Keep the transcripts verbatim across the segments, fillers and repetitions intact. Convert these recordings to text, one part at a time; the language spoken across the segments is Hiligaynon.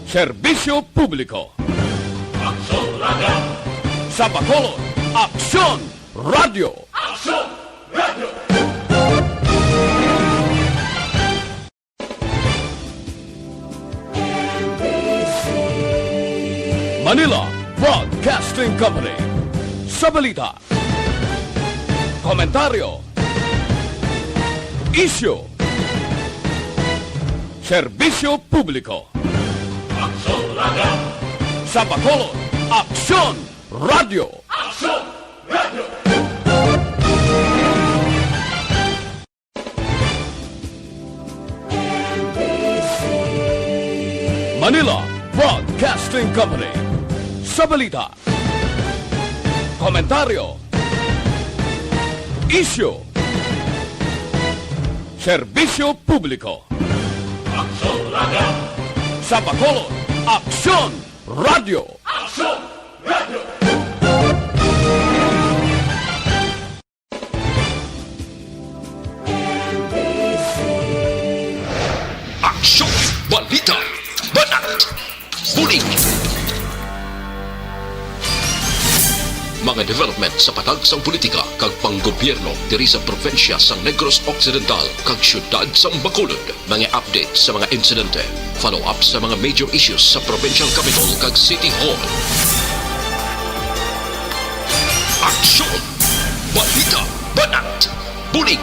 Serbisyo publiko. Aksyon Radyo. Sa Bacolod, Aksyon Radyo. Aksyon Radyo. Manila Broadcasting Company. Sa balita, komentaryo, isyu, serbisyo publiko. Aksyon Radyo. Sa Bacolod, Aksyon Radyo. Aksyon Radyo. Manila Broadcasting Company. Sa balita, komentaryo, isyu, serbisyo publiko. Aksyon Radyo. Sa Bacolod, Aksyon Radyo. Aksyon Radyo. Aksyon! Balita! Banat! Bulig! Mga development sa patag sang politika kag panggobyerno diri sa probinsya sang Negros Occidental kag siyudad sang Bacolod. Mga update sa mga insidente, follow-up sa mga major issues sa provincial capitol kag city hall. Aksyon! Balita! Banat! Bulig!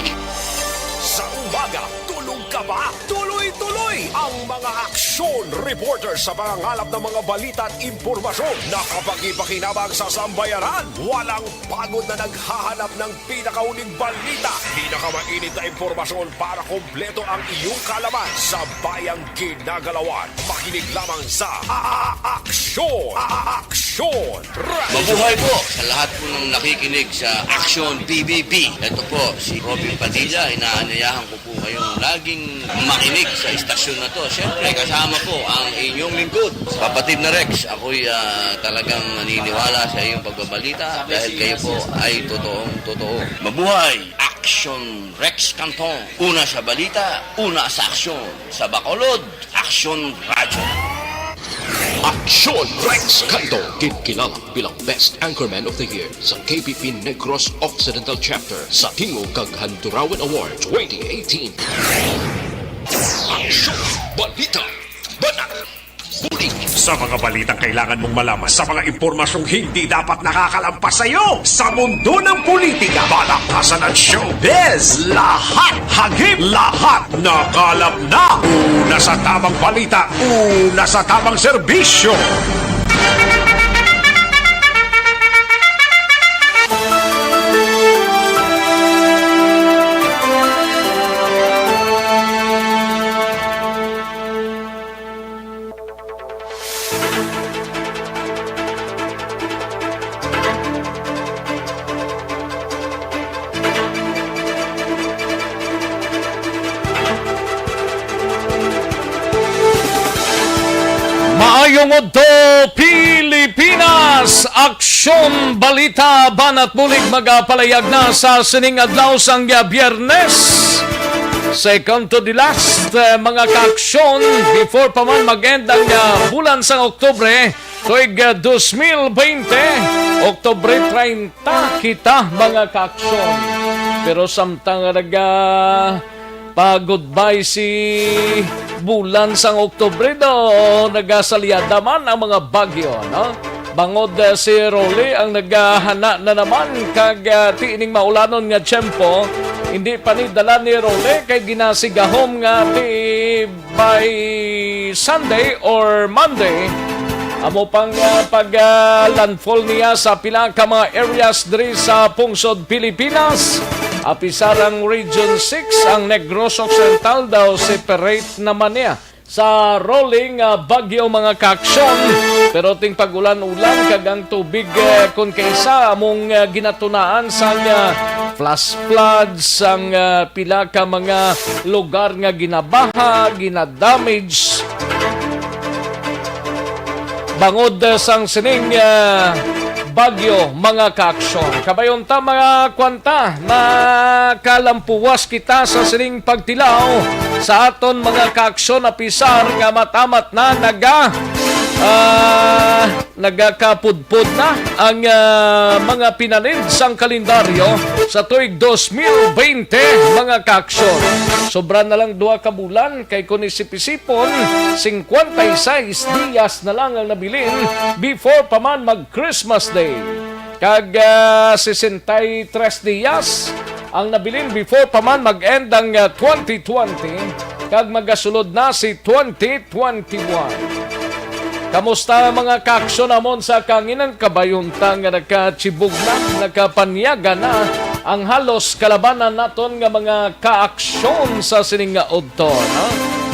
Sa umaga, tulog ka ba? Tuloy-tuloy ang mga aksyon reporter sa pangangalap ng mga balita at impormasyon na kapakipakinabang sa sambayanan. Walang pagod na naghahanap ng pinakauling balita, pinakamainit na impormasyon para kompleto ang iyong kaalaman sa bayang ginagalawan. Makinig lamang sa A-, A-, Aksyon! A-, A-, Aksyon! Radyo. Mabuhay po sa lahat po ng nakikinig sa Aksyon P B B. Ito po si Robin Padilla. Inaanyayahan ko po kayong laging makinig sa istasyon na to. Siyempre, kasama po ang inyong lingkod, kapatid na Rex. Ako'y, ah, talagang naniniwala sa iyong pagbabalita dahil kayo po ay totoong totoo. Mabuhay! Aksyon Rex Canton. Una sa balita, una sa aksyon. Sa Bacolod, Aksyon Radyo. Aksyon Rex Canton, ginkilala bilang Best Anchorman of the Year sa K P P Negros Occidental Chapter sa Tingog kag Handurawan Award twenty eighteen. Aksyon! Balita! Banat! Bulig! Sa mga balitang kailangan mong malaman, sa mga impormasyong hindi dapat nakakalampas sa iyo, sa mundo ng politika, balakasan at showbiz, lahat hagip, lahat nakalap na. Una sa tamang balita, una sa tamang serbisyo. Maayong udto, Pilipinas! Aksyon, balita, banat bulig magapalayag na sa sining adlaw sang Biyernes, second to the last, eh, mga kaaksyon, before pa man mag-end ang, ah, bulan sang Oktubre, tuig, ah, dos mil bente, Oktubre treinta kita, mga kaaksyon. Pero samtang nga naga pa-goodbye si bulan sang Oktubre, do, nagasalyada man ang mga bagyo, no? Bangod, eh, si Rolly ang naghahana na naman kag, ah, ti ining maulanon nga tiyempo, hindi pa ni dala ni Rolly kay ginasigahom nga ti by Sunday or Monday, amo pang, ah, pag, ah, landfall niya sa pila ka mga areas diri sa pungsod Pilipinas. Apisar ang Region six, ang Negros Occidental daw separate naman niya sa rolling, ah, bagyo, mga kaaksyon. Pero ting pag-ulan-ulan kag ang tubig, eh, kon kaisa among, ah, ginatunaan sang, ah, flash floods, ang, ah, pila ka mga lugar nga ginabaha, ginadamage. Bangod, eh, sang sining, eh, bagyo, mga kaaksyon. Kabayon ta, mga kwanta, makalampuwas kita sa sining pagtilaw sa aton mga kaaksyon, apisar nga matamat na naga Ah, nagakapudpod na ang, ah, mga pinanid sang kalendaryo sa tuig dos mil bente, mga kaaksyon. Sobra na lang duha ka bulan, kay kon isip-isipon, singkwenta y seis diyas na lang ang nabilin before pa man mag Christmas Day. Kag, ah, sesenta y tres diyas ang nabilin before pa man mag-end ang, ah, twenty twenty, kag magasulod na si twenty twenty-one. Kamusta, mga kaaksyon namon sa kanginan? Kabay unta nga nakachibog na, nakapanyaga na ang halos kalabanan naton nga mga kaaksyon sa sining nga udto, no?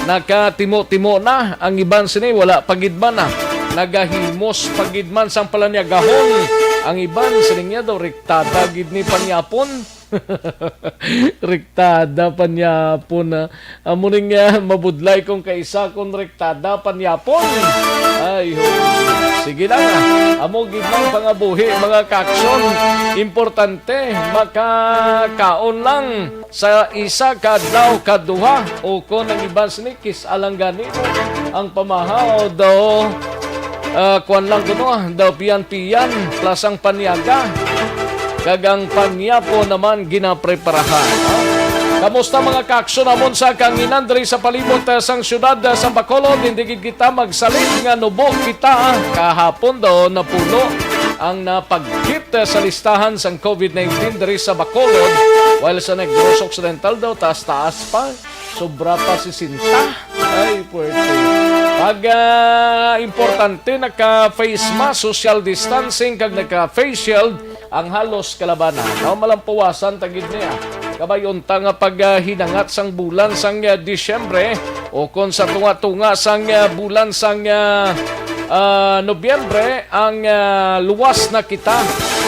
Nakatimo-timo na, ang iban sini wala pa gid man na. Nagahimos pa gid man sang palanyagahon. Ang iban sini niya daw rektada gid ni panyapon. Rektada panyapon, ah. Amo ning, ah, mabudlay kung kaisa kon rektada panyapon. Ay, ho. Sige lang, ah. Amo gid lang pangabuhi, mga kaaksyon. Importante, makakaon lang sa isa ka adlaw, kaduha, o kon ang iban sini kis-a lang gani ang pamahaw daw, ah, kuwan lang kuno, ah, daw piyan-piyan plus ang panyaga. Kag ang panyapon naman ginapreparahan, ha? Kamusta, mga kaaksyon namon sa kanginan diri sa palibot, ah, sang siyudad, ah, sa Bacolod? Hindi gid kita magsalig nga nubo kita, ah. Kahapon daw napuno ang napagkit, ah, sa listahan sang covid nineteen diri sa Bacolod, while sa Negros Occidental daw taas-taas pa. Sobra pa sesenta. Ay, puwerte. Pag, ah, importante, naka-face mask, social distancing, kag naka-face shield ang halos kalabanan. Daw malampuwasan ta gid niya. Kabay unta nga pag, ah, hinangat sang bulan sang, ah, Disyembre, o kon sa tunga-tunga sang, ah, bulan sang, ah, ah, Nobyembre, ang, ah, luwas na kita.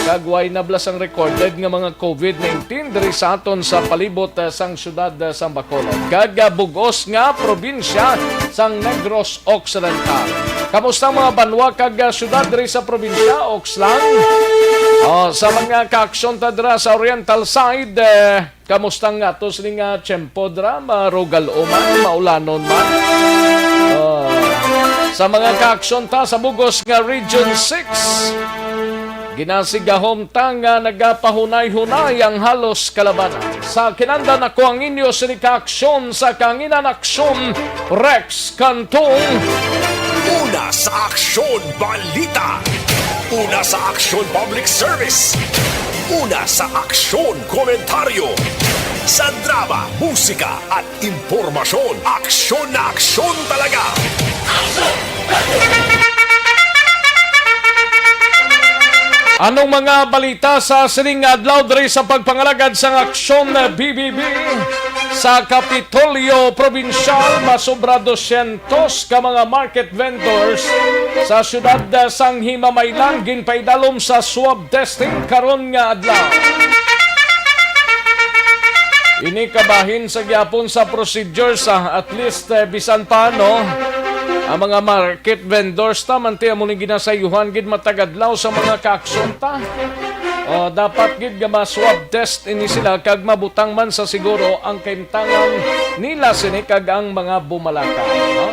Kag way na bala sang recorded nga mga covid nineteen diri sa aton sa palibot, ah, sang siyudad, ah, sang Bacolod kag, ah, bug-os nga probinsya sang Negros Occidental. Kamusta ang mga banwa kag, ah, siyudad diri sa probinsya? Oks lang. Oh, sa mga kaaksyon ta dira sa Oriental side, eh, kamusta nga ato sini nga tiyempo dira? Marugal-o man, maulanon man? Oh. Sa mga kaaksyon ta sa bug-os nga Region six, ginasigahom ta nga nagapahunay-hunay ang halos kalabanan. Sa kinandan, ako ang inyo sini kaaksyon sa Kanginan Aksyon, Rex Cantong. Una sa Aksyon Balita. Una sa Aksyon Public Service. Una sa Aksyon Komentaryo. Sa drama, musika at impormasyon, aksyon na aksyon talaga. Anong mga balita sa sining adlaw diri sa pagpangalagad sang Aksyon B B B? Sa Kapitolyo Probinsyal, masobra dosyentos ka mga market vendors sa siyudad sang Himamaylan ginpaidalom sa swab testing karon nga adlaw. Ini kabahin sa gyapon sa procedure sa, at least, eh, bisan pa, no, ang mga market vendors ta man ti amo ni ginasayuhan gid matag adlaw sa mga kaaksyon ta. O, dapat gid nga ma-swab test ini sila kag mabutang man sa siguro ang kaimtangan nila sini kag ang mga bumalaka, no?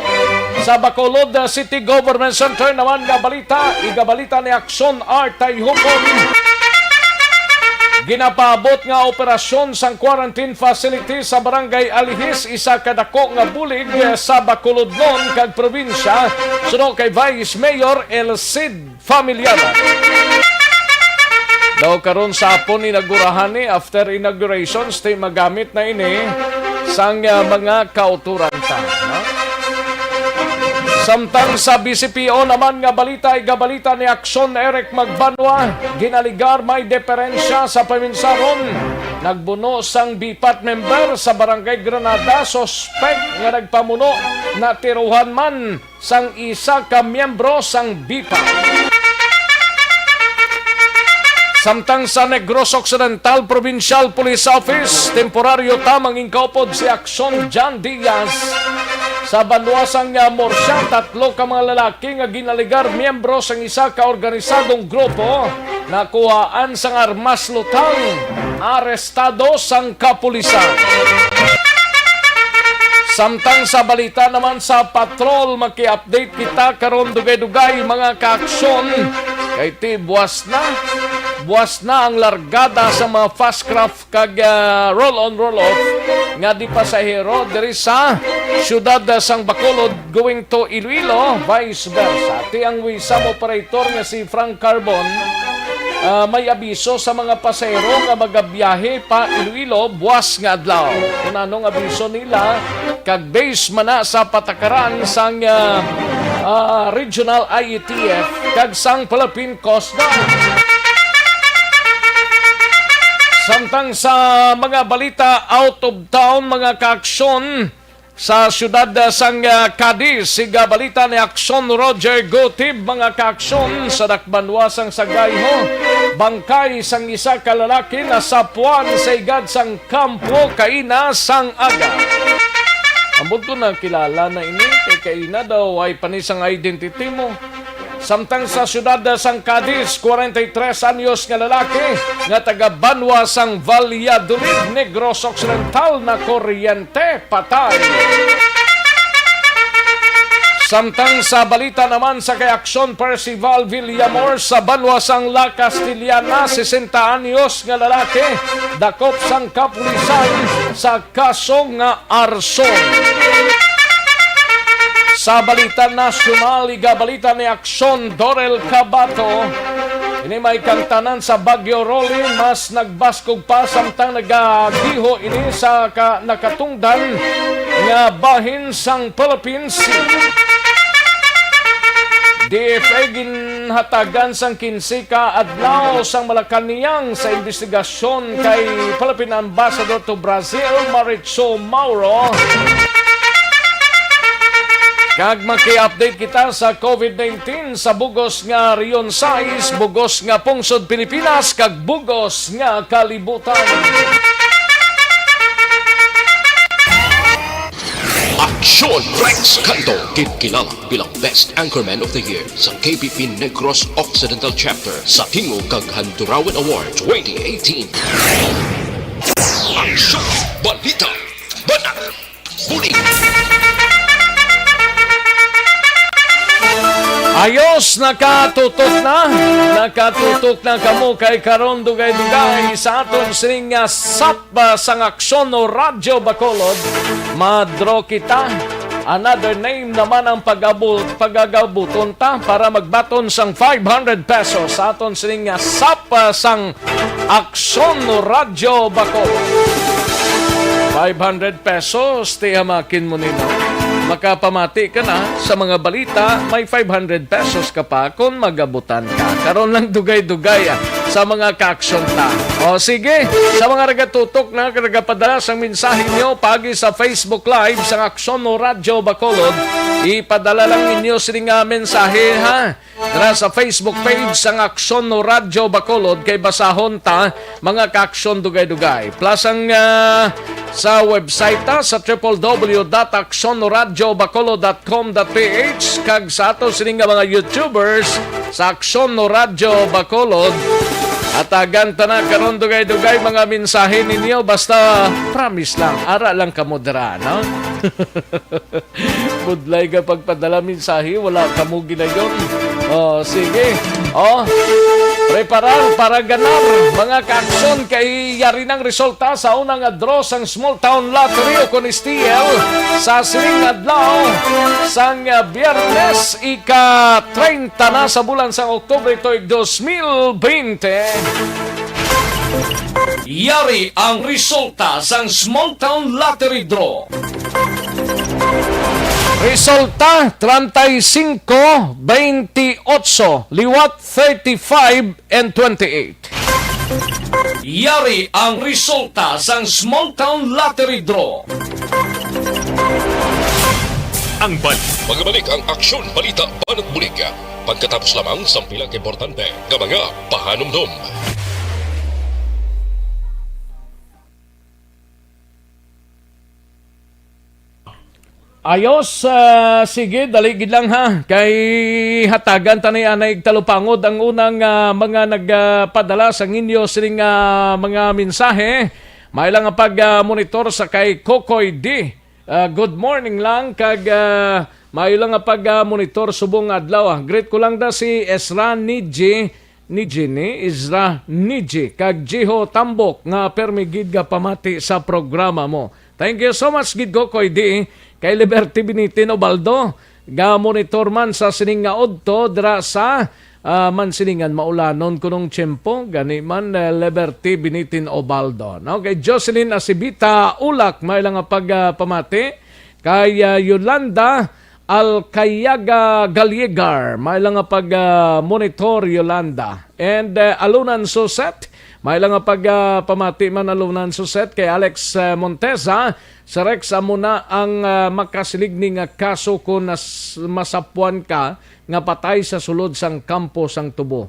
Sa Bacolod, uh, City Government Center naman nga balita, igabalita ni Aksyon Art Tayhupon. Ginapaabot nga operasyon sang quarantine facility sa Barangay Alihis, isa ka dako nga bulig, eh, sa Bacolodnon kag probinsya, suno kay Vice Mayor El Cid Familiar. Daw karon sa hapon inagurahan ni, after inaugurations, ti magamit na ini sang, ah, mga kauturan ta, no? Samtang sa B C P O naman nga balita, igabalita ni Aksyon Eric Magbanwa, ginaligar may diferensya sa paminsaron. Nagbuno sang BPAT member sa Barangay Granada, suspek nga nagpamuno, natiruhan man sang isa ka miyembro sang BPAT. Samtang sa Negros Occidental Provincial Police Office, temporaryo ta mangin kaupod si Aksyon John Diaz. Sa banwa sang, ah, Murcia, tatlo ka mga lalaki nga ginaligar miyembro sang isa ka organisadong grupo nakuhaan sang armas lutang, arestado sang kapulisan. Samtang sa balita naman sa patrol, maki-update kita karon, dugay-dugay, mga kaaksyon. Kay ti buwas na, buwas na ang largada sa mga fast craft kag, ah, roll-on, roll-off nga di pasahero diri sa siyudad, ah, sang Bacolod going to Iloilo, vice versa. Ti ang wisam operator nga si Frank Carbon, ah, may abiso sa mga pasahero nga magabiyahe pa Iloilo buwas nga adlaw. Kun anong abiso nila, kag base man na sa patakaran sang, ah, ah, Regional I A T F kag sang Philippine Coast Guard. Samtang sa mga balita out of town, mga kaaksyon, sa siyudad, ah, sang, ah, Cadiz, siga balita ni Aksyon Roger Gutib, mga kaaksyon, sa dakbanwa sang Sagayho, bangkay sang isa ka lalaki nasapuan sa higad sang kampo kaina sang aga. Ambot ko, nakilala na ini, kay kaina daw ay panisang identity mo. Samtang sa siyudad sang Cadiz, kwarenta y tres anyos nga lalaki nga taga banwa sang Valladolid, Negros Occidental, nakuryente, patay. Samtang sa balita naman sa kay Aksyon Percival Villamor sa banwa sang La Castellana, sesenta anyos nga lalaki, dakop sang kapulisan sa kaso nga arson. Sa balita nasyonal, igabalita ni Aksyon Dorel Cabato. Ini may kangtanan sa Bagyo Rolly, mas nagbaskog pa samtang nagagiho ini sa ka-, nakatungdan nga bahin sang Philippine Sea. D F A ginhatagan sang kinse ka adlaw sang Malacañang sa investigasyon kay Philippine Ambassador to Brazil, Maritza Mauro. Kag maki-update kita sa COVID nineteen sa bugos nga Region sais, bugos nga pungsod Pilipinas, kag bugos nga kalibutan. Aksyon Rex Canto, kinkilala bilang Best Anchorman of the Year sa K P P Negros Occidental Chapter sa Tingog kag Handurawan Award twenty eighteen. Aksyon! Balita! Banat! Bulig! Ayos, nakatutok na. Nakatutok na kamo kay karon, dugay-dugay, sa aton sining nga sap, ah, sang Aksyon o Radyo Bacolod. Madro kita. Another name naman ang pag-abot, pagagabuton ta para magbaton sang five hundred pesos sa aton sining nga sap, ah, sang Aksyon Radyo Bacolod. Five hundred pesos, ti amakin mo nino. Makapamati ka na sa mga balita, may five hundred pesos ka pa kung magabutan ka. Karon lang dugay-dugay, ah, sa mga kaaksyon ta. O sige, sa mga nagatutok na, nagapadala sang mensahe nyo pagi sa Facebook Live sang Aksyon o Radyo Bacolod, ipadala lang ninyo sini nga mensahe, ha? Dira sa Facebook page sang Aksyon no Radyo Bacolod, kay basahon ta, mga kaaksyon, dugay-dugay. Plus ang, ah, sa website ta sa triple w dot aksyon no radyo bacolod dot com dot p h, kag sa ato sini nga mga YouTubers sa Aksyon no Radyo Bacolod. Hatagan ta na karon dugay-dugay mga mensahe ninyo, basta promise lang, ara lang kamo dira, no? Budlay ka pagpadala mensahe, wala kamo ginayon. Oh, sige. Oh, preparar para ganar, mga kaaksyon, kay yari nang resulta sa una nga draw sang Small Town Lottery o kon S T L sa sining adlaw sang, ah, Biyernes, ika treinta na sa bulan sang Oktubre tuig dos mil bente. Yari ang resulta sang Small Town Lottery Draw. Resulta, treinta y cinco, veintiocho, liwat thirty-five and twenty-eight. Yari ang resulta sang Small Town Lottery Draw. Ang bal- Magbalik ang Aksyon Balita Banat Bulig. Pagkatapos lamang sang pila ka importante nga mga pahanumdom. Ayos, ah, sige, dali gid lang ha. Kay hatagan ta ni anay talupangod ang unang, ah, mga nagpadala sang inyo sining, ah, mga mensahe. May lang ang pag, ah, monitor sa kay Kokoy D. Ah, good morning lang kag, ah, maayo lang nga pag, ah, monitor subong nga adlaw, ah. Greet ko lang da si Ezra Niji, Niji ni Ezra Niji kag Jiho Tambok nga permi gid nga pamati sa programa mo. Thank you so much gid ko, Koy D, kay Liberty Binitin Obaldo. Ga monitor man sa sining nga udto dira sa, ah, Mansilingan, maulanon kunong tiyempo. Gani man, eh, Liberty Binitin Obaldo, no? Kay Jocelyn Asibita Ulak, may lang nga pag, ah, pamati. Kay, ah, Yolanda Alcayaga Galiegar, may lang nga pag, ah, monitor, Yolanda. And, eh, Alunan Suset, may lang nga pag, ah, pamati man, Alunan Suset, kay Alex, eh, Montesa. Si Rex, amo na ang, ah, makasilig ni nga kaso kon nas-, masapuan ka nga patay sa sulod sang kampo sang tubo.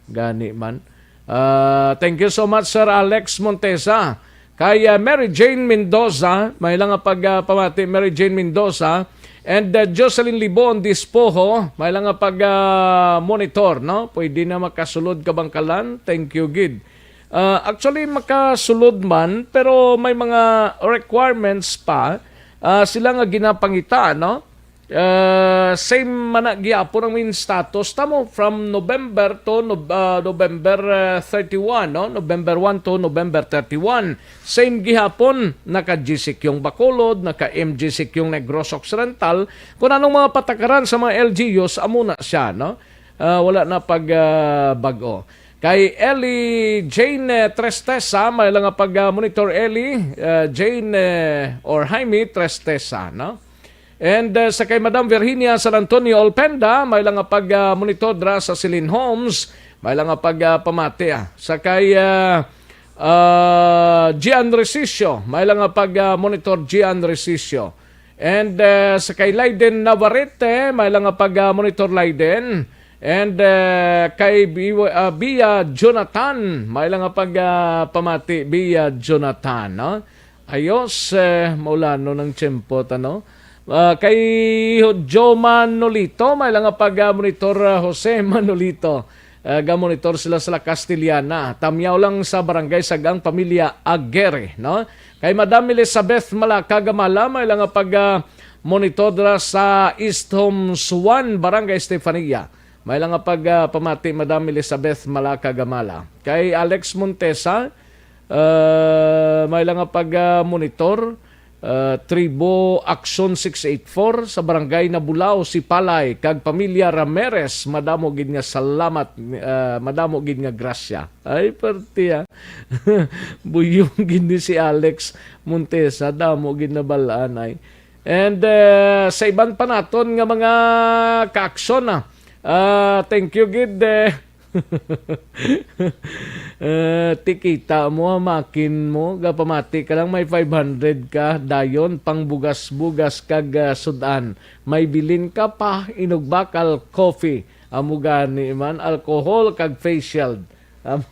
Gani man. Ah, thank you so much, Sir Alex Montesa. Kay, ah, Mary Jane Mendoza, may lang nga pag, ah, pamati, Mary Jane Mendoza. And, ah, Jocelyn Libon Dispoho, may lang nga pag, ah, monitor, no? Pwede na makasulod ka bangkalan. Thank you, gid. Ah, actually, makasulod man, pero may mga requirements pa, ah, sila nga ginapangita, no? Ah, same man na gihapon ang main status tamo from November to Nov-, ah, November, ah, thirty-one, no? November one to November thirty-one. Same gihapon, naka-G C Q ang Bacolod, naka-M G C Q ang Negros Occidental. Kung anong mga patakaran sa mga L G Us, amo na siya, no? Ah, wala na pag, ah, bag-o. Kay Ellie Jane, eh, Tristesa, may lang nga pag, ah, monitor Ellie, ah, Jane, eh, or Jaime Tristesa, no? And, eh, sa kay Madam Virginia San Antonio Olpenda, may lang nga pag, ah, monitor dra sa Celine Homes, may lang nga pag, ah, pamati, ah. Sa kay, ah, ah, Gian Resicio, may lang nga pag, ah, monitor Gian Resicio. And, eh, sa kay Leiden Navarrete, may lang nga pag, ah, monitor Leiden. And, eh, kay Bi-, ah, Bia Jonathan, may lang nga pag, ah, pamati, Bia Jonathan, no? Ayos, eh, maulanon ang tiyempo ta, no? Ah, kay Joe Manolito, may lang nga pag, ah, monitor, ah, Jose Manolito. Ah, ga-monitor sila sa La Castellana. Tamyaw lang sa Barangay Sagang, pamilya Aguirre, no? Kay Madam Elizabeth Malaka Gamala, may lang nga pag, ah, monitor dira sa East Homes one, Barangay Estefania. May lang nga pag, ah, pamati, Madam Elizabeth Malaka Gamala. Kay Alex Montesa, ah, may lang nga pag, ah, monitor, ah, Tribo Action six eight four sa Barangay Nabulao, Sipalay, kag pamilya Ramirez, madamo gid nga salamat, ah, madamo gid nga grasya. Ay, parte, ah. Buyong gid ni si Alex Montesa, damo gid nabalaan ay. And, eh, sa iban pa naton nga mga ka-aksyon, ah, ah, thank you gid, eh. Eh, ti kita mo, ah, makin mo, gapamati ka lang, may five hundred ka, dayon, pang bugas-bugas kag, ah, sud-an. May bilin ka pa, inugbakal, coffee. Amo gani man, alcohol kag face shield. Am-,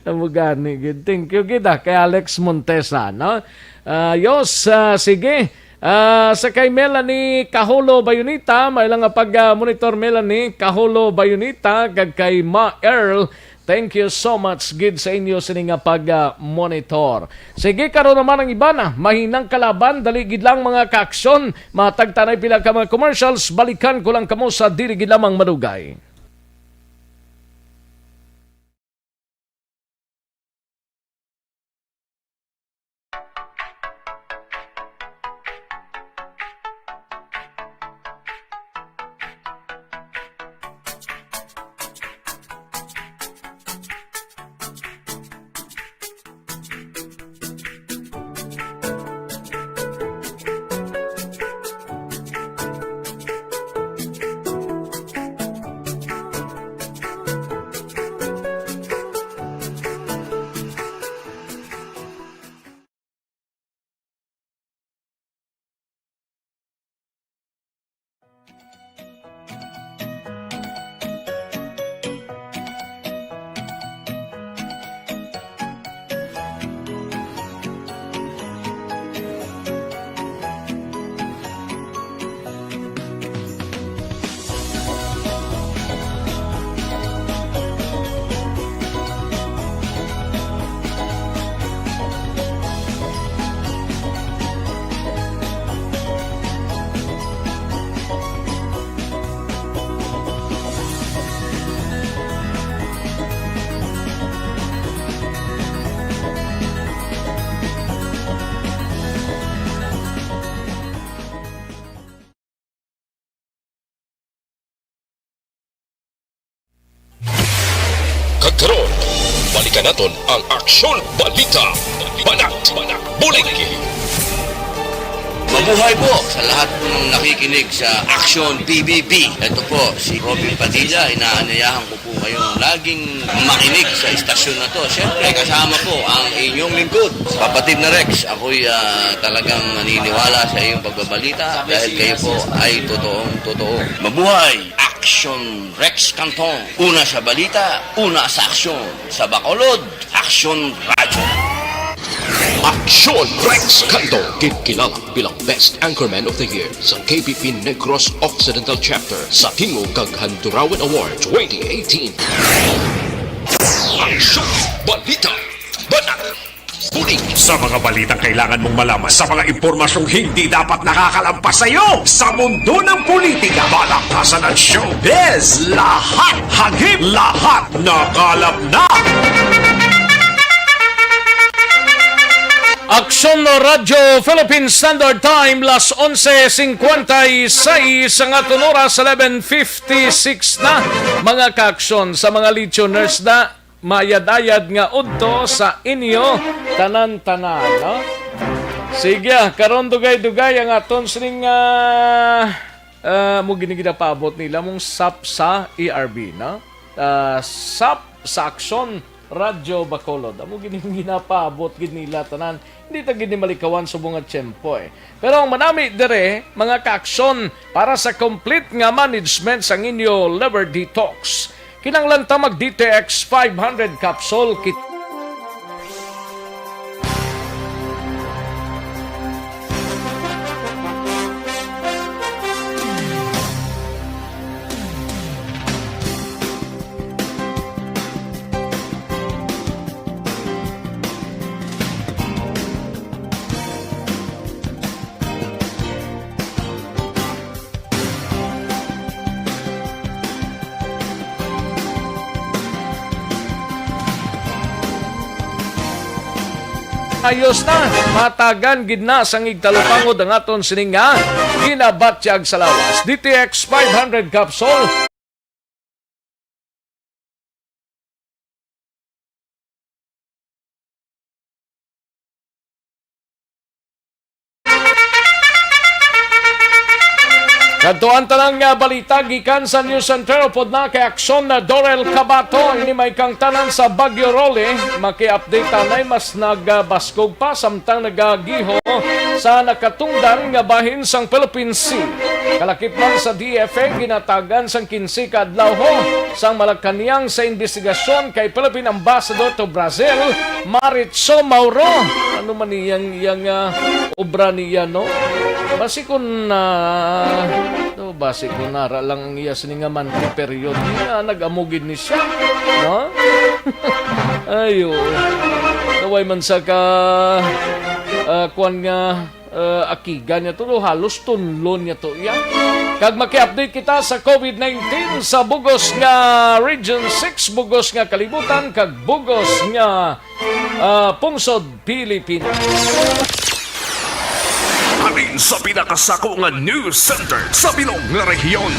amo gani gid. Thank you gid, ah, kay Alex Montesa, no? Ah, yos, ah, sige. Ah, sa kay Melanie Kaholo Bayonita, may lang nga pag, ah, monitor Melanie Kaholo Bayonita, kag kay Ma Earl, thank you so much gid sa inyo sini nga pag, ah, monitor. Sige, karon naman ang iban, ah, mahinang kalaban, dali gid lang mga kaaksyon, matag tanay pila ka mga commercials, balikan ko lang kamo sa dili gid lamang madugay. Karon, balikan naton ang Aksyon Balita. Banat, Bulig. Mabuhay po sa lahat po ng nakikinig sa Aksyon P B B. Ito po si Robin Padilla. Inaanyayahan ko po kayong laging makinig sa istasyon na to. Siyempre, kasama po ang inyong lingkod, kapatid na Rex. Ako'y ah, talagang naniniwala sa iyong pagbabalita dahil kayo po ay totoong totoo. Mabuhay! Aksyon Rex Cantong. Una sa balita, una sa aksyon. Sa Bacolod, Aksyon Radyo. Aksyon Rex Cantong, kinkilala bilang Best Anchorman of the Year sa K B P Negros Occidental Chapter sa Tingog kag Handurawan Award twenty eighteen. Aksyon Balita. Banat. Bulig. Sa mga balitang kailangan mong malaman, sa mga impormasyong hindi dapat nakakalampas sa iyo, sa mundo ng politika, balaktasan at showbiz, lahat hagip, lahat nakalap na. Aksyon Radyo Philippine Standard Time, las onse cincuenta y seis ang aton oras, eleven fifty-six na, mga kaaksyon. Sa mga listeners na, mayad-ayad nga udto sa inyo tanan-tanan, no? Sige, ah, karon dugay-dugay ang aton sining, ah, ah, mo gini ginapaabot nila mong sap sa E R B, no? Ah, sap sa Aksyon Radyo Bacolod. Amo gini ang ginapaabot gid nila tanan. Hindi ta gid ni malikawan subong nga tiyempo, eh. Pero ang manami dire, mga kaaksyon, para sa complete nga management sang inyo liver detox, kinahanglan ta mag D T X five hundred capsule. Kit- Ayos na, matagan gid na sang igtalupangod ang aton sining nga ginabatyag sa lawas. D T X five hundred capsule. Kadto ang tanan nga balita gikan sa News Center upod na kay Aksyon na Dorel Cabato. Ini may kang tanan sa Bagyo Rolly. Maki-update tanay, mas nagabaskog pa samtang nagagiho sa nakatungdan nga bahin sang Philippine Sea. Kalakip man sa D F A, ginatagan sang kinse ka adlaw sang Malacañang sa investigasyon kay Philippine Ambassador to Brazil, Maritso Mauro. Ano man iyang, iyang, ah, obra niya, no? Basi kun, ah, no, basi kun nara lang ang iya sini nga monthly period, nga nag-amo gid ni siya, no? Ayo. Kaway man sa ka, ah, kwan nga, ah, akigan niya to, no? Halos tunlon niya to iya. Kag maki-update kita sa COVID nineteen sa bugos nga Region six, bugos nga kalibutan, kag bugos nga, ah, pungsod Pilipinas. Halin sa pinakasako nga news center sa bilog nga rehiyon.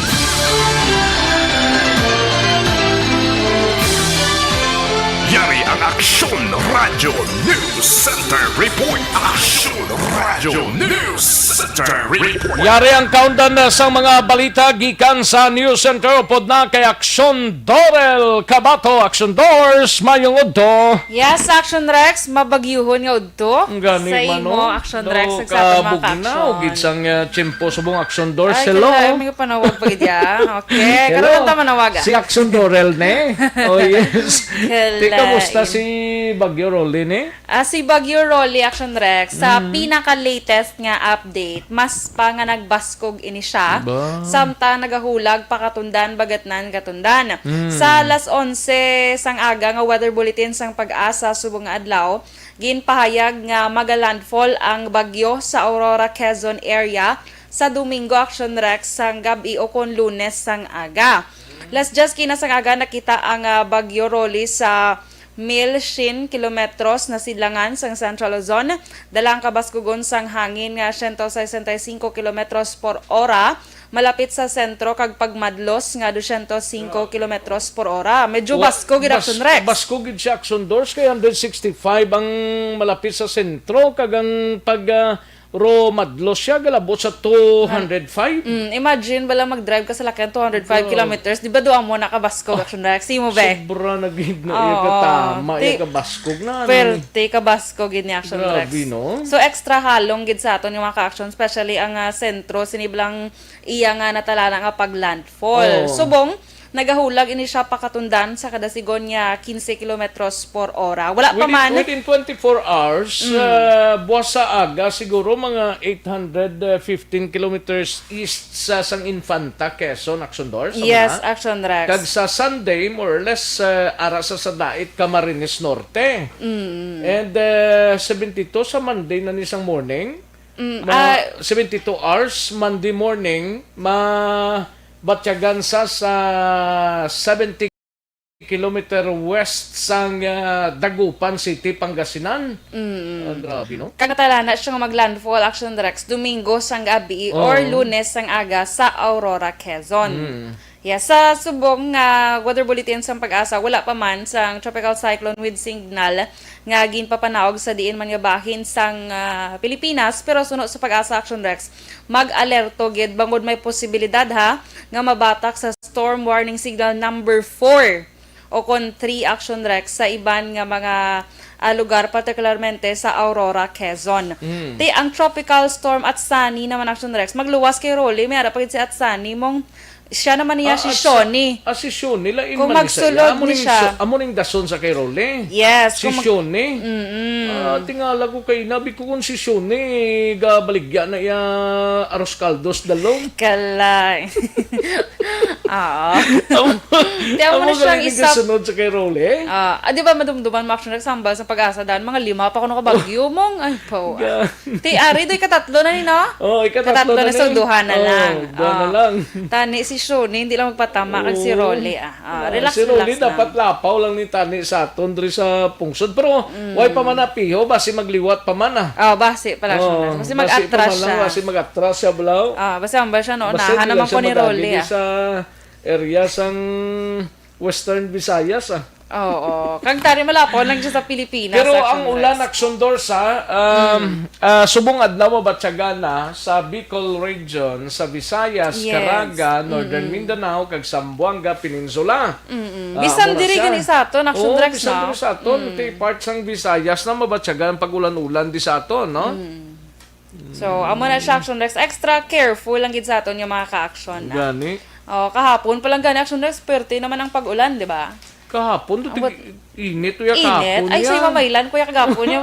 Yari ang Aksyon Radyo News Center Report. Aksyon Radyo News Center Report. Yari ang kaundan na sang mga balita gikan sa News Center upod na kay Aksyon Dorel Cabato. Aksyon Dors, mayong udto. Yes, Aksyon Rex, mabagyuhon nga udto. Ang gani sa man, imo, no? Aksyon Rex, ug sa aton mga kabugnaw, kaaksyon. Gid sang, uh, tiyempo subong Aksyon Dors. Ay, hello. Kaya may panawag pa gid ya. Okay, hello. Karon ta manawag, ah. Si Aksyon Dorel, ne? Oh, yes. Hello. Teka, musta si Bagyo Rolly, ne? Ah, si Bagyo Rolly, Aksyon Rex, sa mm, pinaka-latest nga update, mas pa nga nagbaskog ini siya. Ba? Samtang nagahulag pa katundan, bagatnan katundan. Mm. Sa alas onse sang aga nga weather bulletin sang PAGASA subong nga adlaw, ginpahayag nga magalandfall ang bagyo sa Aurora, Quezon area sa Domingo, Aksyon Rex, sang gab-i o kon Lunes sang aga. Alas diyes kina sang aga nakita ang, ah, Bagyo Rolly sa mil syen kilometros na sidlangan sang Central Luzon. Dala ang kabaskugon sang hangin nga siyento sesenta y cinco kilometros por ora malapit sa sentro kag pagmadlos nga dosyentos singko kilometros por ora. Medyo Wa-, basko gid, bas-, Action Rex. Basko gid siya, Action Dors, kay hundred sixty-five ang malapit sa sentro, kag ang pag, ah, ro madlos siya, galabot sa two hundred five. Mm, imagine, bala mag-drive ka sa lakyan two hundred five Bro. kilometers. Di ba doon mo nakabasko, Ah, Action Rex? Simo, be? Sobra na gid na iya Oo. katama, iya Ti-, kabaskog na, ano. Perte kabasko gid ni Action Grabe, Rex. no? So, extra halong gid sa aton yung mga ka-action, especially ang, ah, sentro, sini bala ang iya nga natalana nga pag-landfall. Oo. Subong, nagahulag ini siya pakatundan sa kada sigon nga quince kilometros por ora. Wala pa Within, man. within twenty-four hours, Mm. ah, buwas sa aga, siguro mga eight hundred fifteen kilometers east sa sang Infanta, Quezon, Action Dors, tama Yes, na? Action Rex. Kag sa Sunday, more or less, ah, ara sa, sa dait, Camarines Norte. Mm. And, ah, seventy-two sa Monday na ni sang morning. Mm, Mga ah, seventy-two hours, Monday morning, mabatyagan sa, sa seventy kilometer west sang, ah, Dagupan City, Pangasinan. Mm. Ah, grabe, no? Kag natalana siya nga mag-landfall, Action Rex, Domingo sang gabi or Oo. Lunes sang aga sa Aurora, Quezon. Mm. Yes, sa subong nga weather bulletin sang PAGASA, wala pa man sang tropical cyclone with signal nga ginpapanaog sa diin man nga bahin sang, ah, Pilipinas, pero suno sa PAGASA, Action Rex, mag-alerto gid bangod may posibilidad, ha, nga mabatak sa storm warning signal number four o kon three, Action Rex, sa iban nga mga, ah, lugar, partikularmente sa Aurora, Quezon. Mm. Ti ang tropical storm Atsani naman, Action Rex, magluwas kay Rolly, may ara pa gid si Atsani mong siya naman niya Ah, si ah, Shoni. Ah, si Shoni, lain Kung man ni siya. magsulod Amo ni ning siya. so-, amo ning dason sa kay Rolly. Yes, Si kung mag- Shoni. Mm-mm. Ah, tingala ko kay nabi ko kung si Shoni, gabaligya na iya aros kaldos dalom. Kalay. Oo. Amo, Di, amo amo na siya ang galing isa. Sunod sa kay Rolly. Ah, ah, di ba madumduman mo, Action Rex, sambal sa PAGASA daan, mga lima pa kuno ka bagyo mong, ay, po. Ga- Ti ari, do, ikatatlo na ni, no? Oh, ikatatlo Katatlo na na ni, so ni. duha na Oh, lang. duha na Ah. lang. Tani si Shoni, hindi lang magpatama kag si Oo. Rolly, ah. Ah, Ah, relax, si Rolly relax lang. dapat lapaw lang ni tani sa aton diri sa pungsod. Pero Mm. way pa man napiho, basi magliwat pa man, ah. Oh, basi pala siya. Oh, Basi basi pa mag-atras man lang, siya. basi mag-atras siya, balaw. Ah, basi ambal siya, no? Basi Unahan lang naman siya ko ni madali Rolly, di ah. sa area sang Western Visayas, ah. Oo. Kag tari malapaw lang siya sa Pilipinas, Pero ang Action ulan, Rex. Action Dors, ha, um, Mm. ah, subong adlaw mabatyagan na sa Bicol Region, sa Visayas, Yes. Caraga, Northern Mm-mm. Mindanao, kag Zamboanga Peninsula. Mm-mm. Ah, Bisan amo na diri siya. gani sa aton, Action Oo, Rex, bisan no? diri sa aton, Mm. ti part sang Visayas na mabatyagan ang pag-ulan-ulan di sa aton, no? Mm. So, amo na siya, Action Rex. Extra careful lang gid sa aton nga mga ka-action, ah. Gani. Oh, kahapon pa lang gani, Action Rex, pwerte naman ang pag-ulan, di ba? Kahapon, to Ang tig-, init, uya, Init? kahapon Ay, sa yan. Imamaylan, kuya, kagapon niya.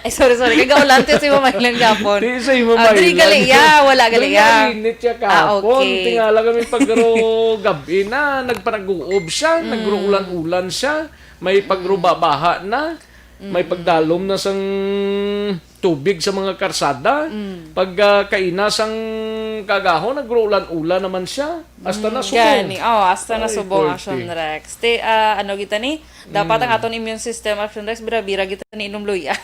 Ay, sorry, sorry. Kagaulan, to sa Imamaylan gapon. Di sa Ah, diri Imamaylan. gali, ya, wala gali, Diri ya. Init siya Ah, kahapon. okay. Tingala kami pag garo gabi na, nagpanag-uob siya, Mm. nagro-ulan-ulan siya, may Mm. pagrubabaha na, may Mm. pagdalom na sang tubig sa mga karsada. Mm. Pag, ah, kaina sang kagahon, nagro-ulan-ulan naman siya. Hasta Mm, na subong. gani. Oh, hasta na Ay, subong, korte. Action Rex. Te, ah, ano kita ni? Dapat ang Mm. aton immune system, Action Rex, bira-bira kita ni inom luya.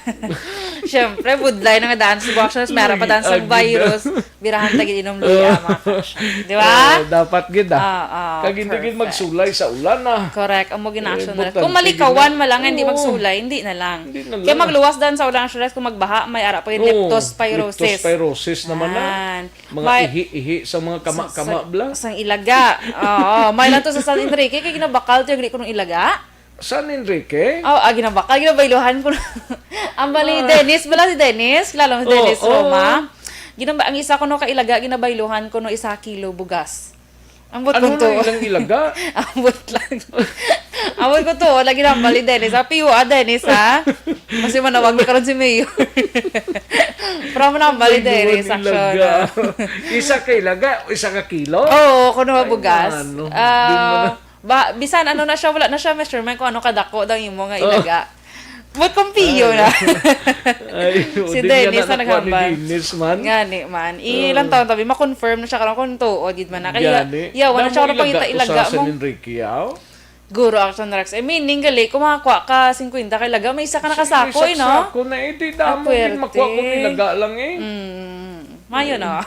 Siyempre, budlay na nga daan sa subong, Action Rex, may ara pa Luya, daan sang gid, ah. virus. Birahan ta gid inom luya, Oh. mga ka-action. Di ba? Oh, dapat gid, ah. Ah, ah, Kag hindi gid perfect. magsulay sa ulan, ah. Correct. Amo gid na, Eh, Action Rex. importante Kung malikawan gid na. man lang, hindi Oo. magsulay, hindi na lang. Hindi na Kaya lang. magluwas daan sa ulan, Action Rex, kung magbaha, may ara pa gid Oo, leptospirosis. leptospirosis naman na. Yan. Mga May ihi-ihi sa mga kama-kama, sa, sa, bla. Sang ilaga. Oo, may lang to sa San Enrique, kay ginabakal to yung kuno ilaga. San Enrique? Oh, ah, ginabakal, ginabayluhan ko na. Ang bali, Ah. Dennis, bala si Dennis, kilala mo si Oo, Dennis oo. Roma. Ginaba-, ang isa ko no ka ilaga, ginabayluhan ko no isa kilo bugas. Ang Ano butong na to. ilang ilaga? Ambot lang. Ambot ko to, lagi na bali, Dennis. Happy you, ah, Dennis, ha? Kasi manawag na karon si Mayor. Pero mo na bali, Ay, Dennis, duwan action, ilaga. ah. Isa ka ilaga, isa ka kilo? Oo, kuno Ay, bugas. ano, Ah, di mo na. ba, bisan ano na siya, wala na siya measurement kung ano kadako daw imo nga Oh. ilaga. But kumpiyo Ay, na. ay, Si o, di niya Dennis na na nakuha ni naghambal. Dennis man. Ngani man. Oh. Ilang taon tabi, ma-confirm na siya karon kung tuod gid man na. Kaya, Gani. yawa na Damo siya karon ilaga pangita to sa ilaga San mo. Enrique, yaw? Guro, Action Rex. Eh, meaning, gali, kung makakuha ka singkwenta ka ilaga, may isa ka Sige, nakasako, eh, no? saksak ko na, eh, di Ah, damo, di puwerte. makuha ko ilaga lang, eh. Mm. Mayo, no?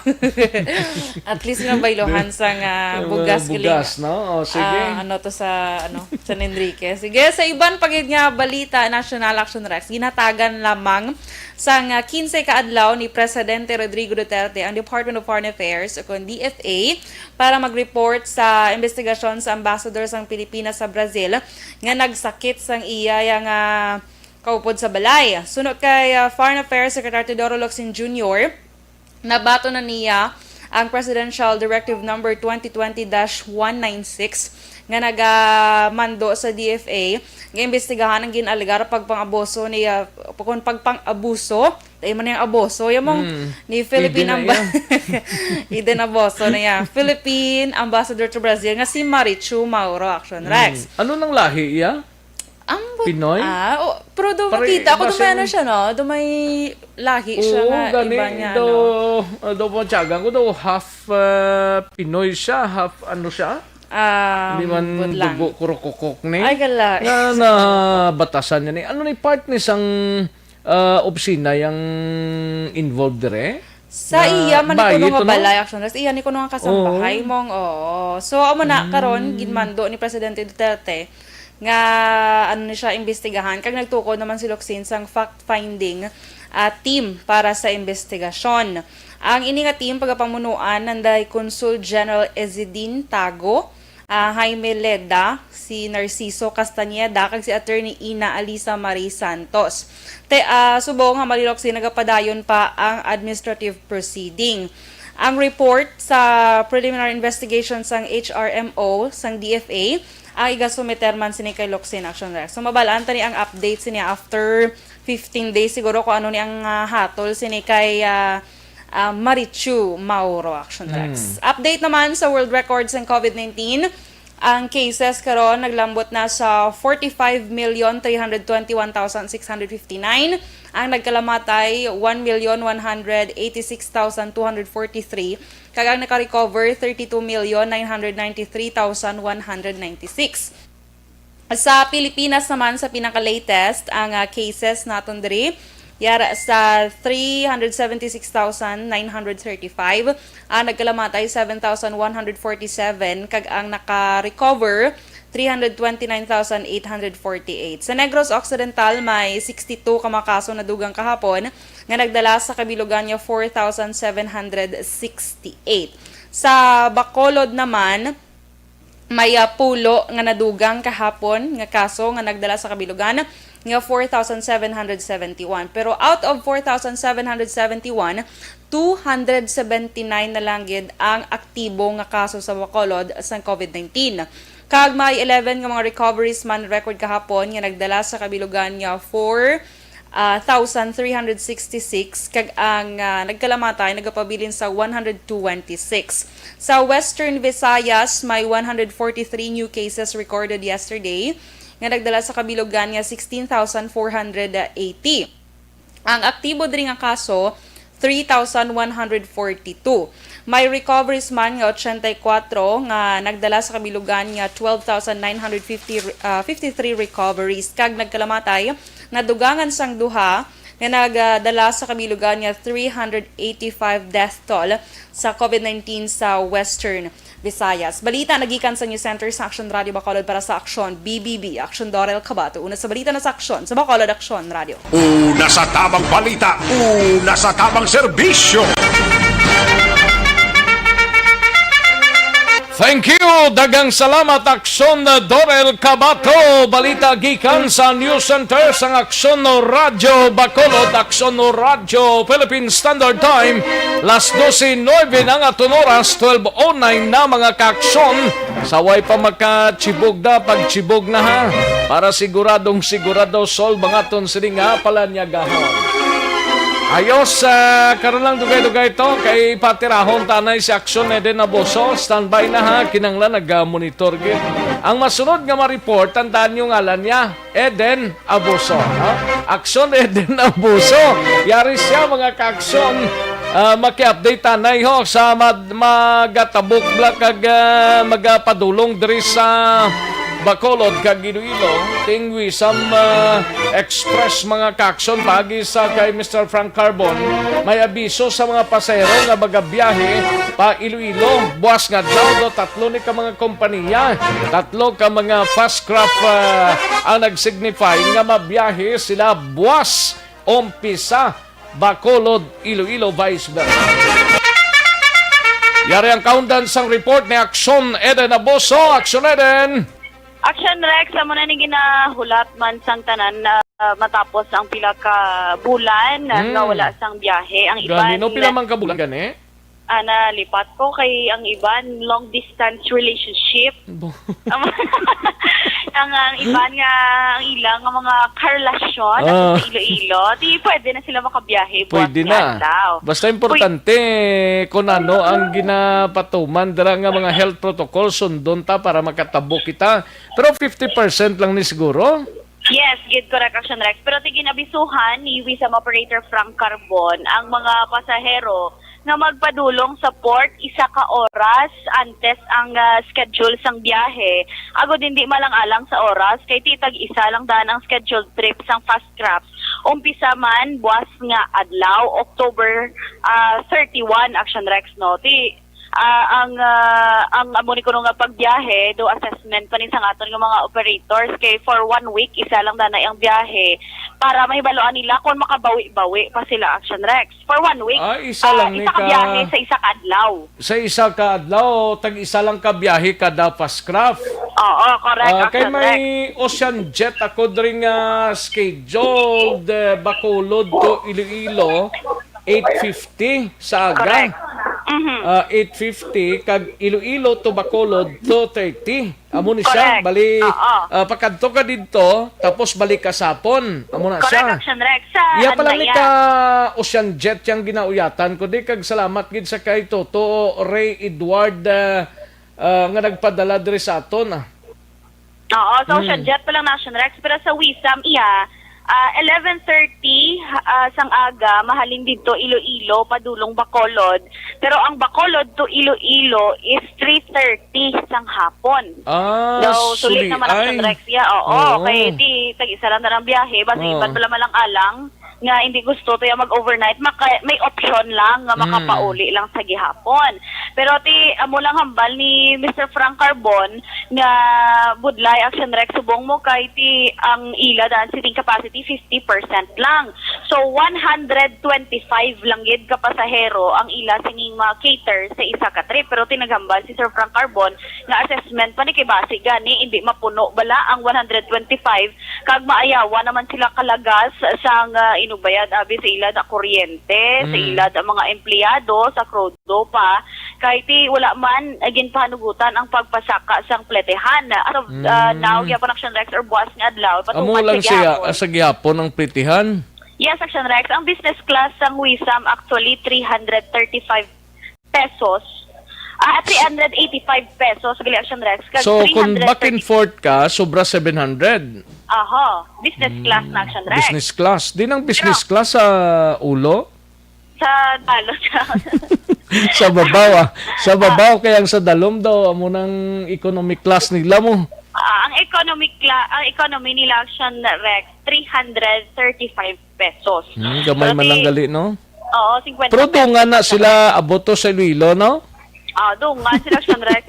At least nga bayluhan sa nga Ang mga bugas, galing. Bugas, no? O, sige. Ah, ano to sa, ano, San Enrique. Sige, sa iban pa gid nga balita, National Action Rex, ginhatagan lamang sang, ah, quince ka adlaw ni Presidente Rodrigo Duterte ang Department of Foreign Affairs o kon D F A para mag-report sa investigasyon sa ambassador sang Pilipinas sa Brazil nga nagsakit sang iya yang, ah, kaupod sa balay. Suno kay, ah, Foreign Affairs Secretary Teodoro Locsin Junior, nabaton na niya ang Presidential Directive Number twenty twenty dash one nine six nga nagamando sa D F A nga imbestigahan ang gin-alegar pagpang-abuso ni, ah, pagpang-abuso, dahil man yung abuso, yung mong Mm. ni Philippine Eden na Amba-, yan. Eden Abuso na yan. Philippine Ambassador to Brazil nga si Marichu Mauro, Action Rex. Mm. Ano nang lahi iya? Ambot, Pinoy? Ah, o, pero do Pare, makita ko, do may basin ano siya, no? Do may lahi siya Oo, nga gani, iba niya, do, no? uh, do matyagan ko, do half, uh, Pinoy siya, half ano siya? Ah, Hindi man ambot lang. Dugo kurukukok ni. Ay, gala. Nga na batasan niya ni. Ano ni part ni sang, uh, opisina yang involved dire? Sa Na iya man ni bayi kuno nga to, no? balay, actually. Sa iya ni kuno nga kasambahay Oo. mong, oo. So, amo na, Mm. karon, ginmando ni Presidente Duterte nga, ano ni siya, imbestigahan. Kag nagtukod naman si Locsin sang fact-finding, ah, team para sa investigasyon. Ang ini nga team, pagapamunuan nanday Consul General Ezedin Tago, ah, Jaime Leda, si Narciso Castañeda, kag si Attorney Ina Alisa Marie Santos. Te, ah, subong nga malilok si nagapadayon pa ang administrative proceeding. Ang report sa preliminary investigation sang H R M O sang D F A ang igasumiter man sini kay Locsin, Action Rex. So, mabalaan ta ni ang update sini after fifteen days siguro kung ano ni ang, ah, hatol sini kay, ah, ah, Marichu Mauro, Action Rex. Hmm. Update naman sa world records ng covid nineteen. Ang cases karon naglambot na sa forty-five million three hundred twenty-one thousand six hundred fifty-nine. Ang nagkalamatay, one million one hundred eighty-six thousand two hundred forty-three. Kag ang nakarecover, thirty-two million nine hundred ninety-three thousand one hundred ninety-six. Sa Pilipinas naman, sa pinaka-latest, ang, ah, cases naton diri, yara sa three hundred seventy-six thousand nine hundred thirty-five, ang nagkalamatay, seven thousand one hundred forty-seven, kag ang naka-recover, three hundred twenty-nine thousand eight hundred forty-eight. Sa Negros Occidental, may sixty-two ka mga kaso nadugang kahapon nga nagdala sa kabilugan nga four thousand seven hundred sixty-eight. Sa Bacolod naman, may, ah, pulo nga nadugang kahapon nga kaso nga nagdala sa kabilugan nga four thousand seven hundred seventy-one. Pero out of four thousand seven hundred seventy-one, two hundred seventy-nine na lang gid ang aktibo nga kaso sa Bacolod sang covid nineteen. Kag may eleven nga mga recoveries man record kahapon nga nagdala sa kabilugan nga four ah, thousand three hundred sixty-six, kag ang, ah, nagkalamatay nagapabilin sa one hundred twenty-six. Sa Western Visayas, may one hundred forty-three new cases recorded yesterday, nga nagdala sa kabilugan nga sixteen thousand four hundred eighty. Ang aktibo diri nga kaso, three thousand one hundred forty-two. May recoveries man nga eighty-four nga nagdala sa kabilugan nga twelve thousand nine hundred fifty, ah, fifty-three recoveries, kag nagkalamatay nadugangan sang duha nga nagdala sa kabilugan nga three hundred eighty-five death toll sa covid nineteen sa Western Visayas. Balita nagikan sa News Center sa Action Radio Bacolod para sa Action B B B. Action Dorel Cabato. Una sa balita na sa Action sa Bacolod Action Radio. Una sa tamang balita, una sa tamang serbisyo. Thank you. Daghang salamat, Aksyon Dorel Cabato. Balita gikan sa News Center sang Aksyon Radyo Bacolod, Aksyon Radyo Philippine Standard Time. Las dose nuebe na nga aton oras, twelve oh nine na, mga kaaksyon. Sa way pa makachibog na, pagchibog na, ha. Para siguradong sigurado, solve ang aton sini nga palanyagahon. Ayos, ah, karon lang dugay-dugay to. Kay patirahon tanay si Aksyon Eden Abuso. Standby na, ha. Kinanglan nag-monitor gid. Ang masunod nga ma-report, tandaan niyo ngalan niya, Eden Abuso, ha? Aksyon Eden Abuso. Yari siya, mga kaaksyon. Ah, maki-update tanay ho sa mad-, magatabok bla kag, ah, magapadulong diri sa Bacolod kag Iloilo, tingwi sa, ah, Express, mga ka-aksyon, paagi sa kay Mister Frank Carbon, may abiso sa mga pasahero nga magabiyahe pa Iloilo. Buas nga adlaw do, tatlo ni ka mga kompanya, tatlo ka mga fast craft, ah, ang nag-signify nga mabiyahe sila buas umpisa Bacolod, Iloilo, vice versa. Yari ang kaundan sang report ni Aksyon Eden Abuso. Aksyon Eden! Action Rex, amo na ni ginahulat man sang tanan na, ah, matapos ang pila ka bulan na, Hmm. nga wala sang biyahe. Ang iban Gani, no? Pila man ka bulan gani? Ah, nalipat ko kay ang iban long distance relationship. Bo- Ang, ang, ang iban nga, ang ilang nga mga karelasyon Ah. Sa Iloilo, di pwede na sila makabiyahe buwas Pwede nga na. Adlaw. Basta importante kung ano ang ginapatuman dira nga mga health protocol, sundon ta para makatabo kita. Pero fifty percent lang ni siguro. Yes, gid, correct, Action Rex. Pero ti ginabisuhan ni Wisam Operator Frank Carbon ang mga pasahero nga magpadulong sa port isa ka oras antes ang, ah, schedule sang biyahe, agod hindi malang-alang sa oras, kay ti tag-isa lang daan ang scheduled trip sang fast craft. Umpisa man buwas nga adlaw, October, ah, thirty-one, Action Rex, no? Ti, ah, ang, ah, ang amo ni kuno nga pagbiyahe, do assessment pa ni sang aton nga mga operators, kay for one week, isa lang daan ang biyahe para mahibaluan nila kung makabawi-bawi pa sila, Action Rex. For one week, Ah, isa ah, lang ni isa ka ka biyahe sa isa ka adlaw. Sa isa ka adlaw, tag-isa lang ka biyahe kada fast craft. Oo, correct, Ah, kay Action may Rex. Ocean Jet ako diri nga scheduled, eh, Bacolod to Iloilo, eight fifty sa aga. Correct. Mhm. Ah, eight fifty, kag Iloilo to Bacolod, two thirty. Amo ni siya, Correct. bali, Oo. ah, pakadto ka didto, tapos balik ka sa hapon. Amo na Correct, siya. Action Rex. Sa Iya pa lang ni Andaya. ka Ocean Jet yang ginauyatan ko di, kag salamat gid sa kay Toto Ray Edward, ah, ah, nga nagpadala diri sa aton, ah. Oo, sa Ocean Hmm. Jet pa lang na, Action Rex, pero sa Wisam, iya, ah, eleven thirty, ah, sang aga, mahalin didto Iloilo, padulong Bacolod. Pero ang Bacolod to Iloilo is three thirty sang hapon. Ah, So, sulit sulit naman ang ay. Sunrex, yeah, oo. Oo. Kay di, tag-isa lang na lang biyahe, basta Oo. iban pala malang-alang nga hindi gusto to yung mag-overnight, maka-, may option lang nga Mm. makapauli lang sa gihapon. Pero ti, amo lang hambal ni Mister Frank Carbon nga budlay, Action Rex, subong mo kay ti ang ila daan seating capacity fifty percent lang. So, one hundred twenty-five lang gid ka pasahero ang ila singing ma-cater sa isa ka trip. Pero tinaghambal si Sir Frank Carbon nga assessment pa ni kay basi gani hindi mapuno bala ang one hundred twenty-five, kag maayawan naman sila kalagas sang, ah, inubayad abi sa ila na kuryente, sa Mm. ila na mga empleyado, sa krudo pa. Kay ti wala man, ah, ginpahanugutan ang pagpasaka sang pletehan. As of, ah, Mm. now, gyapon, Action Rex, or buwas nga adlaw, Amo patuman lang sa siya, gihapon. ah, sa gihapon ang pletehan? Yes, Action Rex. Ang business class sang Wisam, actually, three hundred thirty-five pesos. Ah, three hundred eighty-five pesos, gali, Action Rex. Kag So, kung three hundred thirty back and forth ka, sobra seven hundred. Aha, business class na, Action Rex. Business class. Di nang business Pero class sa ulo? Sa dalom. Sa babaw, ah. Sa Ah. babaw, kaya ang sa dalom daw, amo nang economic class nila mo. Ah, ang economic cla-, ang economy nila, Action Rex, three hundred thirty-five pesos. Hmm, gamay man lang gali, no? Oo, fifty Pero pesos dungan na lang. sila abot to sa Iloilo, no? Ah, dungan sila, Action Rex.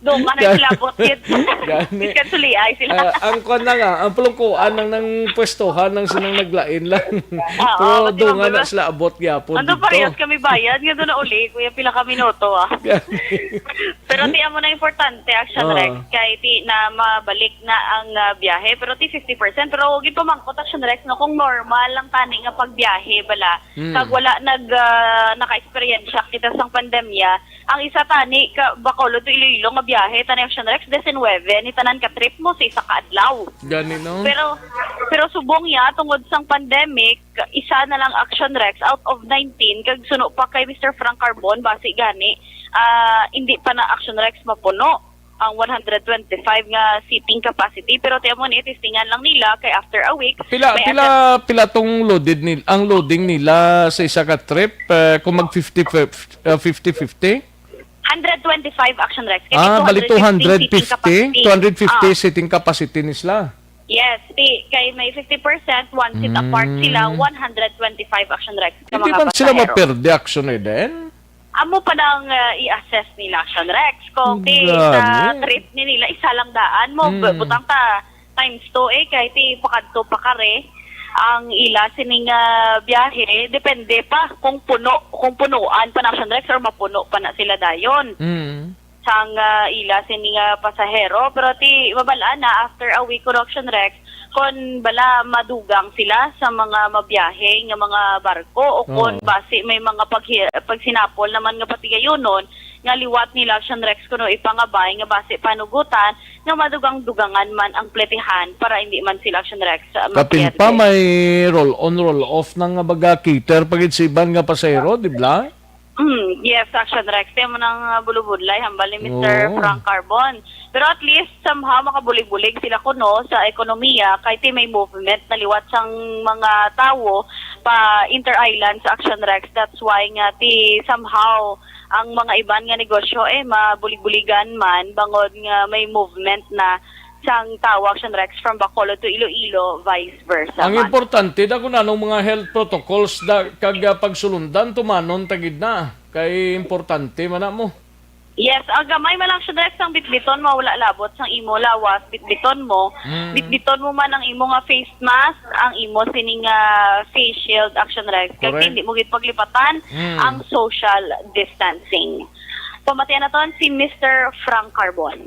Dungan na Gani. sila abot yun. Gani. Iskan suliay sila. Ah, ang kwan na nga, ang pulungkuan ng, ng pwestuhan ng sinang naglain lang. Oo, Pero pati dungan mga na sila abot gyapon Ano dito. parehas kami bayad? Nga doon na uli, kuya, pila ka minuto, ah. Gani. Pero ti amo na importante, Action Oo. Rex, kay ti na mabalik na ang, ah, biyahe. Pero ti fifty percent, pero gipamangkot, Action Rex, no, kung normal lang tani nga pagbiyahe, bala, Mm. kag wala nag, ah, naka-eksperyensya kita sang pandemya, ang isa tani ka Bacolod to Iloilo nga biyahe, tani, Action Rex, diecinuebe, ni tanan ka trip mo sa isa ka adlaw. Gani, no? Pero, pero subong ya, tungod sang pandemic, isa na lang, Action Rex, out of nineteen, kag suno pa kay Mister Frank Carbon, basi gani, ah, hindi pa na, Action Rex, mapuno ang one hundred twenty-five nga seating capacity. Pero ti amo ni, testingan lang nila kay after a week, Pila, may pila, assess- pila tong loaded nil-, ang loading nila sa isa ka trip, eh, kung mag fifty, fif-, eh, fifty fifty? Hundred twenty-five, Action Rex. Kay Ah, bali two hundred fifty seating two hundred fifty capacity. two hundred fifty Ah. seating capacity ni sila. Yes, ti, kay may fifty percent, one seat apart sila, Mm. one hundred twenty-five, Action Rex, ka Hindi mga man sila pasahero. maperde, Action Eden? Amo pa lang, ah, i-assess nila, Action Rex. Kung Ang ti sa gani. trip ni nila, isa lang daan mo, Mm. bu-, butang ta times two, eh, kay ti pakadto pa kare ang ila sining, ah, biyahe, depende pa kung puno, kung punuan pa na, Action Rex, or mapuno pa na sila dayon Mm. sang, ah, ila sini nga pasahero. Pero ti mabal-an na after a week, Action Rex, kon bala madugang sila sa mga mabiyahe nga mga barko o kon Oo. basi may mga paghi-, pagsinapol naman nga patigayonon nga liwat nila, Action Rex, kuno ipangabay nga basi panugutan nga madugang-dugangan man ang pletihan para hindi man sila, Action Rex, ah, Kapin pa mapierde. may roll on, roll off na nga baga cater pa gid sa iban nga pasahero, di ba? Mm, yes, Action Rex. Kaya mo nang, ah, bulubudlay, hambal ni Mister Oo. Frank Carbon. Pero at least, somehow, makabulig-bulig sila kuno sa ekonomiya, kay ti may movement na liwat sang mga tawo pa inter-islands, Action Rex. That's why nga ti somehow ang mga iban nga negosyo, eh, mabulig-buligan man, bangod nga may movement na sang tawo, Action Rex, from Bacolod to Iloilo, vice versa Ang man. importante, da kung anong mga health protocols da, kag, ah, pagsulundan, tumanon ta gid na. Kay importante man na mo. Yes, ang gamay man lang, Action Rex, ang bitbiton mo, wala labot sang imo lawas, bitbiton mo. Mm. Bitbiton mo man ang imo nga face mask, ang imo sining, ah, face shield, Action Rex. Kay Correct. hindi mo gid paglipatan Mm. ang social distancing. Pamatian naton si Mister Frank Carbon.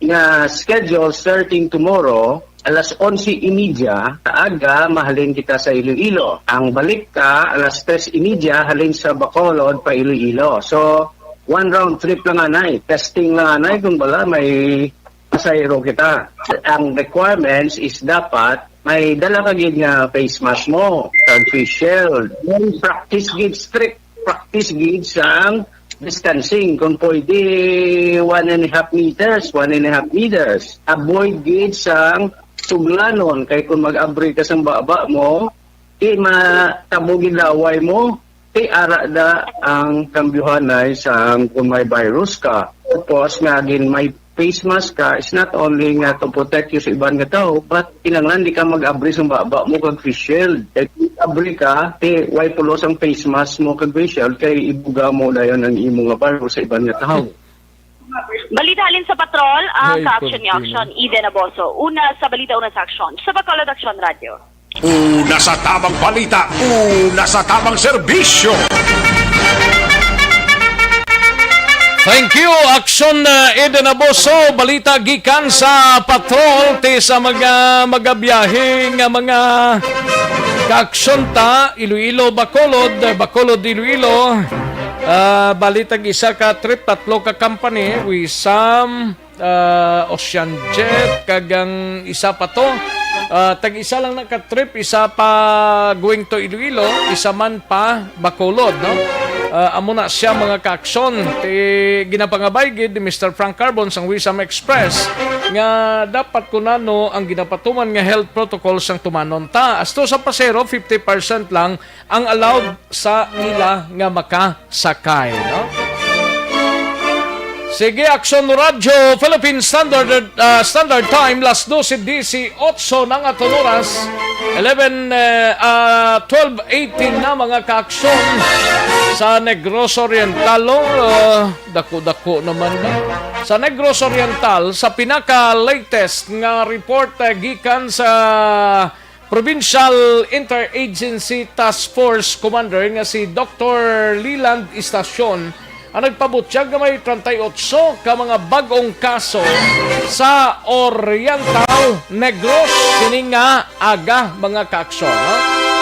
Nga schedule starting tomorrow, alas onse y media, aga, mahalin kita sa Iloilo. Ang balik ka, alas tres y media, halin sa Bacolod pa Iloilo. So, one round trip lang anay. Testing lang anay kung bala may pasahero kita. Ang requirements is dapat may dala ka gid nga face mask mo, kag face shield. Then practice gid, strict practice gid sang distancing. Kung pwede, one and a half meters, one and a half meters. Avoid gid sang suglanon. Kay kung mag-abri ka sang baba mo, di matabo gid laway mo, ti ara da ang kambyuhanay sang kung may virus ka. Tapos nga gin may face mask ka, it's not only nga to protect you sa iban nga tao, but kinahanglan di ka mag-abri sa baba mo kag face shield. Kay kung abri ka, ti way pulos ang face mask mo kag face shield, kay ibuga mo dayon ang imo nga virus sa iban nga tao. Balita halin sa patrol, ang Ay, ka-action ni kortina. Action, Eden Aboso. Una sa balita, una sa aksyon. Sa Bacolod Action Radio. Una sa tamang balita, una sa tamang serbisyo. Thank you, Action, uh, Eden Aboso. Balita gikan sa patrol, ti sa mga magabiyahe nga mga kaaksyon ta, Iloilo, Bacolod, Bacolod, Iloilo. Ah, bali tag isa ka trip, tatlo ka company, Wisam, ah, Ocean Jet, kag ang isa pa to. Ah, tag isa lang na ka trip, isa pa going to Iloilo, isa man pa Bacolod, no? Ah, amo na siya, mga kaaksyon. Ti, ginapangabay gid ni Mister Frank Carbon sang Wisam Express nga dapat kunano ang ginapatuman nga health protocol sang tumanon ta. Asto sa pasero, fifty percent lang ang allowed sa ila nga makasakay, no? Sige, Aksyon Radyo, Philippine Standard, ah, Standard Time, las dose dieciocho na nga aton oras, eleven, eh, ah, twelve eighteen na, mga kaaksyon, sa Negros Oriental, oh, ah, dako-dako naman na. Sa Negros Oriental, sa pinaka-latest nga report, eh, gikan sa Provincial Interagency Task Force Commander nga si Doktor Leland Estacion ang nagpabutyag nga may treinta y ocho ka mga bag-ong kaso sa Oriental Negros sining nga aga, mga kaaksyon, ha?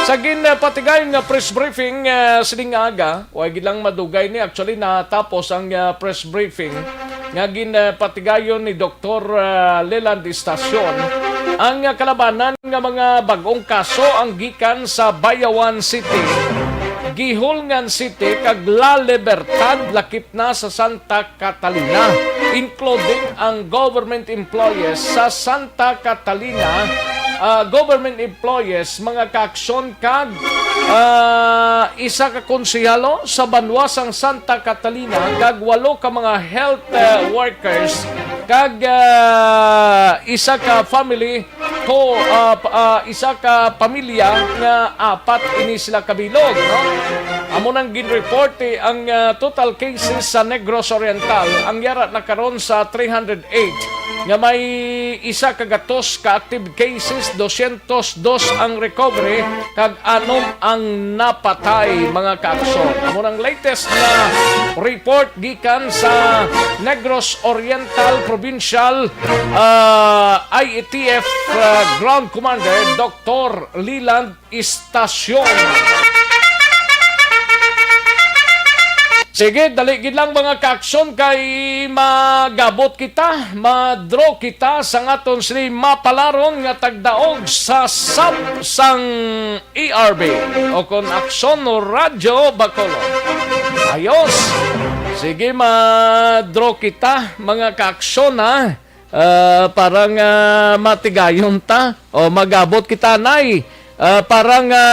Sa ginpatigayon nga press briefing, eh, sining nga aga, way gid lang madugay ni, actually, natapos ang, ah, press briefing nga ginpatigayon ni Doktor, ah, Leland Estacion. Ang kalabanan nga mga bag-ong kaso ang gikan sa Bayawan City, Guihulngan City, kag La Libertad, lakip na sa Santa Catalina, including ang government employees sa Santa Catalina, ah, government employees, mga kaaksyon, kag, ah, isa ka konsehalo sa banwa sang Santa Catalina, kag walo ka mga health, ah, workers, kag, ah, isa ka family ko, ah, pa- ah, isa ka pamilya nga apat ini sila kabilog, no? Amo nang ginreport, eh, ang, ah, total cases sa Negros Oriental. Ang yara na karon sa three hundred eight, nga may isa ka gatos ka active cases, dosyentos dos ang recovery, kag anom ang napatay, mga kaaksyon. Amo nang latest nga report gikan sa Negros Oriental Provincial, ah, I A T F, ah, Ground Commander Doktor Leland Estacion. Sige, dali gid lang, mga kaaksyon, kay magabot kita, ma-draw kita sa aton sini mapalaron nga tagdaog sa sap sang A R B o kon Aksyon Radyo Bacolod. Ayos. Sige, ma-draw kita, mga kaaksyon, ha. Ah, para nga matigayon ta o magabot kita, nay. Ah, para nga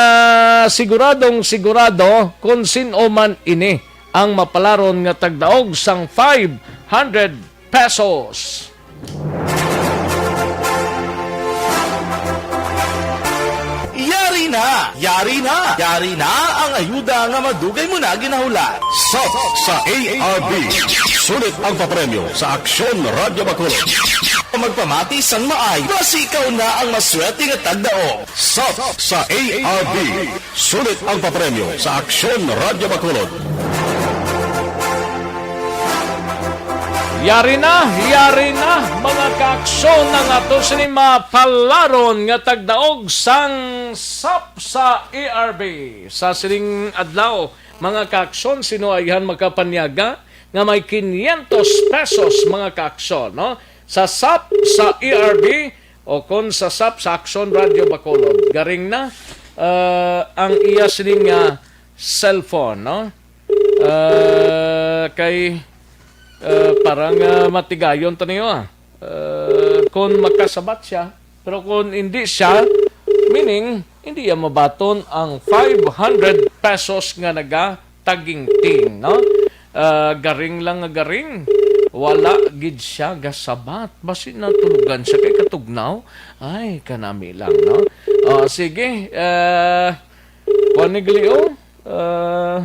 siguradong sigurado kung sin-o man ini ang mapalaron nga tagdaog sang five hundred pesos. Yari na! Yari na! Yari na ang ayuda nga madugay mo na ginahulat. Sap sa A R B. Sulit ang papremyo sa Aksyon Radyo Bacolod. Magpamati sang maay, basi ikaw na ang maswerte nga tagdaog. Sap sa A R B. Sulit ang papremyo sa Aksyon Radyo Bacolod. Yari na, yari na, mga kaaksyon, ang ato sini mapalaron nga tagdaog sang sap sa A R B. Sa sining adlaw, mga kaaksyon, sino ayhan makapanyaga nga may quinientos pesos, mga kaaksyon, no? Sa sap sa A R B o kon sa sap sa Aksyon Radyo Bacolod. Garing na, ah, ang iya sining, ah, cellphone, no? Ah, kay, ah, parang, ah, matigayon to niyo, ah. Ah, kung makasabat siya, pero kung hindi siya, meaning, hindi niya mabaton ang five hundred pesos nga nagatagingting, no? Ah, garing lang nga garing. Wala gid siya gasabat. Basi natulugan siya kay katugnaw. Ay, kanami lang, no? Ah, sige, ah, kuwan ni Glio, ah,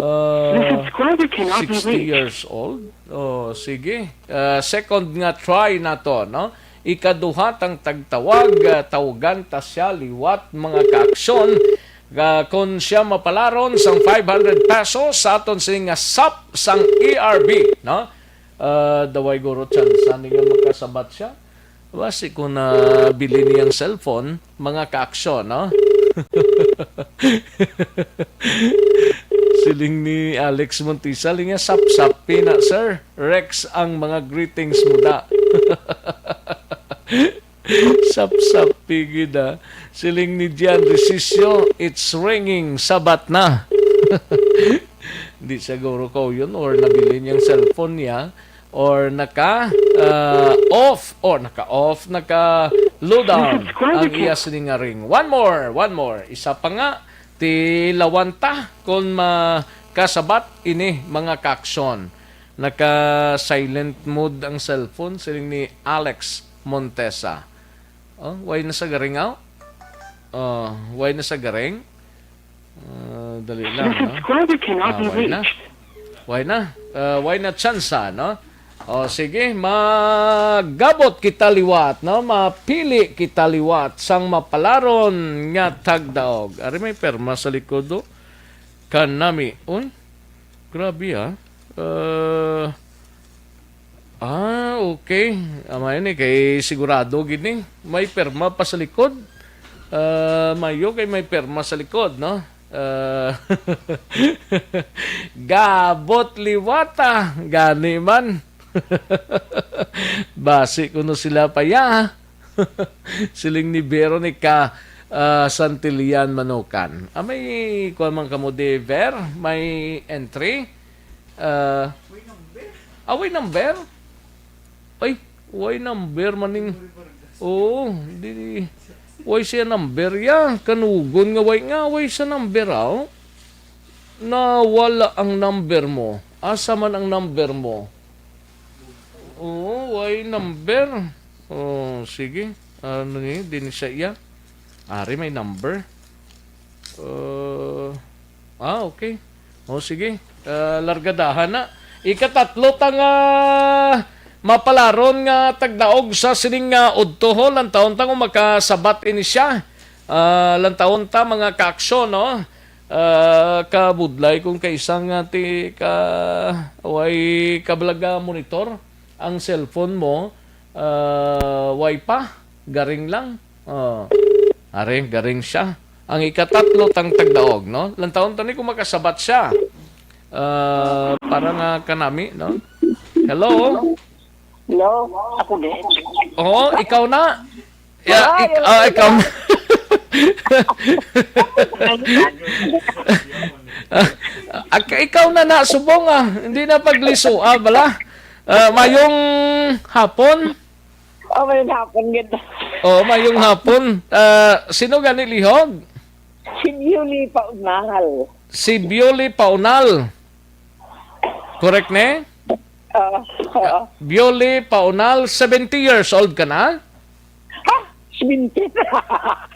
ah, The subscriber cannot be sixty reached. Years old. Oh, sige. Ah, second nga try nato, no? Ikaduha tang tagtawag, ah, tawagan ta siya liwat, mga kaaksyon. Ah, kung siya mapalaron sang five hundred pesos sa aton sini nga sap sang A R B, no? Ah, daway guro tsansa niya makasabat siya. Basi kung nabili niyang cellphone, mga kaaksyon, no? Siling ni Alex Montisa, linya, "Sapsapi na, sir. Rex ang mga greetings mo da." Sapsapi gid, ah. Siling ni Jan Resisio, "It's ringing, sabat na." Di siguro kauyon or nabili niyang cellphone niya or naka, ah, off or naka-off, naka-low down ang iya sini nga ring. One more, one more. Isa pa nga, tilawan ta kung makasabat ini, mga kaaksyon. Naka-silent mode ang cellphone, siling ni Alex Montesa. Oh, why na sa garing, aw? Oh, why na sa garing? Ah, dali lang, no? The subscriber cannot be reached. Ah, why na? Why na? Ah, why na tsansa, no? O, sige, magabot kita liwat, no? Mapili kita liwat sang mapalaron nga tagdaog. Ari may perma sa likod, oh. Kanami. Uy, grabe, ah. Ah, ah, okay. Amay ni, kay sigurado gid ni. May perma pa sa likod. Ah, mayo kay may perma sa likod, no? Ah, gabot liwata. Gani man. Basi kuno sila pa ya. Siling ni Veronica, ah, Santillan Manukan. Ah, may kuwan man kamo di, Ver? May entry? Ah, away number? Ay, way number man ning Oo, di, way siya number ya. Kanugon nga way, nga way sa number, aw. Nawala ang number mo. Asa man ang number mo? Oo, way number. Oh, sige. Ano ni? Din siya iya. Ari, may number. Uh, ah, okay. O, sige. Ah, largadahan na. Ikatatlo ta nga mapalaron nga tagdaog sa sining nga udto, ho, lantawon ta kung makasabat ini siya. Ah, lantawon ta, mga kaaksyon, no? Ah, kabudlay kung kaisa nga ti ka, way kabalaga monitor ang cellphone mo, ah, way pa, garing lang. Oh. Ari, garing siya. Ang ikatatlo tang tagdaog, no? Lantawon ta ni kung makasabat siya. Ah, para nga kanami, no? Hello? Hello? Ako din. Oo, ikaw na. Ya, Ay, ik- ay, ah, ikaw na. Ay, Ah, ak- ikaw na na, subong, ah. Hindi na pagliso, ah, bala. Ah, mayong hapon. Oh, may hapon gid. Oo, mayong hapon. Ah, sino gani lihog? Si Bioli Paunal. Si Bioli Paunal. Correct, ne? Ah, oo. Bioli Paunal, seventy years old ka na? Ha? Seventy?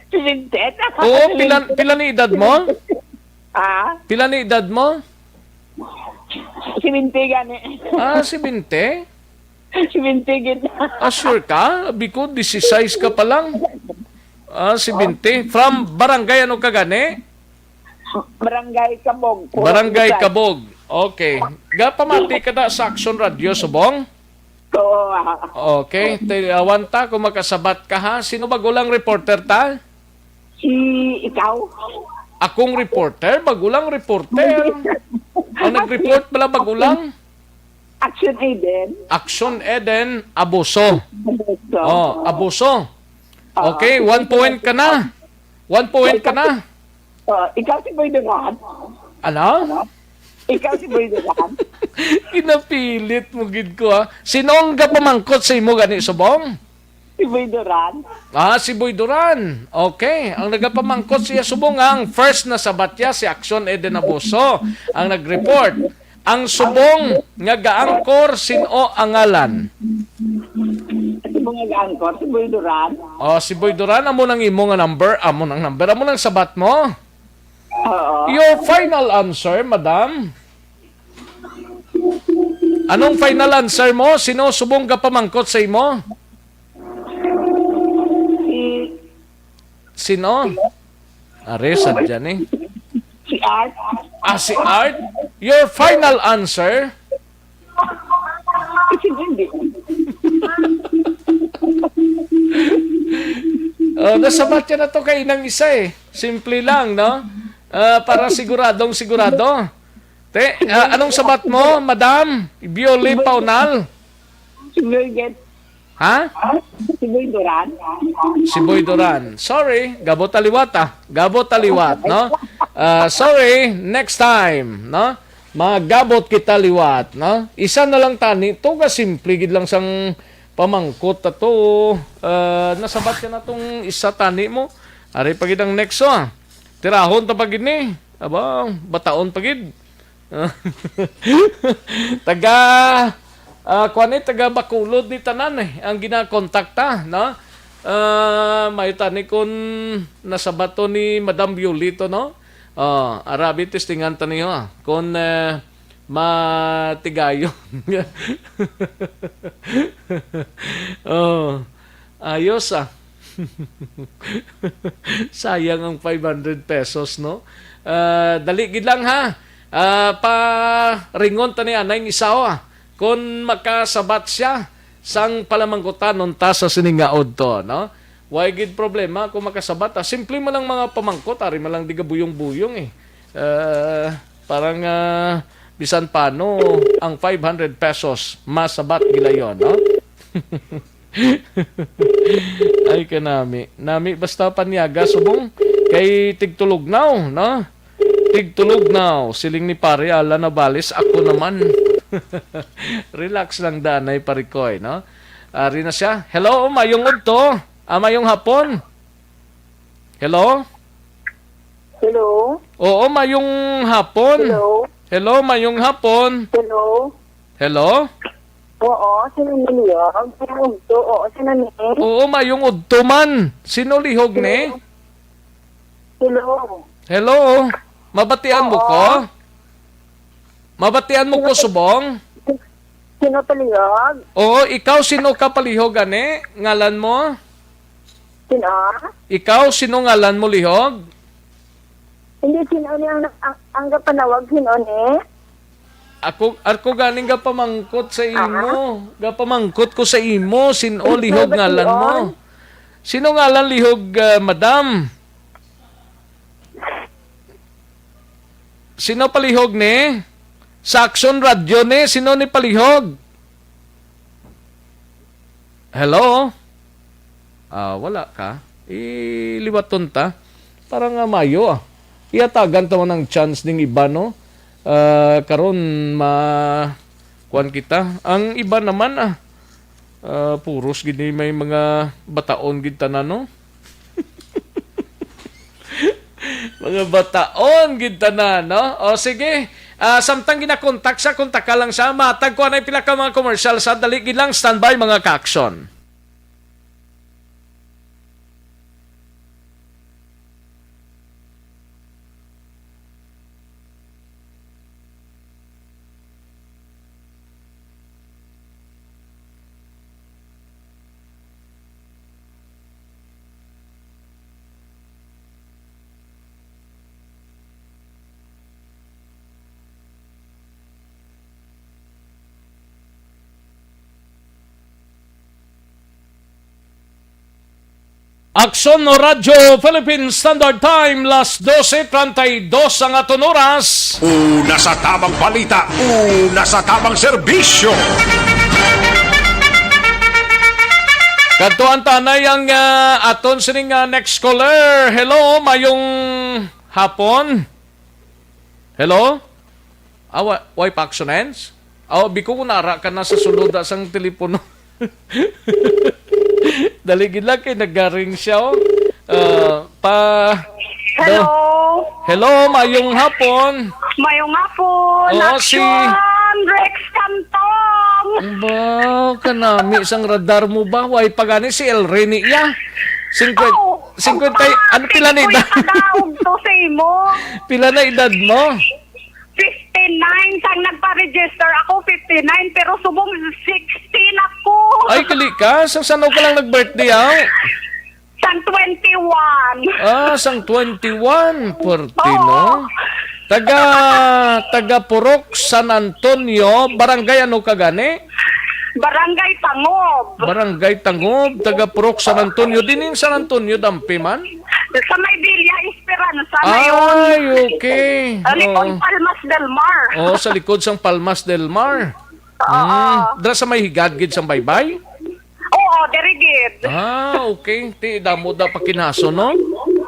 Seventy? Oo, pila, pila ni edad mo? Ah? Pila ni edad mo? Seventy gani. Ah, seventy? Seventy gid. Ah, sure ka? Abi ko, disisais ka pa lang. Ah, seventy. From barangay ano ka gani? Barangay Kabog. Barangay Kabog. Okay. Gapamati ka na sa Action Radio, subong? Oo, ah. Okay. Tilawan ta kung makasabat ka, ha? Sino ba gulang reporter ta? Si ikaw? Akong reporter? Bagulang reporter. Ang nag-report pala bagulang? Action Eden. Action Eden, abuso. Abuso. Oh, abuso. Ah, Okay, one point ka na. One point ka na. Ah, ikaw si Boy Duran? Ano? Ikaw si Boy Duran? Ginapilit mo gid ko, ha. Sino ang gapamangkot sa imo gani, subong? Si Boy Duran. Ah, si Boy Duran. Okay. Ang nagapamangkot siya subong nga ang first na sabat niya si Action Eden Abuso ang nag-report. Ang subong nga gaangkor, sin-o ang ngalan? Subong nga gaangkor, si Boy Duran. Oh, si Boy Duran, amo nang imo nga number, amo nang number, amo nang sabat mo. Oo. Your final answer, madam? Anong final answer mo? Sino subong gapamangkot sa imo? Si Sino? Are, sadya ni. Si Art. Ah, si Art? Your final answer? Kasi hindi. Oh, nasabat ka na to kay inang isa eh. Simple lang, no? Ah, para siguradong sigurado. Te, ah, anong sabat mo, Madam Bioli Paunal? Sige, get. Ha? Si Boy Duran? Si Boy Duran. Sorry, gabot ta liwat, ah. Gabot ta liwat, no? Ah, sorry, next time, no? Magabot kita liwat, no? Isa na lang tani, to ka simple gid lang sang pamangkot ato. Ah, nasabat ka na tong isa tani mo. Ari pa gid ang next, oh. Tirahon ta pa gid ni. Aba, bataon pa gid. Taga, ah, kuwan ni, taga Bacolod ni tanan eh, ang ginakontakta, no? Ah, may tani kun nasabat to ni Madam Violito, no? Oh, arabi, testingan ta niyo, ah. Kun, eh, matigayon. Oh, ayos, ah. Sayang ang five hundred pesos, no? Ah, dali gid lang, ha. Ah, paringon ta ni anay nga isaw, ah. Kon makasabat siya sang palamangkutan unta sa sining nga udto, no? Way gid problema kung makasabat, ah. Simple man lang mga pamangkot, ari man lang di gabuyong-buyong, eh. Ah, parang, ah, bisan pano ang five hundred pesos, masabat gilayon, no? Ay, kanami. Nami basta panyaga subong kay tigtulugnaw, no? Tigtulugnaw, siling ni Pare Alan Navales, ako naman. Relax lang danay, Pare Koy, no? Ari na siya. Hello, mayong udto. Ah, mayong hapon. Hello? Hello? Oo, mayong hapon. Hello? Hello, mayong hapon. Hello? Hello? Oo, sino ni Lihog? Sino udto? Oo, sino ni? Oo, mayong udto man. Sino lihog ni? Hello? Hello? Hello? Mabatian mo Oo. ko? Mabatian mo ko, Sino pa- subong? Sino palihog? Oo, ikaw, sino ka palihog, gani? Ngalan mo? Sino? Ikaw, sino ngalan mo, lihog? Hindi, sino ni ang, ang, ang kapanawag, sino ni? Ako, ako ganing gapamangkot sa imo. Ah? Gapamangkot ko sa imo, sino Ikaw lihog ba ngalan mo? Tion? Sino ngalan lihog, ah, madam? Sino palihog ni? Sa Aksyon Radyo ni, sino ni palihog? Hello? Ah, wala ka. Iliwaton ta. Para nga mayo, ah. Ihatagan ta man ang chance ning iba, no? Ah, karon ma-, kuwan kita. Ang iba naman, ah, ah, puros gid ni may mga bataon gid tanan, no? Mga bataon gid tanan, no? O sige, ah, samtang ginakontak siya, kontaka lang siya. Matag ko anay pila ka mga commercial sa dali gid lang, standby, mga ka-aksyon. Aksyon Radyo Philippine Standard Time, las dose treinta y dos ang aton oras. Una sa tamang balita, una sa tamang serbisyo. Kadtuan ta anay ang, ah, aton sining, ah, next caller. Hello, mayong hapon. Hello? Awa, way pa aksyon ends? Aw, biko ko nara ka na sa sulod, ah, sang telepono. Dali gid lang kay nagaring siya, oh. Ah, pa, Hello. Hello, mayong hapon. Mayong hapon, Oo, si Action Rex Cantong. Ba, kanami sang radar mo ba? Way pa gani si El Rey niya. Singkwenta, Oh, singkwenta, ano, pila ni edad? Padaog to sa imo. Pila na edad mo? Fifty-nine sang nagpa-register ako, fifty-nine, pero subong sixty na ko. Ay, kali ka? Sa sano ka lang nag-birthday, ah? Sang twenty-one. Ah, sang twenty-one. Puwerte, Oo. no? Taga, taga Purok San Antonio, barangay ano ka gani? Barangay Tangob. Barangay Tangob, taga Purok San Antonio. Diin San Antonio, dampi man? Sa may Villa Esperanza na yun. Ay, okay. Sa likod Oo. Palmas del Mar. Oo, sa likod sang Palmas del Mar. Oo. Mm. Dira sa may higad gid sang baybay? Oo, diri gid. Ah, okay. Ti, damo da pakinaso, no?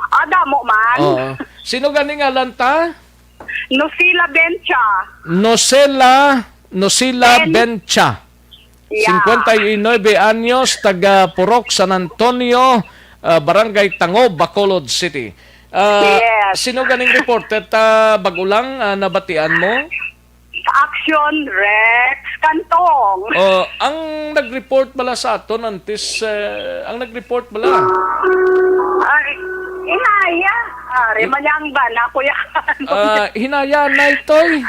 Ah, damo man. Oo. Sino gani ngalan ta? Nusila Bencha. Nusela, Nusila Ben- Bencha. Yeah. Cincuenta y nueve anyos, taga Purok San Antonio, ah, Barangay Tangob, Bacolod City. Ah, Yes. sino ganing reporter ta bag-o lang, ah, nabatian mo? Action Rex Cantong. Oh, ang nag-report bala sa aton antes, eh, ang nag-report bala? Ay, inaya. Ari man yang bana, kuya. Ah, hinaya na itoy.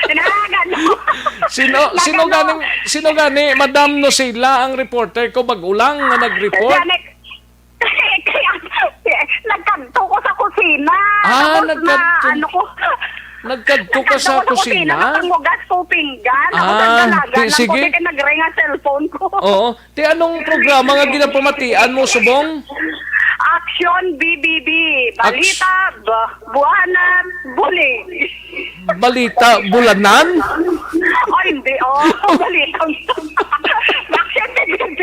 Hinayagan mo. Sino, sino Nagano? ganing, sino gani, Madam Nusila, ang reporter ko, bag-o lang nga nag-report? Yan, eh, kaya, nagkadto ko sa kusina. Ah, Tapos na, nagkadto. ano ko, Nagkadto ka nagkadto sa ko sa kusina, kusina? nakamugas ko pinggan. Ako Ah, nagdalagan di, lang ko, sige. di kay nag-ring ang cellphone ko. Oo. Ti, anong programa nga ginapamatian mo, subong? Action B B B. Aks- Balita, ba, buwanan, bulig. Balita, bulanan? Ay, hindi. Oh, balita. Action B B B.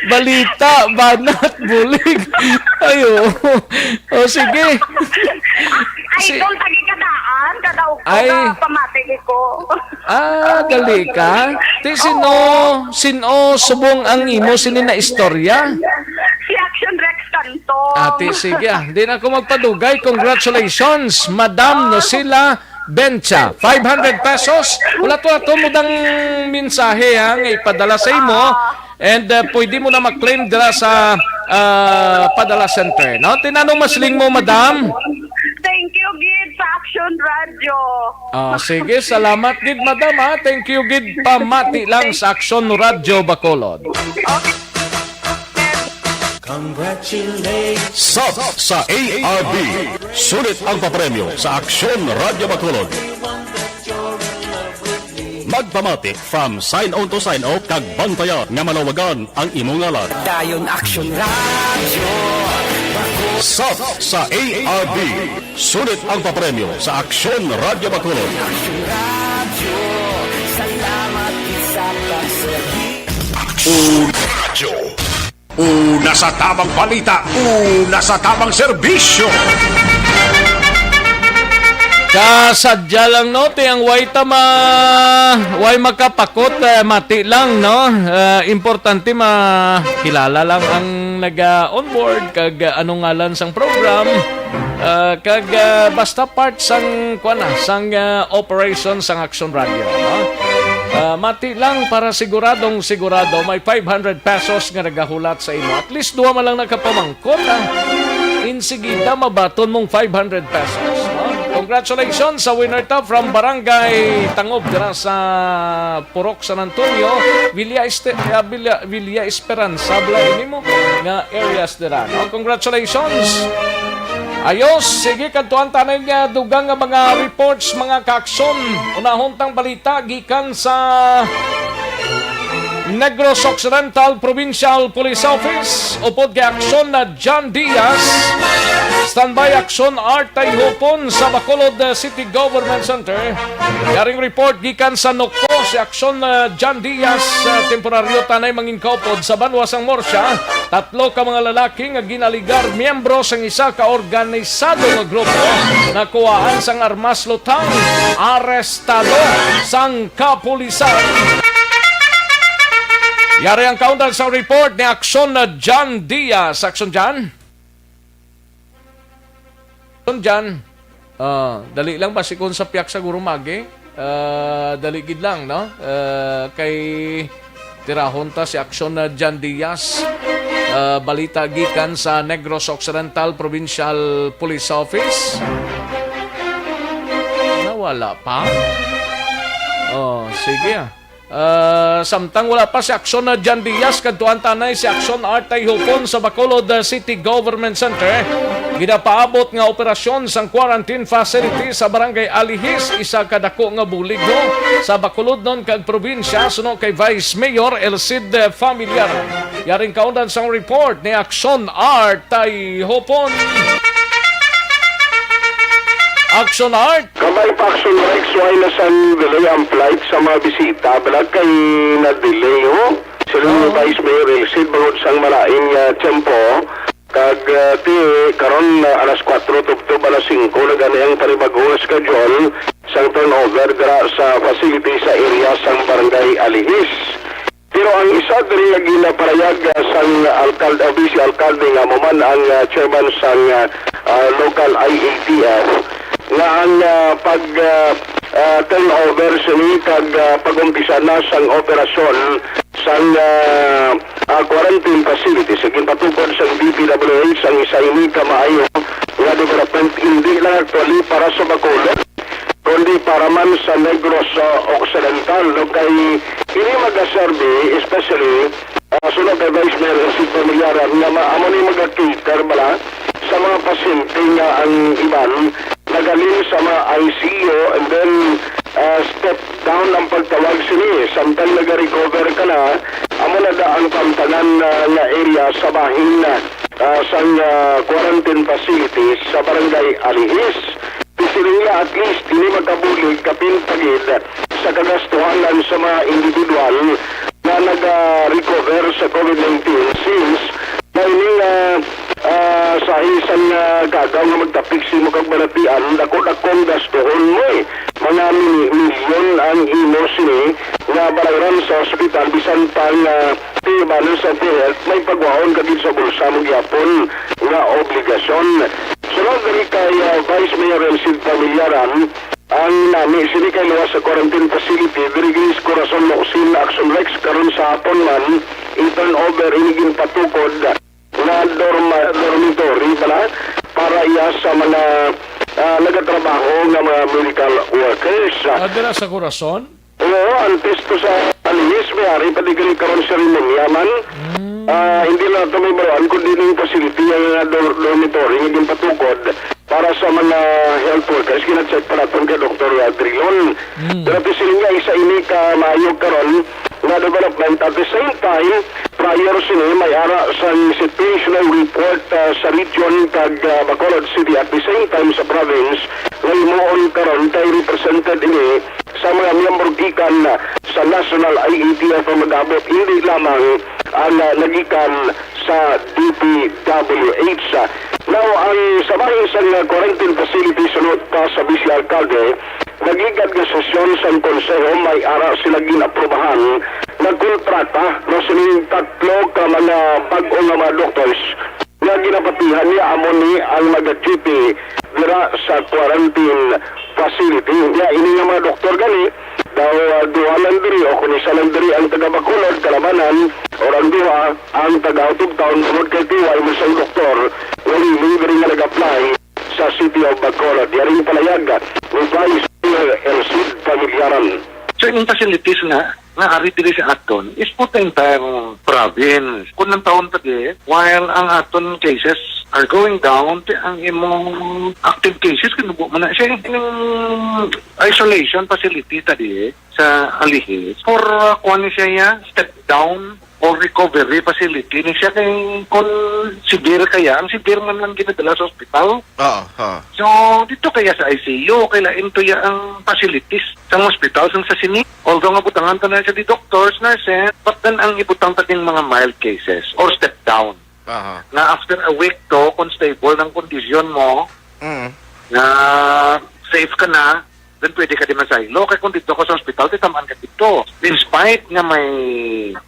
Balita, banat, bulig. Ay, oo. O, sige. Si- Idol, tagi kadaan. Kada ugto Ay. ka, pamati ko. Ah, gali ka? Ti sino, sino subong ang imo sini na istorya? Si Action Rex Canto. Ati, sige, ah. Di na ako magpadugay. Congratulations, Madam Nocila Bencha. Five hundred pesos. Wala to, ato mo dang mensahe, ha, nga ipadala sa imo. And, uh, pwede mo na ma-claim dira sa, uh, padala center, no? Tinanong masling mo, madam? Thank you, gid, sa Action Radio. Ah, sige, salamat gid, madam, ha. Thank you gid, pamati lang sa Action Radio Bacolod. Okay. Congratulations. Sap sa A R B. Sulit ang papremyo sa Aksyon Radyo Bacolod. Magpamati from sign on to sign off kag bantayan nga malawagan ang imo ngalan. Dayon Aksyon Radyo. Sap sa A R B. Sulit ang papremyo sa Aksyon Radyo Bacolod. Aksyon Radyo. Salamat sa pagserbi. Aksyon Radyo. Una sa tamang balita, una sa tamang serbisyo. Kasadya lang, no, ti ang way ta ma-, way makapakot, eh, mati lang, no? Eh, importante makilala lang ang naga-onboard kag, ah, ano ngalan sang program. Ah, kag, ah, basta part sang, kuwan na, sang, ah, operation sang Action Radio, no? Ah, mati lang para siguradong sigurado may five hundred pesos nga nagahulat sa imo. At least duha man lang nakapamangkot, ah. Insigida mabaton mong five hundred pesos, no? Congratulations sa winner ta from Barangay Tangob dira sa Purok San Antonio, Villa Este-, ah, Villa, Villa Esperanza, bala ini mo nga areas dira, no? Congratulations! Ayos, sige, kadtuan ta na nga dugang nga mga reports, mga kaaksyon. Unahon tang balita gikan sa Negros Occidental Provincial Police Office, upod kay Aksyon na John Diaz. Standby Aksyon Art Tayhupon sa Bacolod, uh, City Government Center. Yaring report gikan sa Noko, si Aksyon, uh, John Diaz, uh, temporaryo tanay mangin kaupod sa banwa sang Murcia. Tatlo ka mga lalaki nga ginaligar miyembro sang isa ka organisado nga grupo nakuhaan sang armas lutang, arestado sang kapulisan. Yari ang kaundan sa report ni Aksyon na John Diaz. Aksyon, John? Aksyon, John. Ah, dali lang, basi kung sa piyak sa gurumagi. Ah, dali gid lang, no? Ah, kay tirahon ta si Aksyon na John Diaz. Ah, balita gikan sa Negros Occidental Provincial Police Office. Nawala pa? Oh, sige, ah. Ah, samtang wala pa si Aksyon na John Diaz, kadtuan tanay si Aksyon Art Tayhupon sa Bacolod, ah, City Government Center. Ginapaabot nga operasyon sang quarantine facility sa Barangay Alihis, isa ka dako nga bulig, no, sa Bacolodnon kag probinsya, suno kay Vice Mayor Elcid Familiar. Yaring kaundan sang report ni Aksyon Art Tayhupon. Aksyon Art. Kabay pa, Aksyon Rex, wala na sang delay ang flight sa mga bisita. Bala kay na-delay, ho. Sila ni Oo. Vice Mayor Elcid, bangod sang malain nga tiyempo. Kag, ah, ti, karon, ah, alas kuwatro tubtob alas singko na gani ang panibag-o nga schedule sang turnover dira sa facility sa area sang Barangay Alihis. Pero ang isa diri nga ginaparayag, ah, sang alkalde, o vice alkalde nga amo man ang, ah, chairman sang, ah, ah, local I A T F, nga ang, ah, pag, ah, ah, turnover sini kag, ah, pag-umpisa na sang operasyon sang, ah, ah, quarantine facility sa ginpatupad sang D P W H, ang isa ini ka maayo nga development, hindi lang actually para sa Bacolod, kundi para man sa Negros, ah, Occidental, no? Kay ini magaserbi, especially, ah, suno kay Vice Mayor Elcid Familiar, nga ma-, amo ni maga-cater bala sa mga pasyente nga ang iban nagaling sa mga I C U, and then, ah, step down ang pagtawag sini. Samtang nag-recover ka na, amo na da ang pantanan, ah, nga area sa bahin, ah, sang, ah, quarantine facilities sa Barangay Alihis. Ti sila, at least, ini makabulig kapin pa gid sa kagastuhanan sa mga individual nga naga-recover sa COVID nineteen, since may ini nga, ah, Sa isang, ah, kagaw nga magtapik sa imo kag balatian, dako-dakong gastuhon mo, eh. Mga mini-, milyon ang imo sini nga bayaran sa ospital, bisan pa nga pay balance sa PhilHealth, may pagwaon ka gid sa bulsa mo gyapon nga obligasyon. Sunod diri kay, ah, Vice Mayor Elcid Familiaran, ang nami sini kay luwas sa quarantine facility diri gid sa Corazon Locsin, Action Rex, karon sa hapon man i-turn over ini ginpatukod nga dorma-, dormitory bala para iya sa mga, ah, nagatrabaho nga mga medical workers. Ah, dira sa Corazon? Oo, antes to sa Alihis, may ari pa di gali karon seremonya man. Mm. Ah, hindi lang ito may baroan, kundi ning facility, ang, ah, dor-, dormitory nga ginpatukod para sa mga health workers, gina-check pa naton kay Doktor Trilon. Mm. Pero ito sila nga isa ini ka maayo karon nga development. At the same time, prior sini, may ara sang situational report, ah, sa region kag, ah, Bacolod City. At the same time, sa province, nga himuon karon kay represented ini sa mga miyembro gikan sa National I A T F nga mag-abot, hindi lamang ang, ah, nagikan sa D P W H. Now, ang sa bahin sang quarantine facility, sunod pa sa Vice Alcalde, nagligad nga sesyon sang konseho, may ara sila ginaprobahan nga kontrata na sining tatlo ka mga bag-o nga mga doctors nga ginapatihan niya amo ni ang mag-duty dira sa quarantine facility. Niya ini nga mga doktor gani daw, ah, duha lang diri o kung isa lang diri ang taga Bacolod kalabanan, or ang duha ang taga out of town, tungod kay tiway mo sang doktor nga willing diri nga nag-apply sa City of Bacolod. Yaring palayag ni Vice Mayor Elcid Familiaran. So, yung facilities nga nga ari diri sa aton is for the entire province. Kung ang taon pa di, while ang aton cases are going down, ti ang imong active cases, kinubo man na siya. Yung isolation facility ta di sa Alihis, for, uh, kuwan ni siya, ya, step down or recovery facility ni siya. Kay kung severe kaya, ang severe man lang ginadala sa ospital. Oo, oo. So, dito kaya sa I C U, kay lain to ya ang facilities sa hospital, sang sa sini. Although nga butangan ta na siya di doctors, nurses, but then ang ibutang ta ding mga mild cases or step down. Aha. Nga after a week to, kung stable ng kondisyon mo, Mm. nga safe ka na, then pwede ka di masaylo. Kay kung dito ka sa hospital, titamaan ka dito. In spite nga may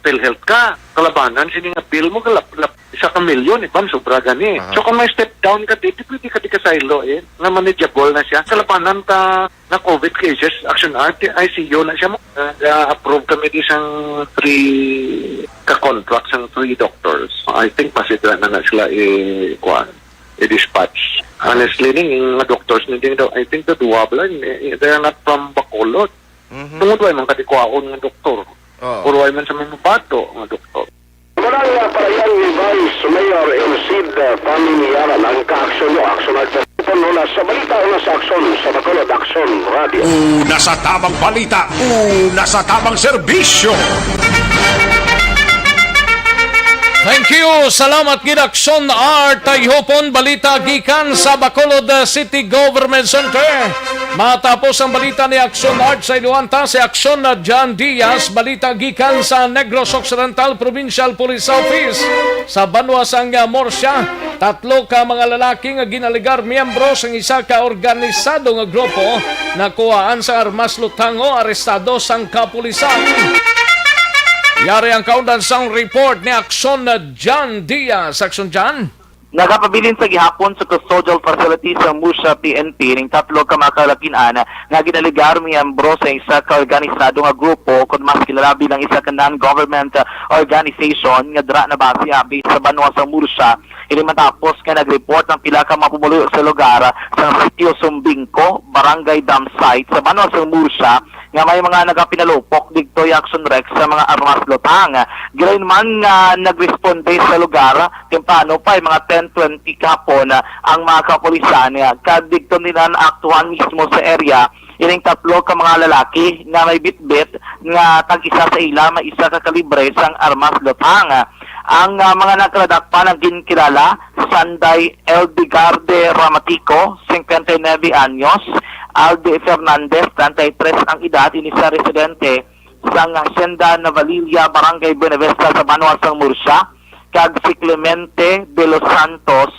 PhilHealth ka, kalabanan, sini nga bill mo, kalap-, lap-, isa ka milyon, iban sobra gani. Aha. So kung may step down ka di, di pwede ka di kasaylo, eh, nga manageable na siya. Kalabanan ka na COVID cases, Action Art, I C U na siya mo. Uh, approve kami di sang three ka contract sang three doctors. I think pasidra na na sila i-, kuan, i-dispatch. Honestly, ning mga doctors ni ding daw, I think the duwa bala, eh, they are not from Bacolod. Mhm. Tungod way man kadikwaon nga doktor. Oo. Or way man sa may mabato nga doktor. Wala nga parayan ni Vice Mayor Elcid, uh, Familiaran ang kaaksyon mo, aksyon at sa balita o sa aksyon sa Bacolod Aksyon Radio. Una sa tamang balita, una sa tamang serbisyo. Thank you. Salamat gid, Aksyon Art Tayhopon. Balita gikan sa Bacolod, uh, City Government Center. Matapos ang balita ni Aksyon Art, sa iluhan ta si Aksyon na John Diaz. Balita gikan sa Negros Occidental Provincial Police Office sa banwa sang, uh, Murcia. Tatlo ka mga lalaki nga ginaligar miyembro sang isa ka organisado nga grupo nakuhaan sa armas lutango, arestado sang kapulisan. Yari ang kaundan sang report ni Aksyon John Diaz. Aksyon John. Nagapabilin sa gihapon sa custodial facility sa Murcia P N P ning tatlo ka mga kalalakin-an nga ginaligar miyembro sa isa ka organisado nga grupo, kon mas kilala bilang isa ka non-government organization, nga dira na base abi sa banwa sa Murcia. Ini matapos nga nag-report ang pila ka mga pumuluyo sa lugar sa Sitio Sumbingco, Barangay Dam Site, sa banwa sa Murcia, nga may mga nagapinalupok digto, Action Rex, sa mga armas lutang. Gilayon man nga nagresponde sa lugar, temprano pa, ay mga ten twenty kahapon, ang mga kapulisan, nga kag digto nila naaktuhan mismo sa area ining tatlo ka mga lalaki nga may bitbit nga tag-isa sa ila may isa ka kalibre sang armas lutang. Ang, ah, mga nagkaladakpan ang ginkilala, Sanday Eldegarde Ramatico, singkwenta y nuebe anyos, Aldi Fernandez, treinta y tres ang edad, ini sa residente sang Hacienda Navalilla, Barangay Buenavista, sa banwa sang Murcia, kag si Clemente de los Santos,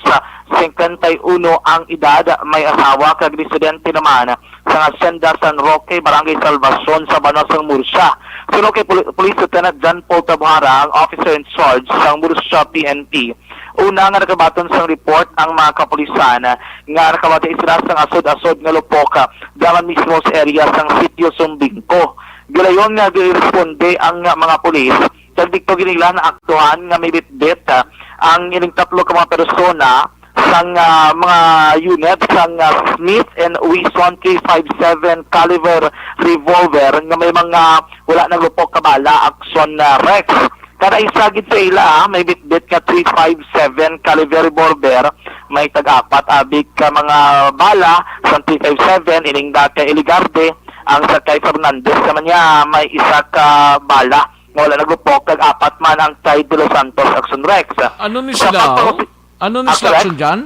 singkwenta y uno ang edad, may asawa kag residente naman sang Hacienda San Roque, Barangay Salvacion, sa Banwa sang Murcia. Suno kay Poli-, Police Lieutenant John Paul Tabuhara, ang officer in charge sang Murcia P N P, una nga nakabaton sang report ang mga kapulisan nga nakabati sila sang asod-asod nga lupok, ah, daman mismo sa area sang Sitio Sumbingco. Gilayon nga giresponde ang mga pulis, kag didto gid nila naaktuhan nga may bitbit, ah, ang ining tatlo ka mga persona sang, ah, mga unit sang, ah, Smith and Wesson K five seven caliber revolver nga may mga wala naglupok ka bala, akson, ah, Rex. Kada isa gid sa ila, ah, may bitbit nga three five seven caliber revolver, may tag-apat abig ka mga bala sang three five seven, ining da kay Iligarde, ang sa kay Fernandez naman niya may isa ka bala nga wala naglupok, kag apat man ang kay De Los Santos, akson Rex. Ano ni Sa sila, oh? pagpapasi- Ano ni Ah, sila, correct? Action John?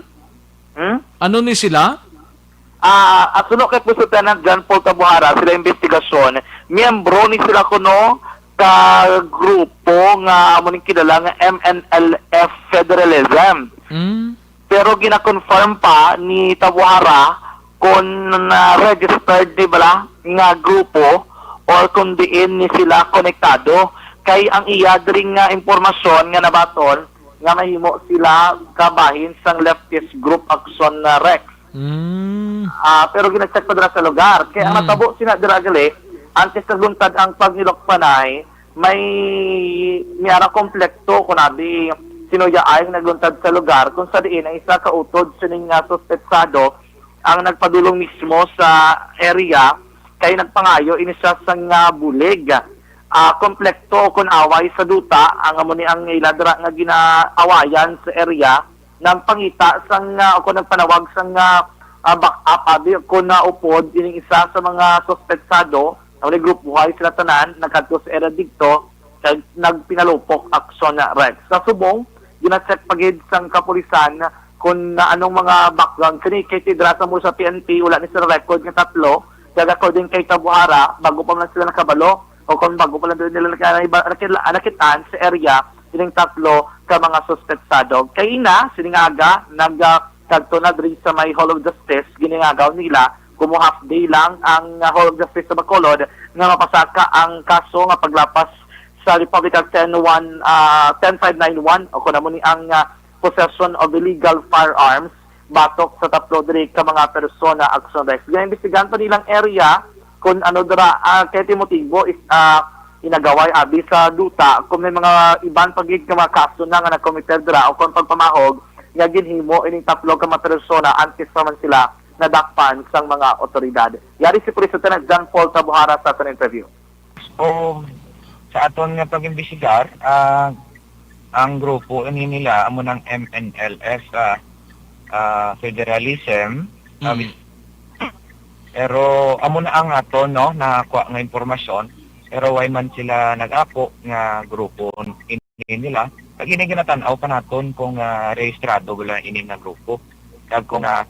Hmm? Ano ni sila? Ah, at suno kay Police Lieutenant John Paul Tabuhara, sila investigasyon, miyembro ni sila kuno ka grupo nga amo ning kilala nga M N L F Federalism. Mm. Pero gina-confirm pa ni Tabuhara kung na-registered ni bala nga grupo or kung diin ni sila konektado. Kay ang iya diri nga impormasyon nga nabaton nga mahimo sila kabahin sang leftist group Action, ah, Rex. Mm. Ah, pero gina-check pa dira sa lugar. Kay ang Mm. natabo sina dira gali, antes nagluntad ang paghilok panay, may niara komplekto kun abi sinuyaay nga nagluntad sa lugar kung sa diin ang isa ka utod sining nga suspetsado ang nagpadulong mismo sa area kay nagpangayo ini siya sang, ah, bulig. Ah, komplekto o kon away sa duta, ang amo ni ang ila dira nga ginaawayan sa area, nagpangita sang, ah, o kon nagpanawag sang, ah, ah, backup, abi, kon naupod ining isa sa mga suspetsado, amo ni grupo hay sila tanan, nagkadto sa area didto, kag nagpinalupok aksyon na Rex. Sa subong, gina-check pa gid sang kapulisan kung na anong mga background sini, kay ti dira sa mo sa P N P, wala ni sila record nga tatlo. Kag according kay Tabuhara, bago pa man sila nakabalo, o kung bago pa lang din nila naka-, naka-, nakit-, nakit-an sa area, ining tatlo ka mga suspetsado. Kay ina, sining aga, nag, ah, kadto na diri sa may Hall of Justice, giningagaw nila, kumo half day lang ang, ah, Hall of Justice sa Bacolod nga mapasaka ang kaso nga paglapas sa Republic Act ten one, ah, ten five nine one, o kun amo ni ang, ah, possession of illegal firearms batok sa tatlo diri ka mga persona, aksyon Rex. Ginaimbestigahan pa nilang area kung ano dira, ah, kay ti motibo is, ah, inagaway abi sa duta kung may mga iban pa gid nga mga kaso na nga nakomiter dira o kung pagpamahog nga ginhimo ining tatlo ka mga persona antes pa man sila nadakpan sang mga otoridad. Yari si Police Lieutenant John Paul Tabuhara sa aton interview. So, sa aton nga pag-imbestigar, ah, ang grupo ini nila amo nang M N L F, ah, ah, Federalism. Ah, Mm. Pero amo na ang aton, no, nakuha nga impormasyon, pero way man sila nag-apo nga grupo ini nila. Kag ini ginatan-aw pa naton kung, ah, rehistrado bala ini nga grupo. Kag kung, ah,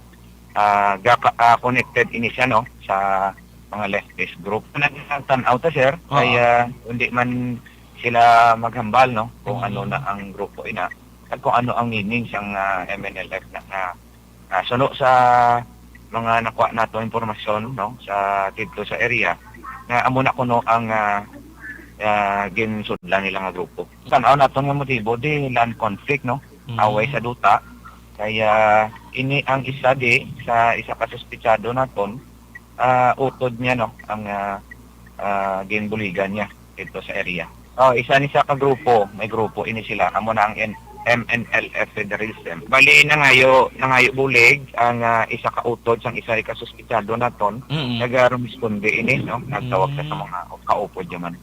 ah, gaka-, ah, connected ini siya, no, sa mga leftist group. Nagtan-aw ta, sir, Oo. kay, ah, hindi man sila maghambal, no, kung Mm. ano na ang grupo ina, at kung ano ang meaning sang, ah, M N L F na, na, ah, suno sa mga nakuha nato impormasyon, no, sa didto sa area, nga amo na kuno ang, ah, ah, ginsudlan nila nga grupo. Tan-aw naton nga motibo, di land conflict, no? Mm. Away sa duta. Kaya ini ang isa di sa isa ka suspitsado naton, ah, utod niya, no, ang, ah, ah, ginbuligan niya dito sa area. Oh, isa ni sa ka grupo, may grupo ini sila. Amo na ang N-, M N L F Federalism. Bali, nangayo, nangayo bulig ang, ah, isa ka utod sang isa ka suspitsado naton. Mm. Nagarumisponde ini, no? Nagtawag sa, sa Mm. mga kaupod niya man.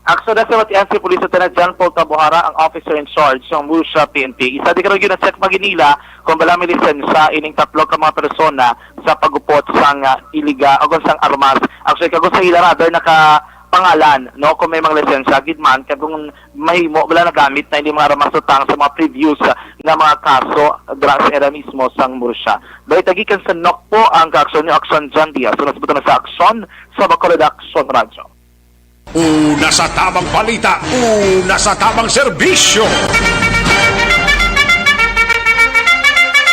Aksyon na sa batian si Police Lieutenant John Paul Tabuhara, ang officer in charge sang Murcia P N P. Isa di karon gina-check pa gid nila kung bala may lisensya ining tatlo ka mga persona sa pag-upot sang, ah, iliga o kung sang armas. Actually, kag sa ila radar nakapangalan, no, kung may mga lisensya gid man, kag kung mahimo bala nagamit na ini mga armas utang sa mga previous, ah, nga mga kaso dira sa area mismo sang Murcia. Balita gikan sa Nokpo, ang kaaksyon niyo, Aksyon John Diaz. Una sa buto na sa Aksyon, sa Bacolod Aksyon Radyo. Una sa tamang balita, una sa tamang serbisyo.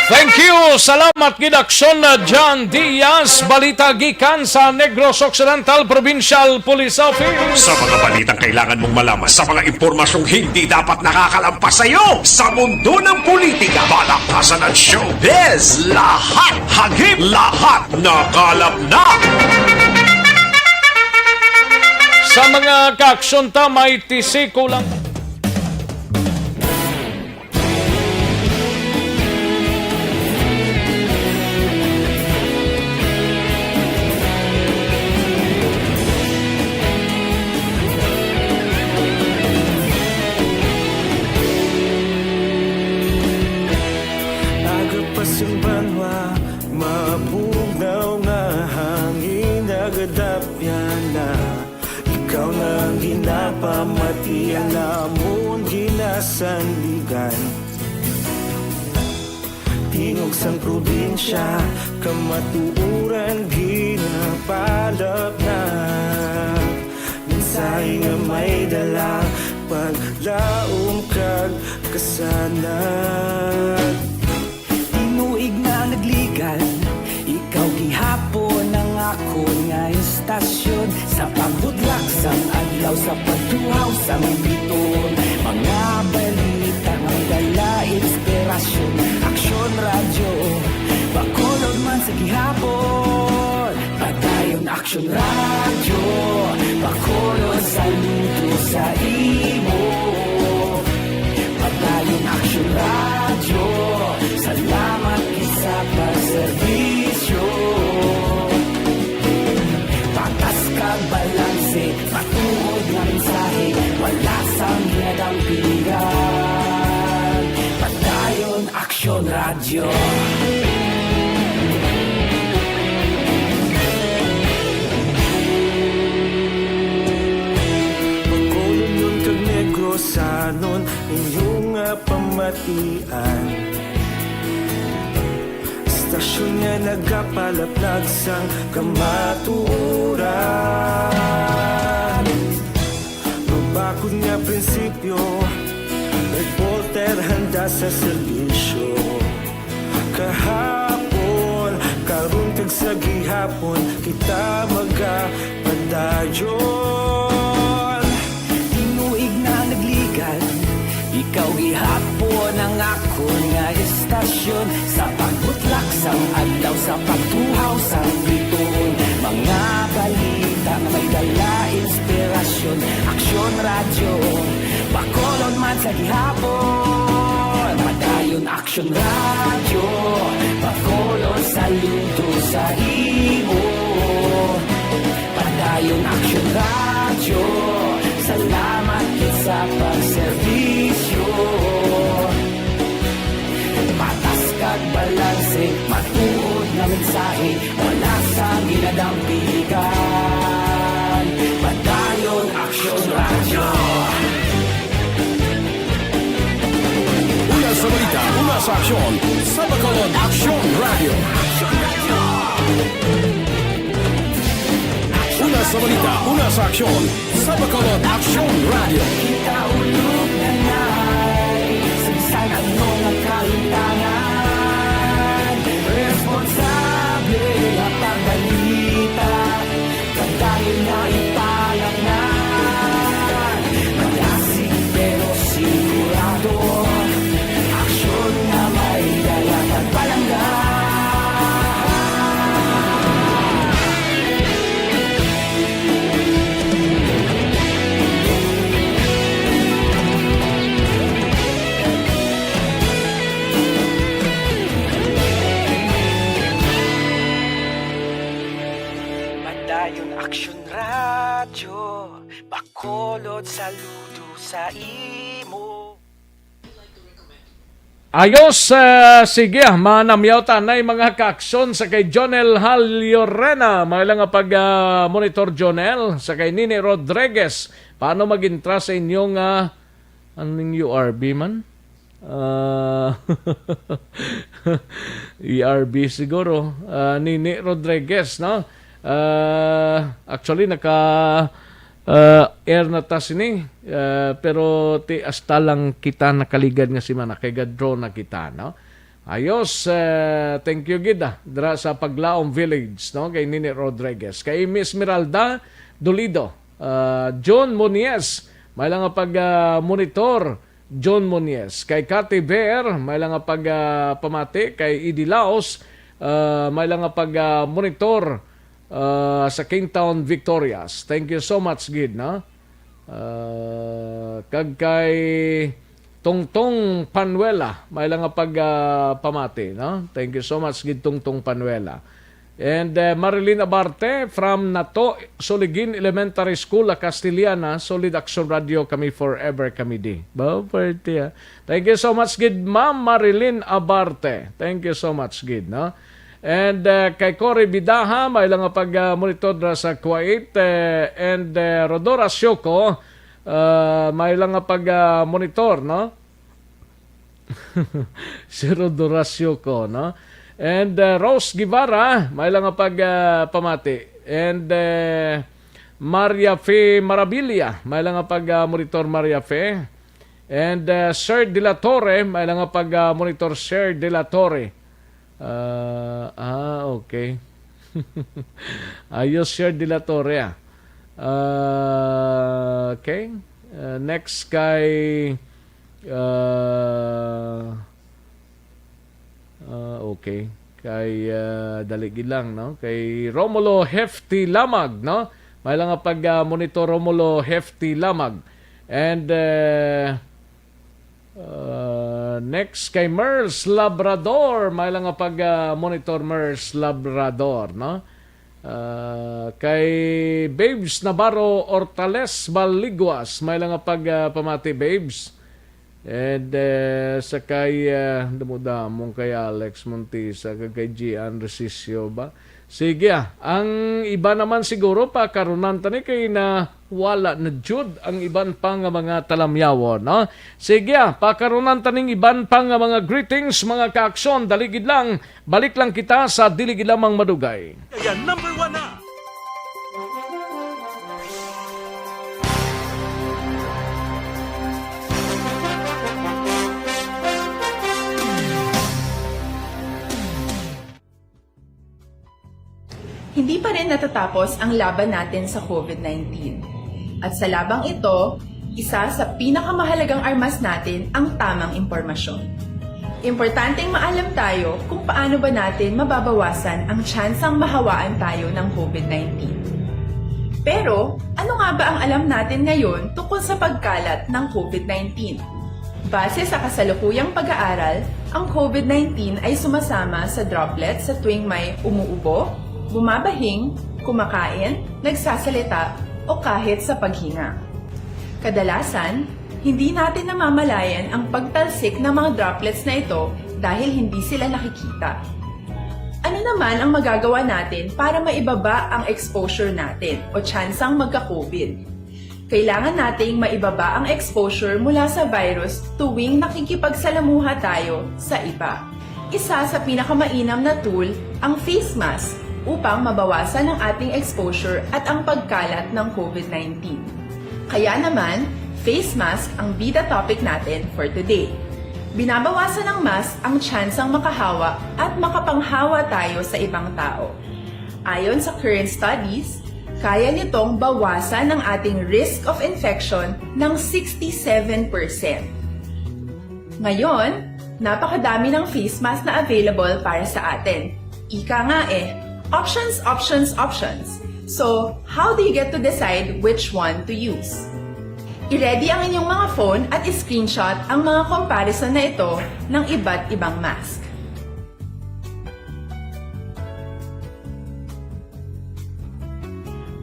Thank you. Salamat gid, Aksyon na John Diaz. Balita gikan sa Negros Occidental Provincial Police Office. Sa mga balitang kailangan mong malaman, sa mga impormasyong hindi dapat nakakalampas sa iyo, sa mundo ng politika, balaktasan at showbiz, lahat hagip, lahat nakalap na. Sa mga kaaksyon ta, may tisi kulang. Aga pa sing banwa, mabugnaw nga hangin, nagadapyan na. Ikaw na ang ginapamatian namon, ginasandigan. Tingog sang probinsya, kamatuoran ginapalapnag. Mensahe nga may dala, paglaom kag kasanag. Tinuig na nagligad, ikaw gihapon ang akon nga istasyon. Sa pagbutlak sang adlaw, sa pagtuhaw sang biton, mga balita nga may dala inspirasyon. Aksyon Radyo, Bacolod man sa gihapon. Padayon Aksyon Radyo, Bacolod, saludo sa imo. Padayon Aksyon Radyo, salamat gid sa pagserbisyo. Patas kag balanse, matuod nga mensahe, wala sang ginadampigan. Padayon Aksyon Radyo. Bacolodnon kag Negrosanon, inyo nga pamatian. Istasyon nga nagapalaplag sang kamatuoran. Mabakod nga prinsipyo, reporter handa sa serbisyo. Kahapon, karon kag sa gihapon, kita magapadayon. Tinuig na nagligad, ikaw gihapon ang akon nga istasyon. Sa pagbutlak sang adlaw, sa pagtuhaw sang biton, mga balita nga may dala inspirasyon. Aksyon Radyo, Bacolod man sa gihapon. Padayon Aksyon Radyo, Bacolod, saludo sa imo. Padayon Aksyon Radyo, salamat gid sa pagserbisyo. Patas kag balanse, matuod nga mensahe, wala sang ginadampigan. Padayon Aksyon Radyo. Una sa balita, una sa aksyon, sa Bacolod Aksyon Radyo. Una sa balita, una sa aksyon, sa Bacolod Aksyon Radyo. Kita ulog na nai, sa bisan ano nga kahimtangan, responsable nga pagbalita. Padayon na ipalaknad, malasig pero sigurado. Aksyon nga may dala kag palangga. Padayon Aksyon Radyo, Bacolod, saludo sa imo. Ayos, ah, sige, ah, manamyaw ta na mga kaaksyon sa kay Jonel Haliorena. May lang nga pag, ah, monitor, Jonel, sa kay Nini Rodriguez. Paano mag-intra sa inyong, ah, anong U R B man? Ah, E R B siguro. Ah, Nini Rodriguez, no? Ah, actually, naka, ah, air na ta sini. Ah, pero ti hasta lang kita nakaligad nga semana, kay ga-draw na kita, no? Ayos, eh, thank you gid, ah, dira sa Paglaom Village, no, kay Nini Rodriguez. Kay Miss Esmeralda Dolido, ah, John Monies, may lang nga pag, ah, monitor, John Monies. Kay Cathy Ver, may lang nga pag, ah, pamati. Kay Idi Laos, ah, may lang nga pag, ah, monitor, ah, sa Kingtown, Victorias. Thank you so much gid, no? Ah, kag kay Tongtong Panuela, may lang nga pag, ah, pamati, no? Thank you so much gid, Tongtong Panuela. And, uh, Marilyn Abarte from Nato, Soligin Elementary School, La Castellana, Solid Action Radio, kami forever, kami di. Ba, pwerte, ah. Thank you so much gid, Ma'am Marilyn Abarte. Thank you so much gid, no? And, uh, kay Cory Bidaha, may lang nga pag, uh, monitor na sa Kuwait, uh, and, uh, Rodora Sioko, uh, may lang nga pag, uh, monitor, no? Si Rodora Sioko, no? And, uh, Rose Guevara, may lang nga pag, uh, pamati. And, uh, Maria Fe Marabilia, may lang nga pag, uh, monitor, Maria Fe. And, uh, Sir De La Torre, may lang nga pag, uh, monitor, Sir De La Torre. Ah, ah, okay. Ayos, Sir De La Torre, ah. Ah, okay. Ah, next kay, ah, ah, okay. Kay, ah, dali gid lang, no? Kay Romulo Hefty Lamag, no? May lang nga pag, ah, monitor, Romulo Hefty Lamag. And, ah, Uh, next kay Merls Labrador. May lang nga pag, uh, monitor, Merls Labrador, no? Uh, kay Babes Navarro Ortales Baliguas, may lang nga pag, uh, pamati, Babes. And, uh, sa kay, uh, damodamon kay Alex Montisa, kag kay Gian Resisio ba? Sige, ah. Ang iba naman siguro, pakarunan ta ni kay na wala na jud ang iban pa nga mga talamyawon, no? Sige, ah, pakarunan ta ning iban pa nga mga greetings, mga kaaksyon. Dali gid lang, balik lang kita sa dili gid lamang madugay. Kaya number one na. Hindi pa rin natatapos ang laban natin sa COVID nineteen. At sa labang ito, isa sa pinakamahalagang armas natin ang tamang impormasyon. Importanteng maalam tayo kung paano ba natin mababawasan ang tsansang mahawaan tayo ng COVID nineteen. Pero, ano nga ba ang alam natin ngayon tungkol sa pagkalat ng COVID nineteen? Base sa kasalukuyang pag-aaral, ang COVID nineteen ay sumasama sa droplets sa tuwing may umuubo, bumabahing, kumakain, nagsasalita, o kahit sa paghinga. Kadalasan, hindi natin namamalayan ang pagtalsik ng mga droplets na ito dahil hindi sila nakikita. Ano naman ang magagawa natin para maibaba ang exposure natin o tsansang magka-COVID? Kailangan nating maibaba ang exposure mula sa virus tuwing nakikipagsalamuha tayo sa iba. Isa sa pinakamainam na tool ang face mask upang mabawasan ang ating exposure at ang pagkalat ng COVID nineteen. Kaya naman, face mask ang bida topic natin for today. Binabawasan ng mask ang tsansang makahawa at makapanghawa tayo sa ibang tao. Ayon sa current studies, kaya nitong bawasan ang ating risk of infection ng sixty-seven percent. Ngayon, napakadami ng face mask na available para sa atin. Ika nga eh, options, options, options. So, how do you get to decide which one to use? I-ready ang inyong mga phone at i-screenshot ang mga comparison na ito ng iba't ibang mask.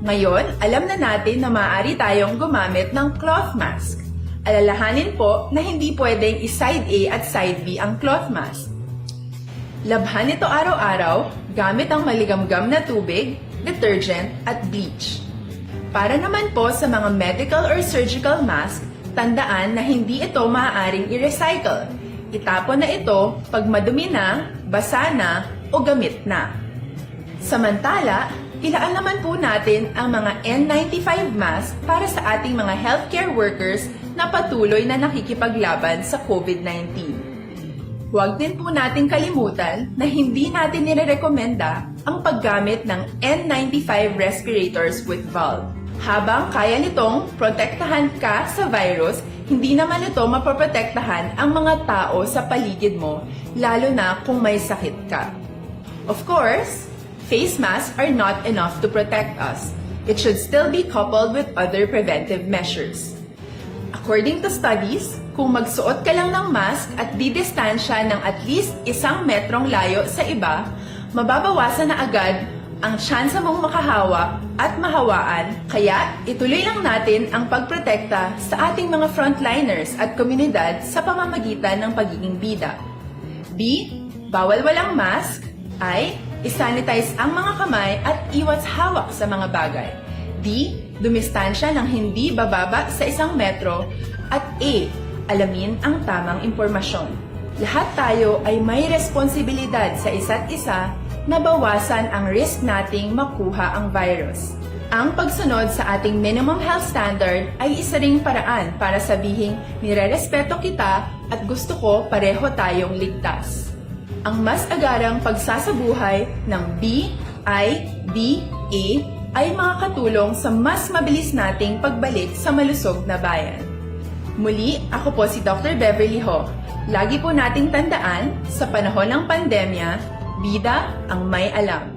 Ngayon, alam na natin na maaari tayong gumamit ng cloth mask. Alalahanin po na hindi pwedeng i-side A at side B ang cloth mask. Labhan ito araw-araw gamit ang maligamgam na tubig, detergent, at bleach. Para naman po sa mga medical or surgical mask, tandaan na hindi ito maaaring i-recycle. Itapon na ito pag madumi na, basa na, o gamit na. Samantala, ilaan naman po natin ang mga N ninety-five mask para sa ating mga healthcare workers na patuloy na nakikipaglaban sa COVID nineteen. Huwag din po nating kalimutan na hindi natin nirerekomenda ang paggamit ng N ninety-five respirators with valve. Habang kaya nitong protektahan ka sa virus, hindi naman ito mapoprotektahan ang mga tao sa paligid mo, lalo na kung may sakit ka. Of course, face masks are not enough to protect us. It should still be coupled with other preventive measures. According to studies, kung magsuot ka lang ng mask at didistansya ng at least isang metrong layo sa iba, mababawasan na agad ang tsansa mong makahawa at mahawaan, kaya ituloy lang natin ang pagprotekta sa ating mga frontliners at komunidad sa pamamagitan ng pagiging bida. B, bawal walang mask. I, isanitize ang mga kamay at iwas hawak sa mga bagay. D, dumistansya ng hindi bababa sa isang metro. At E, alamin ang tamang impormasyon. Lahat tayo ay may responsibilidad sa isa't isa na bawasan ang risk nating makuha ang virus. Ang pagsunod sa ating minimum health standard ay isa ring paraan para sabihing nirerespeto kita at gusto ko pareho tayong ligtas. Ang mas agarang pagsasabuhay ng B I D A ay makakatulong sa mas mabilis nating pagbalik sa malusog na bayan. Muli, ako po si Doctor Beverly Ho. Lagi po nating tandaan, sa panahon ng pandemya, bida ang may alam.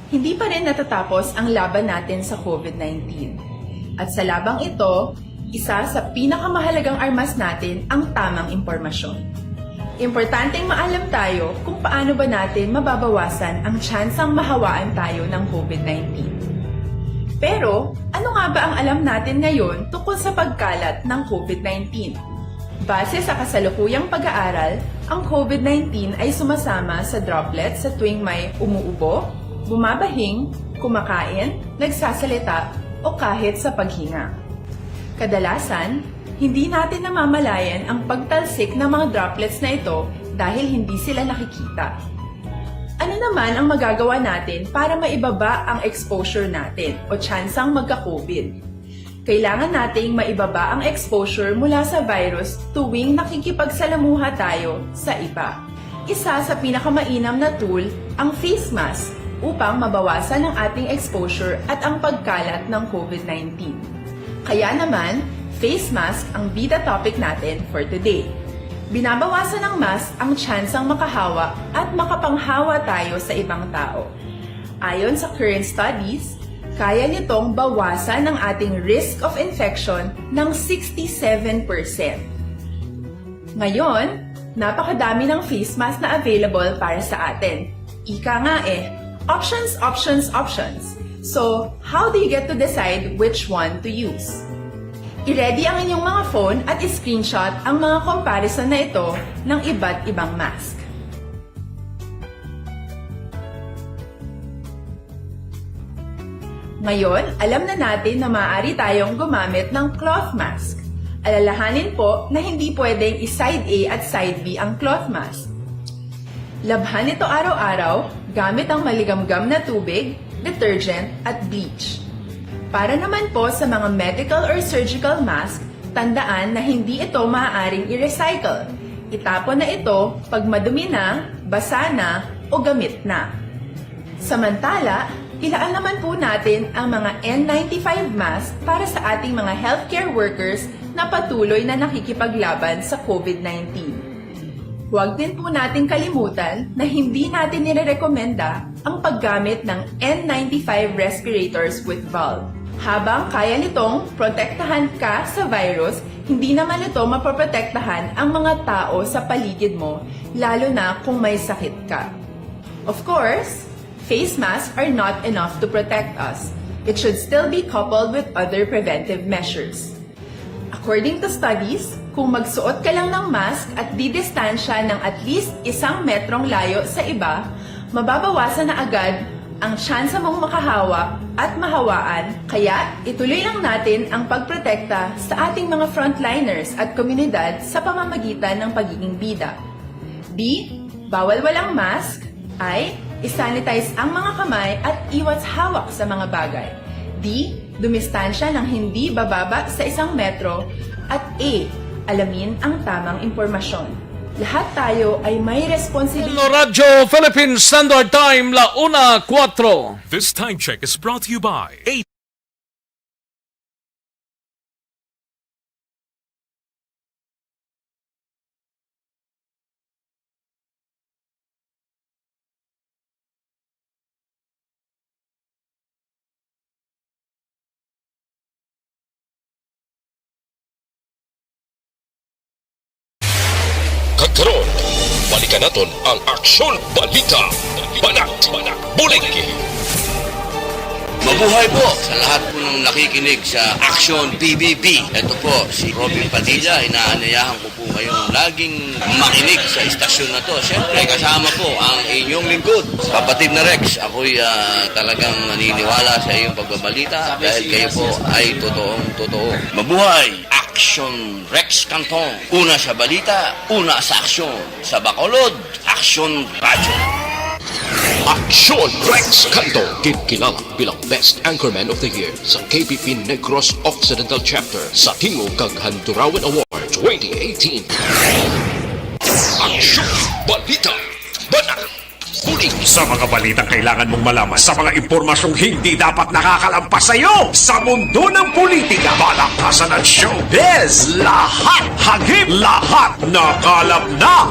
Hindi pa rin natatapos ang laban natin sa COVID nineteen. At sa labang ito, isa sa pinakamahalagang armas natin ang tamang impormasyon. Importanteng maalam tayo kung paano ba natin mababawasan ang tsansang mahawaan tayo ng COVID nineteen. Pero, ano nga ba ang alam natin ngayon tungkol sa pagkalat ng COVID nineteen? Base sa kasalukuyang pag-aaral, ang COVID nineteen ay sumasama sa droplets sa tuwing may umuubo, bumabahing, kumakain, nagsasalita, o kahit sa paghinga. Kadalasan, hindi natin namamalayan ang pagtalsik ng mga droplets na ito dahil hindi sila nakikita. Ano naman ang magagawa natin para maibaba ang exposure natin o tsansang magka-COVID? Kailangan nating maibaba ang exposure mula sa virus tuwing nakikipagsalamuha tayo sa iba. Isa sa pinakamainam na tool ang face mask upang mabawasan ang ating exposure at ang pagkalat ng COVID nineteen. Kaya naman, face mask ang bida topic natin for today. Binabawasan ng mask ang tsansang makahawa at makapanghawa tayo sa ibang tao. Ayon sa current studies, kaya nitong bawasan ang ating risk of infection ng sixty-seven percent. Ngayon, napakadami ng face mask na available para sa atin. Ika nga eh, options, options, options. So, how do you get to decide which one to use? I-ready ang inyong mga phone at i-screenshot ang mga comparison na ito ng iba't ibang mask. Ngayon, alam na natin na maaari tayong gumamit ng cloth mask. Alalahanin po na hindi pwedeng i-side A at side B ang cloth mask. Labhan ito araw-araw gamit ang maligamgam na tubig, detergent, at bleach. Para naman po sa mga medical or surgical mask, tandaan na hindi ito maaaring i-recycle. Itapon na ito pag madumi na, basa na, o gamit na. Samantala, ilaan naman po natin ang mga N ninety-five mask para sa ating mga healthcare workers na patuloy na nakikipaglaban sa COVID nineteen. Huwag din po nating kalimutan na hindi natin nirerekomenda ang paggamit ng N ninety-five respirators with valve. Habang kaya nitong protektahan ka sa virus, hindi naman ito mapoprotektahan ang mga tao sa paligid mo, lalo na kung may sakit ka. Of course, face masks are not enough to protect us. It should still be coupled with other preventive measures. According to studies, kung magsuot ka lang ng mask at didistansya ng at least isang metrong layo sa iba, mababawasan na agad ang tsansa mong makahawa at mahawaan, kaya ituloy lang natin ang pagprotekta sa ating mga frontliners at komunidad sa pamamagitan ng pagiging bida. B, bawal walang mask. I, isanitize ang mga kamay at iwas hawak sa mga bagay. D. Dumistansya ng hindi bababa sa isang metro. At E. Alamin ang tamang impormasyon. Lahat tayo ay may responsibilidad. Radyo Philippine Standard Time, la una cuatro. This time check is brought to you by A Kag karon, balikan naton ang Aksyon Balita. Banat, bulig. Mabuhay po sa lahat po ng nakikinig sa Aksyon P B B. Ito po si Robin Padilla. Inaanyayahan ko po kayong laging makinig sa istasyon na to. Siyempre, kasama po ang inyong lingkod, kapatid na Rex. Ako'y ah, talagang naniniwala sa iyong pagbabalita dahil kayo po ay totoong totoo. Mabuhay! Aksyon Rex Cantong. Una sa balita, una sa aksyon. Sa Bacolod, Aksyon Radyo. Aksyon Rex Cantong, ginkilala bilang Best Anchorman of the Year sa K P P Negros Occidental Chapter sa Tingog kag Handurawan Award twenty eighteen. Aksyon Balita. Banat. Bulig. Sa mga balitang kailangan mong malaman, sa mga impormasyong hindi dapat nakakalampas sa iyo, sa mundo ng politika, balaktasan at showbiz, lahat hagip, lahat nakalap na.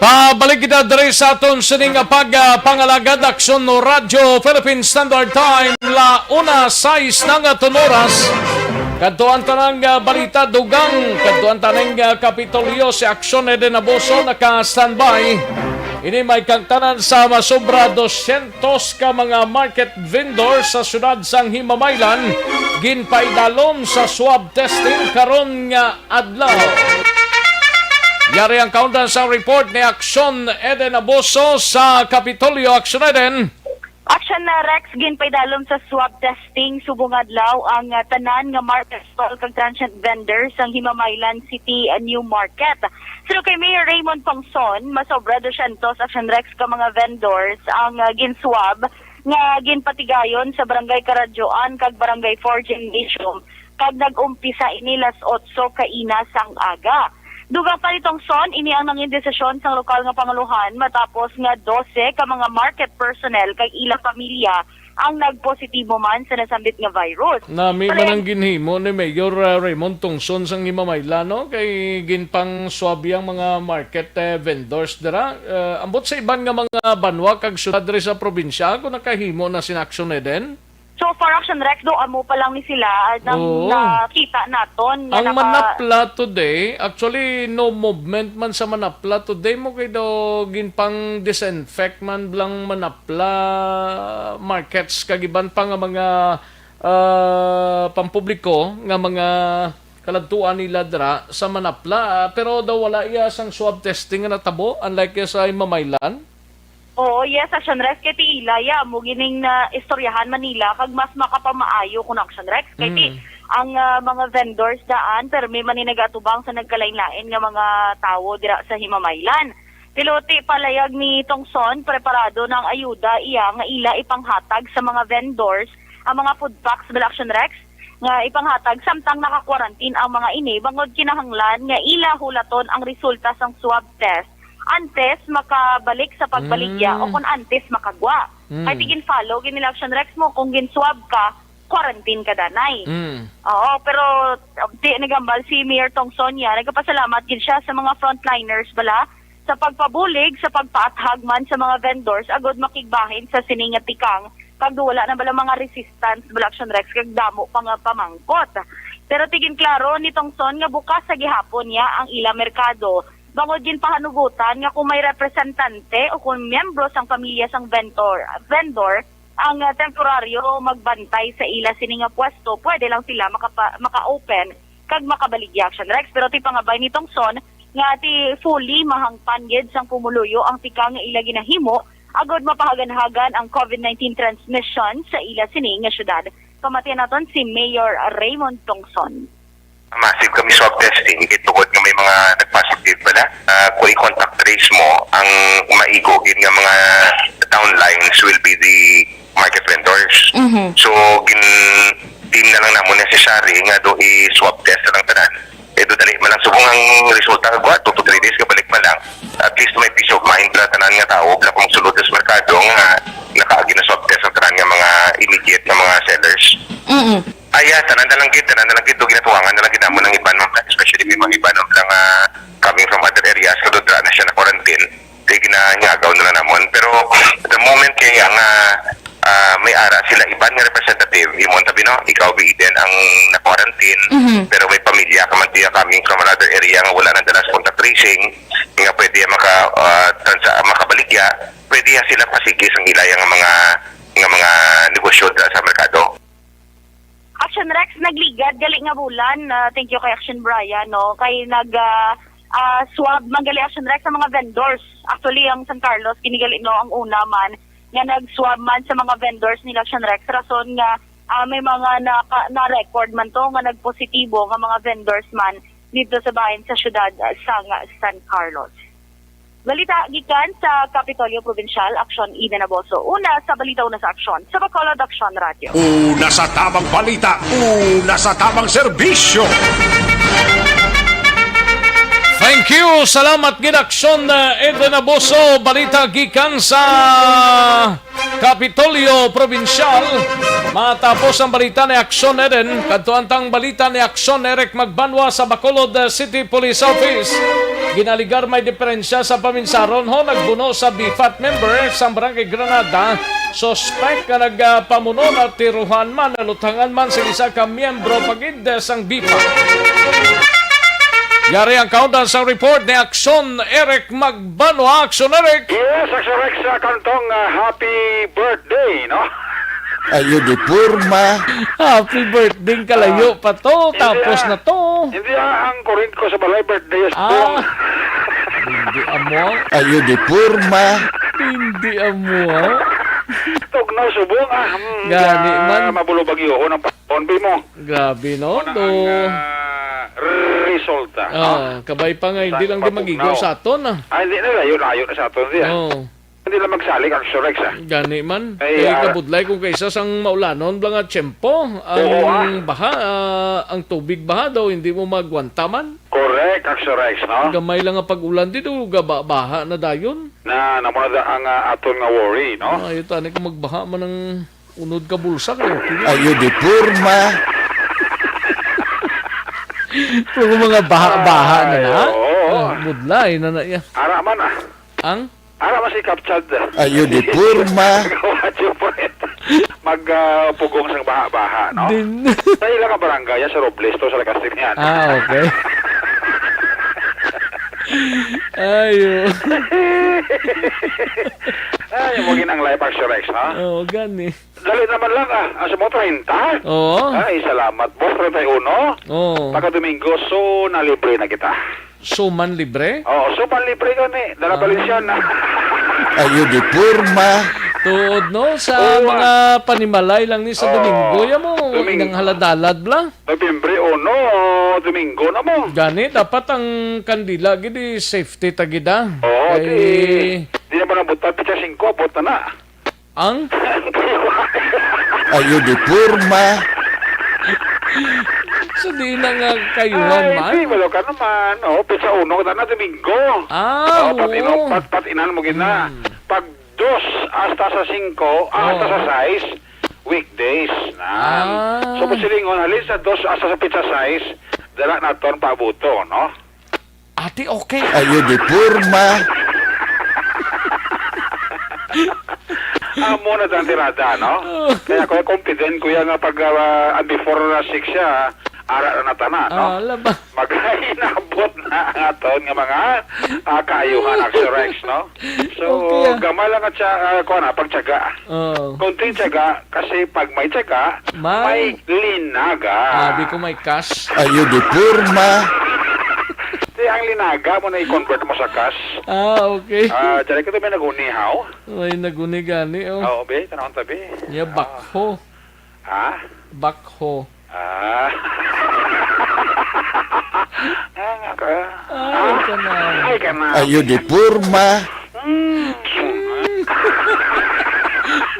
Pabalik kita diri sa aton sining pagpangalagad, Aksyon Radyo Philippine Standard Time, la una sais na nga tunoras. Kadto ang tanang ah, balita dugang, kadto ang tanang ah, Kapitolyo, si Aksyon Eden Abuso naka-standby. Ini may kangtanan sa masobra dosyentos ka mga market vendor sa siyudad sang Himamaylan ginpaidalom sa swab testing karon nga adlaw. Yari ang kaundan sa report ni Aksyon Eden Abuso sa Kapitolyo. Aksyon Eden. Aksyon na Rex, ginpaidalom sa swab testing subong adlaw ang ah, tanan nga market stall kag transient vendor sang Himamaylan City ah, New Market. Suno kay Mayor Raymond Pangson, masobra dosyentos Aksyon Rex ka mga vendors ang ah, ginswab nga ginpatigayon sa Barangay Karadyoan kag Barangay Four Gymnasium, kag nag-umpisa ini las otso kaina sang aga. Dugang pa ni Tongson, ini ang nangin desisyon sang lokal nga pangulohan matapos nga dose ka mga market personnel kag ilang pamilya ang nagpositibo man sa nasambit nga virus. Nami man ang ginhimo ni Mayor ah, Raymond Tongson sang Himamaylan, no? Kay ginpangswabi ang mga market eh, vendors dira. Ah, ambot sa iban nga mga banwa kag syudad diri sa probinsya, kung nakahimo na sina Aksyon Eden? So far, Aksyon Rex, do amo pa lang ni sila nang Oo. nakita naton nga Ang naka- Manapla today, actually, no movement man sa Manapla today mo kay daw ginpang disinfect man lang Manapla markets kag iban pa nga mga ah, pampubliko nga mga kaladtuan nila dira sa Manapla. Ah, pero daw wala iya sang swab testing nga natabo, unlike iya sa Himamaylan. Oo, yes, Action Rex. Kay ti ila, ya, mo gining na istoryahan man nila, kag mas makapamaayo kung Action Rex. Kay ti, Mm. ang ah, mga vendors daan, permi man ni nagatubang sa nagkalain-lain nga mga tawo dira sa Himamaylan. Pero ti palayag ni Tongson, preparado na ang ayuda iya nga ila ipanghatag sa mga vendors, ang mga food packs, bala, Action Rex, nga ipanghatag samtang naka-quarantine ang mga ini, bangod kinahanglan nga ila hulaton ang resulta sang swab test antes makabalik sa pagbaligya Mm. o kung antes makagwa. Mm. Kay ti gin-follow gid nila, Action Rex, mo, kung gin-swab ka, quarantine ka danay. Mm. Oo, pero di nagambal si Mayor Tongson niya, nagapasalamat gid siya sa mga frontliners bala sa pagpabulig, sa pagpaathag man sa mga vendors agud makigbahin sa sini nga tikang, kag do wala na bala mga resistance, bala, Action Rex, kag damo pa nga pamangkot. Pero ti ginklaro ni Tongson nga bukas sa gihapon niya ang ila merkado, bangod ginpahanugutan nga kung may representante o kung miyembro sang pamilya sang vendor, vendor ang ah, temporaryo magbantay sa ila sini nga pwesto, pwede lang sila makapa, maka-open kag makabaligya, Action Rex. Pero ti pangabay ni Tongson nga ti fully mahangpan gid sang pumuluyo ang tikang nga ila ginahimo agud mapahaganhagan ang covid nineteen transmission sa ila sini nga syudad. Pamatian naton si Mayor Raymond Tongson. Massive kami swab testing, kay tungod nga may mga nag-positive pala. Ah, kung i-contact trace mo, ang maigo gid nga mga lines will be the market vendors. Mhm. So, gin-, team na lang namon necessary nga do i-swab test na lang tanan. Eh, do dali man lang subong ang resulta nga gwa, two to three days nga balik man lang. At least may peace of mind na tanan nga tao, wala pang sulod sa merkado nga nakaagi na swab test ang tanan nga mga immediate nga mga sellers. Mm-mm. Ay, ah, tanan na lang gid, tanan na lang gid, do ginatuwangan na lang gid namon ang iban, ma'am, especially may mga iban, ma'am, lang, ah, coming from other areas, kadto dira na siya na quarantine. Kay ginahingagaw na lang namon. Pero the moment kay nga, ah, may ara sila iban nga representative, imo tabi, no? Ikaw, Biden, ang na-quarantine, Mhm. pero may pamilya ka man diya coming from another area nga wala nang dala sa contact tracing, nga pwede maka, ah, transa-, makabaligya, pwede sila pasigi sang ila nga mga, nga mga negosyo dira sa merkado. Action Rex, nagligad gali nga bulan. Ah, thank you kay Action Brian, no? Kay nag, ah, ah, swab man gali, Action Rex, sa mga vendors. Actually, ang San Carlos, gini gali, no, ang una man nga nag-swab man sa mga vendors nila, Action Rex. Rason nga, ah, may mga naka-, na-record man to nga nagpositibo nga mga vendors man dito sa bahin sa syudad, ah, sang San Carlos. Balita gikan sa Kapitolyo Probinsyal, Aksyon Eden Aboso. Una sa balita, una sa aksyon, sa Bacolod Aksyon Radyo. Una sa tabang balita, una sa tabang serbisyo. Thank you. Salamat gid, Aksyon, uh, Eden Aboso. Balita gikan sa Kapitolyo Probinsyal. Matapos ang balita ni Aksyon Eden, kadto ang tang balita ni Aksyon Eric Magbanwa sa Bacolod, uh, City Police Office. Ginaligar may diferensya sa paminsaron ho nagbuno sa BFAT member sang Barangay Granada. Suspek nga nagpamuno, natiruhan man, nalutangan man sa isa ka miyembro pa gid sang BFAT. Yari ang countdown sa report ni Aksyon Eric Magbanwa. Aksyon Eric! Yes, Aksyon Rex, sa kantong, ah, happy birthday, no? Ayo di porma. Happy birthday, kalayo Ah, pa to, hindi, tapos ah, na to. Hindi, ah, ang current ko sa balay, birthday is Ah. Subong. Hindi amo. Ayo di porma. Hindi amo. Tugnaw subong, ah. Mm, Gani ah, man. Mabulo bagyohon ang panahon, bi mo. Grabe, no? Muna Do- ang, ah, resulta, Ah, no? Kabay pa nga, hindi Sa lang di magigo pagpugnaw. Sa aton, ah. Ah, hindi na, layo-layo na sa aton, siya. Oo. Hindi lang magsalig ang Surex, ah. Gani man. Ay, Kay ah, kabudlay kung kaisa sang maulanon bala nga tiyempo, ang Oo, ah. Baha, ah, ang tubig baha daw, hindi mo magwanta man. Correct, ang Surex, no? Gamay lang nga pag-ulan dito, gaba-, baha na dayon. Na, namo na da-, ang, ah, aton nga worry, no? Ah, yun, tani kung magbaha man ang unod ka bulsa, kaya okay na. Ayo di porma. Pero kung mga baha-baha na Ay, na, oo. Ah, budlay na na iya. Ara man, ah. Ang? Ara man si Kapchad. Ayo di porma. Gawa siya po ito. Mag, ah, pugong sang baha-baha, no? Din. Sa ilang nga barangay, sa Robles, to, sa Lakas din yan. Ah, okay. Ayo. Ay, mo ginang life assurance, ha? Oo, gani. Dali naman lang, ah. Asa mo, treinta? Oo. Ay, salamat, boss. Treinta y uno? Oo. Pagka Domingo, so, nalibre na kita. Suman libre? Oo, suman libre gani. Dala Ah. Valenciana. Ayo di porma. Tuod, no? Sa Oo, mga ah. Panimalay lang ni sa Oo. Domingo, ya mo, Domingo. Inang haladalad bla. Nobyembre uno, Domingo na mo. Gani, dapat ang kandila, gid, i-safety ta gid, ah. Oo, Kay di, di naman ang buta, pitsa singko, abot na na. Ang? Ayo di porma. So, di na nga kayuhan Ay, man? Di, wala ka naman. Oh, pitsa uno, kita na, Domingo. Ah, Oh, pati oo. No, pat-, patinan mo gid na. Hmm. Pag dos hasta sa singko, ah, hasta sa Oo. sais, weekdays. Na. Ah. So, kung silingon, halin sa dos hasta sa pitsa sais, dala naton paabuto, no? Ate, okay. Ayo di porma. Amo na ang tirada, no? Oh. Kaya ko confident ko yan nga pag, ah, ang before na six siya, ara na natanan, no? Ah, laba. Magainabot na ang aton nga mga, ah, kaayuhan, Axel Rex, no? So, Okay, ah. gamay lang at siya, ah, kuha na, pagtyaga. Oh. Konting tiyaga, kasi pag may tiyaga, May. may linaga. Abi ko may cash. Ayo di porma. Di, ang linaga mo na i-convert mo sa cash. Ah, okay. Ah, dali ka to may nagunihaw. May naguni gani, oh. Oo, be, tanawang tabi. Ya, Ah. bakho. Ha? Bakho. Ah. Ah, nga ka. Ay, ka na. Ay, ka na. Ayo di porma. Mm.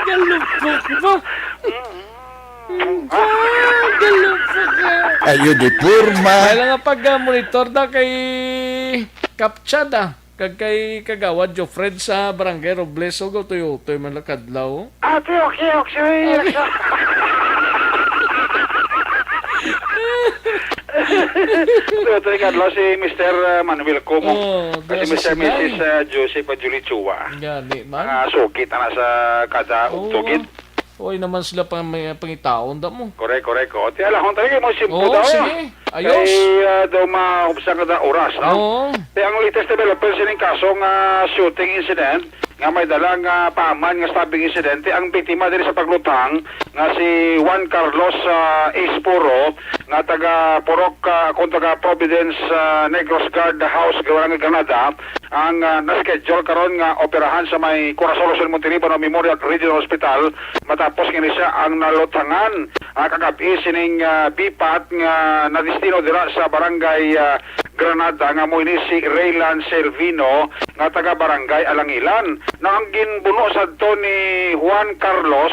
Galupok mo. Ah, galupok ka. Ayo di porma. Kaya nga pag-monitor na kay Kapchad, ah. Kag kay Kagawad Jofred sa Barangay Robles, ug utoy-utoy man lang kadlaw. Ate, okay, okay. Ito, ito, kadlaw si Mister, uh, Manuel Como. Oh, at si Mister Misis, uh, Joseph at Julie Chua. Gani man. Mga sugit na sa kada ugtugit. Oy, naman sila pa may pangitaon da mo. Correct, correct. O, ti alahon tayo kay mo simpo daw. Sige. Ayos. Kay, ah, daw mahubsan ka na oras, no? Oo. Kay ang latest development sining kaso nga shooting incident nga may dala nga paman nga stabbing incident, ang biktima diri sa pagluthang nga si Juan Carlos, ah, Espuro, nga taga Purok, ah, kung taga Providence, ah, Negros Guard House, Barangay Granada, ang, ah, na-schedule karon nga operahan sa may Corazon Locsin Montelibano Memorial Regional Hospital matapos nga ini siya ang naluthangan, ah, kagab-i sining, ah, bipat nga nadestino dira sa Barangay, ah, Granada nga mo ini si Raylan Selvino nga taga Barangay Alangilan. Na ang ginbuno sadto ni Juan Carlos,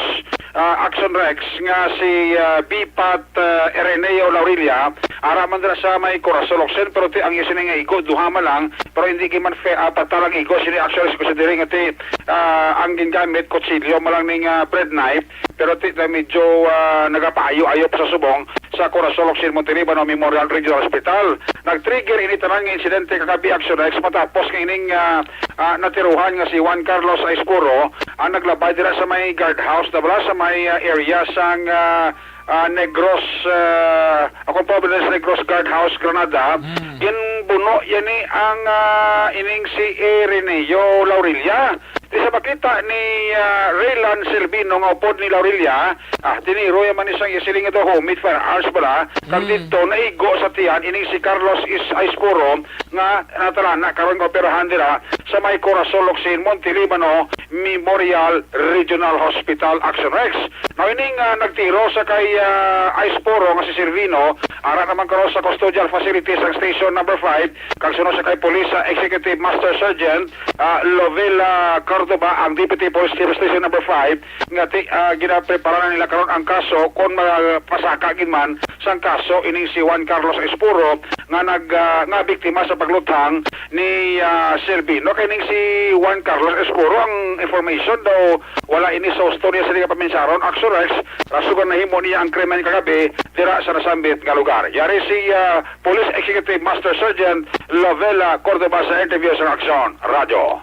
ah, Action Rex nga si, ah, Bipat, ah, Ireneo Laurilla, ara man dira sa may Corazon Locsin, pero ti ang iya sini nga igo duha man lang, pero hindi gid man fe-, ah, patal ang igo sini Action Rex, kung sa diri nga ti, ah, ang gingamit kutsilyo man lang ning, ah, bread knife, pero ti na medyo, ah, nagapaayo-ayo pa sa subong sa Corazon Locsin Montelibano Memorial Regional Hospital. Nag-trigger ini tanan nga insidente kagabi, Action Rex, matapos nga ining, ah, ah, natiruhan nga si Juan Carlos Aispuro ang naglabay dira sa may guardhouse na bala sa may, ah, area sang, ah, ah, Negros, ah, akong Providence Negros Guardhouse, Granada. Mm. Ginbuno yani ang, ah, ining si Ireneo Laurilla. Di sa makita ni, ah, Raylan Selvino nga upod ni Laurilla, ah, tiniro ya man ni sang siling ito homemade firearms bala, kag Mm. didto naigo sa tiyan ining si Carlos Is-, Aispuro nga natalana karon nga operahan dira sa may Corazon Locsin, Montelibano Memorial Regional Hospital, Action Rex. Now, ining, ah, nagtiro sa kay, ah, Aispuro nga si Servino, ara naman karon sa custodial facilities ang Station Number Five, kag sunod sa kay Police, ah, Executive Master Sergeant, ah, Lovella Cordova, ang Deputy Police Chief Station Number Five, nga ti-, ah, ginaprepara na nila karon ang kaso kung mapasaka gid man sang kaso ining si Juan Carlos Espuro nga nag, ah, nga biktima sa pagluthang ni, ah, Selvino. Kay ning si Juan Carlos Espuro, ang information daw, wala ini sa husto niya sa di kapaminsyaron, Action Rex, rason nga nahimo niya ang krimen kagabi dira sa nasambit nga lugar. Yari si, ah, Police Executive Master Sergeant Lovella Cordova sa interview sa Action Radyo.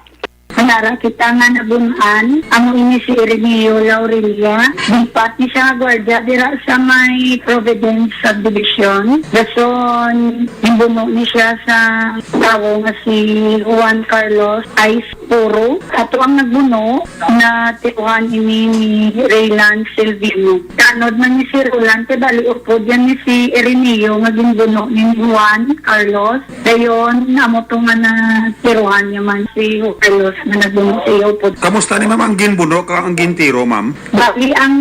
Wala ra kita nga nabun-an, amo ini si Ireneo Laurilla. Ginpati siya nga gwardiya dira sa may Providence Subdivision. Dason, ginbuno ni siya sa tawo nga si Juan Carlos Aispuro. Ato ang nagbuno, natiruhan ini ni Raylan Selvino. Tanod man ni si Roland, kay bali upod yan ni si Ireneo nga ginbuno ni Juan Carlos. Dayon, amo to nga natiruhan niya man si Carlos nga nagbuno sa iya upod. Kamusta ni ma'am ang ginbuno ka ang gintiro, ma'am? Bali ang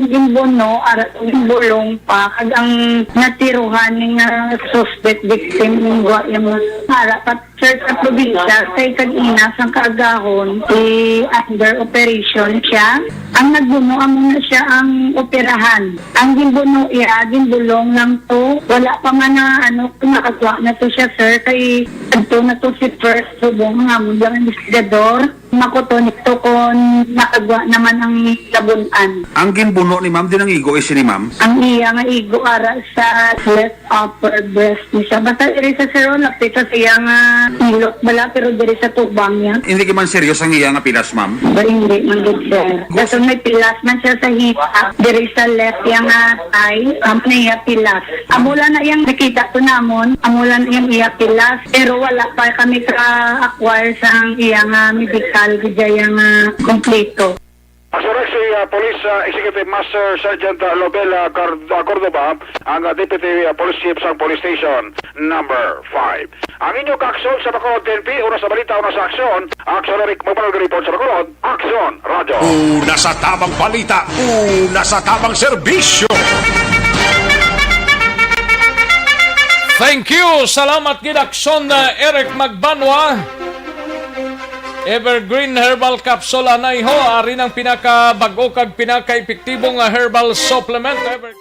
ginbuno, ara ginbulong pa, kag ang natiruhan ni nga suspect victim, wa yung ara pa, sir, sa probinsya, kay kag-ina sang kaagahon, i-under operation siya. Ang nagbuno, amo na siya ang operahan. Ang ginbuno iya, ginbulong lang to. Wala pa man na, ano, kung nakagwa na to siya, sir, kay adto na to si first subong nga amon lang ang investigador. Makuton ito kung nakagwa naman ang nabun-an. Ang ginbuno ni ma'am, di nang igo, eh, si ni ma'am? Ang iya nga igo ara sa left upper breast ni siya. Basta diri sa, sir, oh, lapit sa iya nga ilok bala, pero diri sa tubang niya. Hindi ka man serious ang iya nga pilas, ma'am? Ba, hindi man gud, sir. Basta may pilas man siya sa hita, diri sa left iya nga thigh, amo na iya pilas. Amo lang na iyang nakita to namon, amo lang iyang iya pilas, pero wala pa kami ka-acquire sa iya nga medical, gid iya nga kompleto. Asurak si, ah, Police, ah, Executive Master Sergeant, ah, Lobel, ah, Car-, ah, Cordova, ang, ah, Deputy, ah, Police Chief sa Police Station Number Five. Ang inyo kaaksyon sa Bacolod T N P, una sa balita, una sa aksyon. Aksyon, Eric Magbanwa, report sa Bacolod. Aksyon, Radyo. Una sa tamang balita, una sa tamang serbisyo. Thank you. Salamat gid, Aksyon, uh, Eric Magbanwa. Evergreen Herbal Capsule, anay ho, ari nang pinakabag-o kag pinakaepektibo nga herbal supplement. Ever-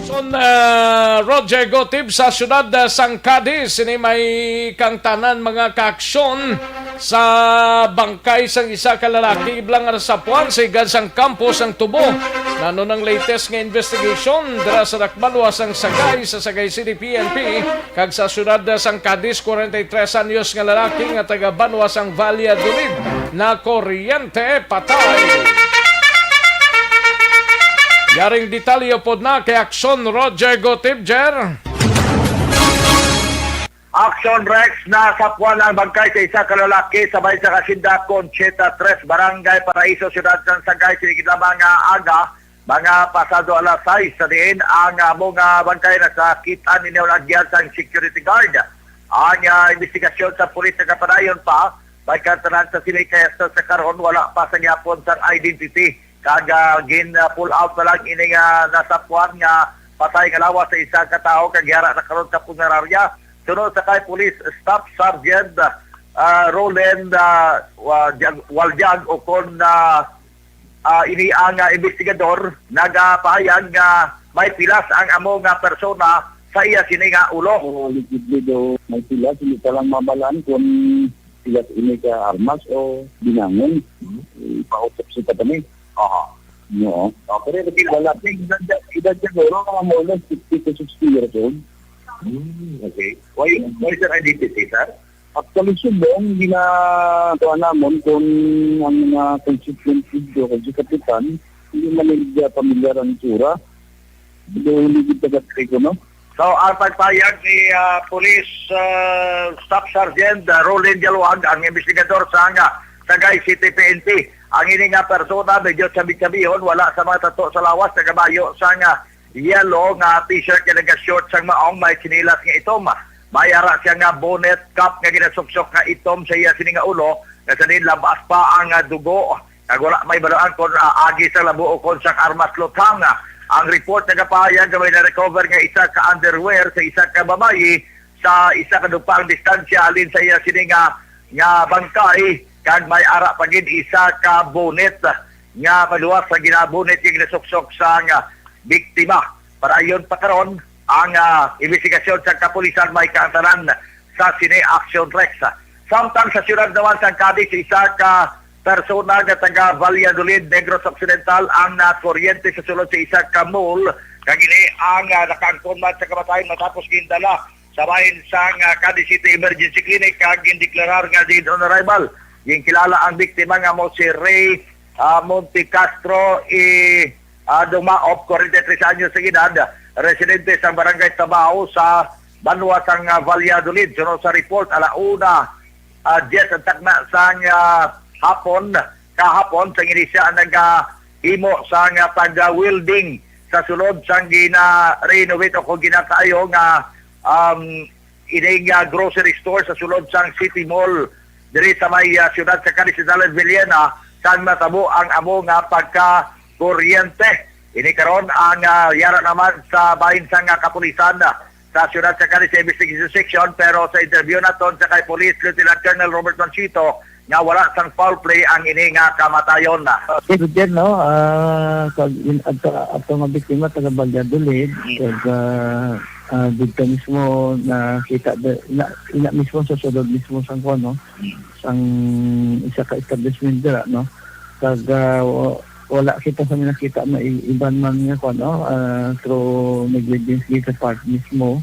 Son, ah, Roger Gotib sa siyudad, ah, sang Cadiz, ini may kang tanan mga kaaksyon sa bangkay sang isa ka lalaki iblang nga nasapuan sa higad sang kampo sang tubo. Nano nang latest nga investigation dira sa dakbalwa sang Sagay sa Sagay City P N P kag sa siyudad sang Cadiz, kwarenta y tres anyos nga lalaki nga taga banwa sang Valladolid na kuryente patay. Yaring detalye pod na kay Aksyon Roger Gotibjer. Action Rex, nasapuan ang bangkay sa isa ka lalaki sa may sa Kasinda Concheta tres, Barangay Paraiso, siyudad sang Sagay, sining lamang nga aga, mga pasado alas sais, sa diin ang amo nga bangkay nasakitan ninyo lagyan sang security guard. Ang, ah, investigasyon sa pulis nagapadayon pa, may kantanan sa sini kaya sa, sa karon wala pa sa gihapon sang identity. Kag, ah, gin, ah, pull out na lang ini nga nasapuan nga patay nga lawas sa isa ka tawo kag yara na karon sa punerarya. Suno sa kay Police Staff Sergeant, ah, Roland, ah, Wa-, Jag-, Waljag, ukon, ah, ah, ini ang, ah, investigador nagapahayag nga may pilas ang amo nga persona sa iya sini nga ulo. Oo, allegedly daw may pilas, hindi pa lang mabalaan kung pilas ini ka armas o binangon. Hmm. Ipa-autopsy pa kami. Aha. Oo. Oh, pero lagi wala. Edad niya, edad niya siguro mga more or less fifty to sixty years old. Hmm, okay. Why, why is there identity, sir? Actually, subong, ginagawa namon kung ang mga constituent dito, kay si Kapitan, hindi man nila pamilyar ang itsura. Hindi, hindi kita katriko, no? So, ang pagpayag ni, ah, Police, ah, Staff Sergeant, ah, Roland Jaluag, ang investigador sa nga Sagay City P N P. Ang ini nga persona, medyo sabi-sabihon, wala sa mga tato sa lawas, nagabayo sa nga yellow nga t-shirt nga nagashort sang maong may tsinelas nga itom. May ara siya nga bonnet cap nga ginasuksok nga itom sa iya sini nga ulo, nga sa din labas pa ang, ah, dugo. Kag wala may balaan kon, ah, agi sa labo o kon sa armas luthang. Ang report nagapahayag nga may na-recover nga isa ka underwear sa isa ka babayi sa isa ka dupaang distansya halin sa iya sini nga, nga bangkay, kag may ara pa gid isa ka bonnet nga maluwas sa ginabunit nga ginasuksok sang biktima. Para ayon pa karon, ang, ah, investigasyon sa kapulisan may kaantanan sa sini Action Rex. Samtang sa siyudad naman sang Cadiz, isa ka persona nga taga Valladolid, Negros Occidental, ang nakuryente sa sulod sa isa ka mall. Kag ini ang, ah, nakaangkon man sa kamatayon matapos gindala sa bahin sang, ah, Cadiz City Emergency Clinic kag gindeklarar nga dead on arrival. Ginkilala ang biktima nga mo si Ray, ah, Monte Castro, i, ah, Dumaop, kwarenta y tres anyos ang edad, residente sa Barangay Tabao sa banwa sang, ah, Valladolid. Suno sa report, ala una, ah, diyes ang takna sang, ah, hapon, kahapon, sang ini siya nagahimo sang, ah, pag-welding sa sulod sang gina-renovate o kung ginakaayo nga, um, ining, ah, grocery store sa sulod sang City Mall diri sa may, ah, siyudad sa Cadiz, Italia, Villena, saan matabo ang amo nga pagka-kuryente. Ini karon ang, ah, yara naman sa bahin sang, ah, kapulisan, ah, sa siyudad sa Cadiz sa Investigation Section, pero sa interview naton sa kay Police Lieutenant Colonel Robert Mansito, nga wala sang foul play ang ini nga kamatayon. Yes, Roger, no? Ah, kag in, ato, ato nga biktima, taga Valladolid, Mm. kag, ah, ah, dito mismo nakita, na, ina mismo sa sulod mismo sang kuwan, no? Mm. Sang isa ka establishment dira, no? Kag, ah, wa-, wala kita sa nakita na i-, iban man nga kuwan, no? Ah, through negligence dito sa part mismo.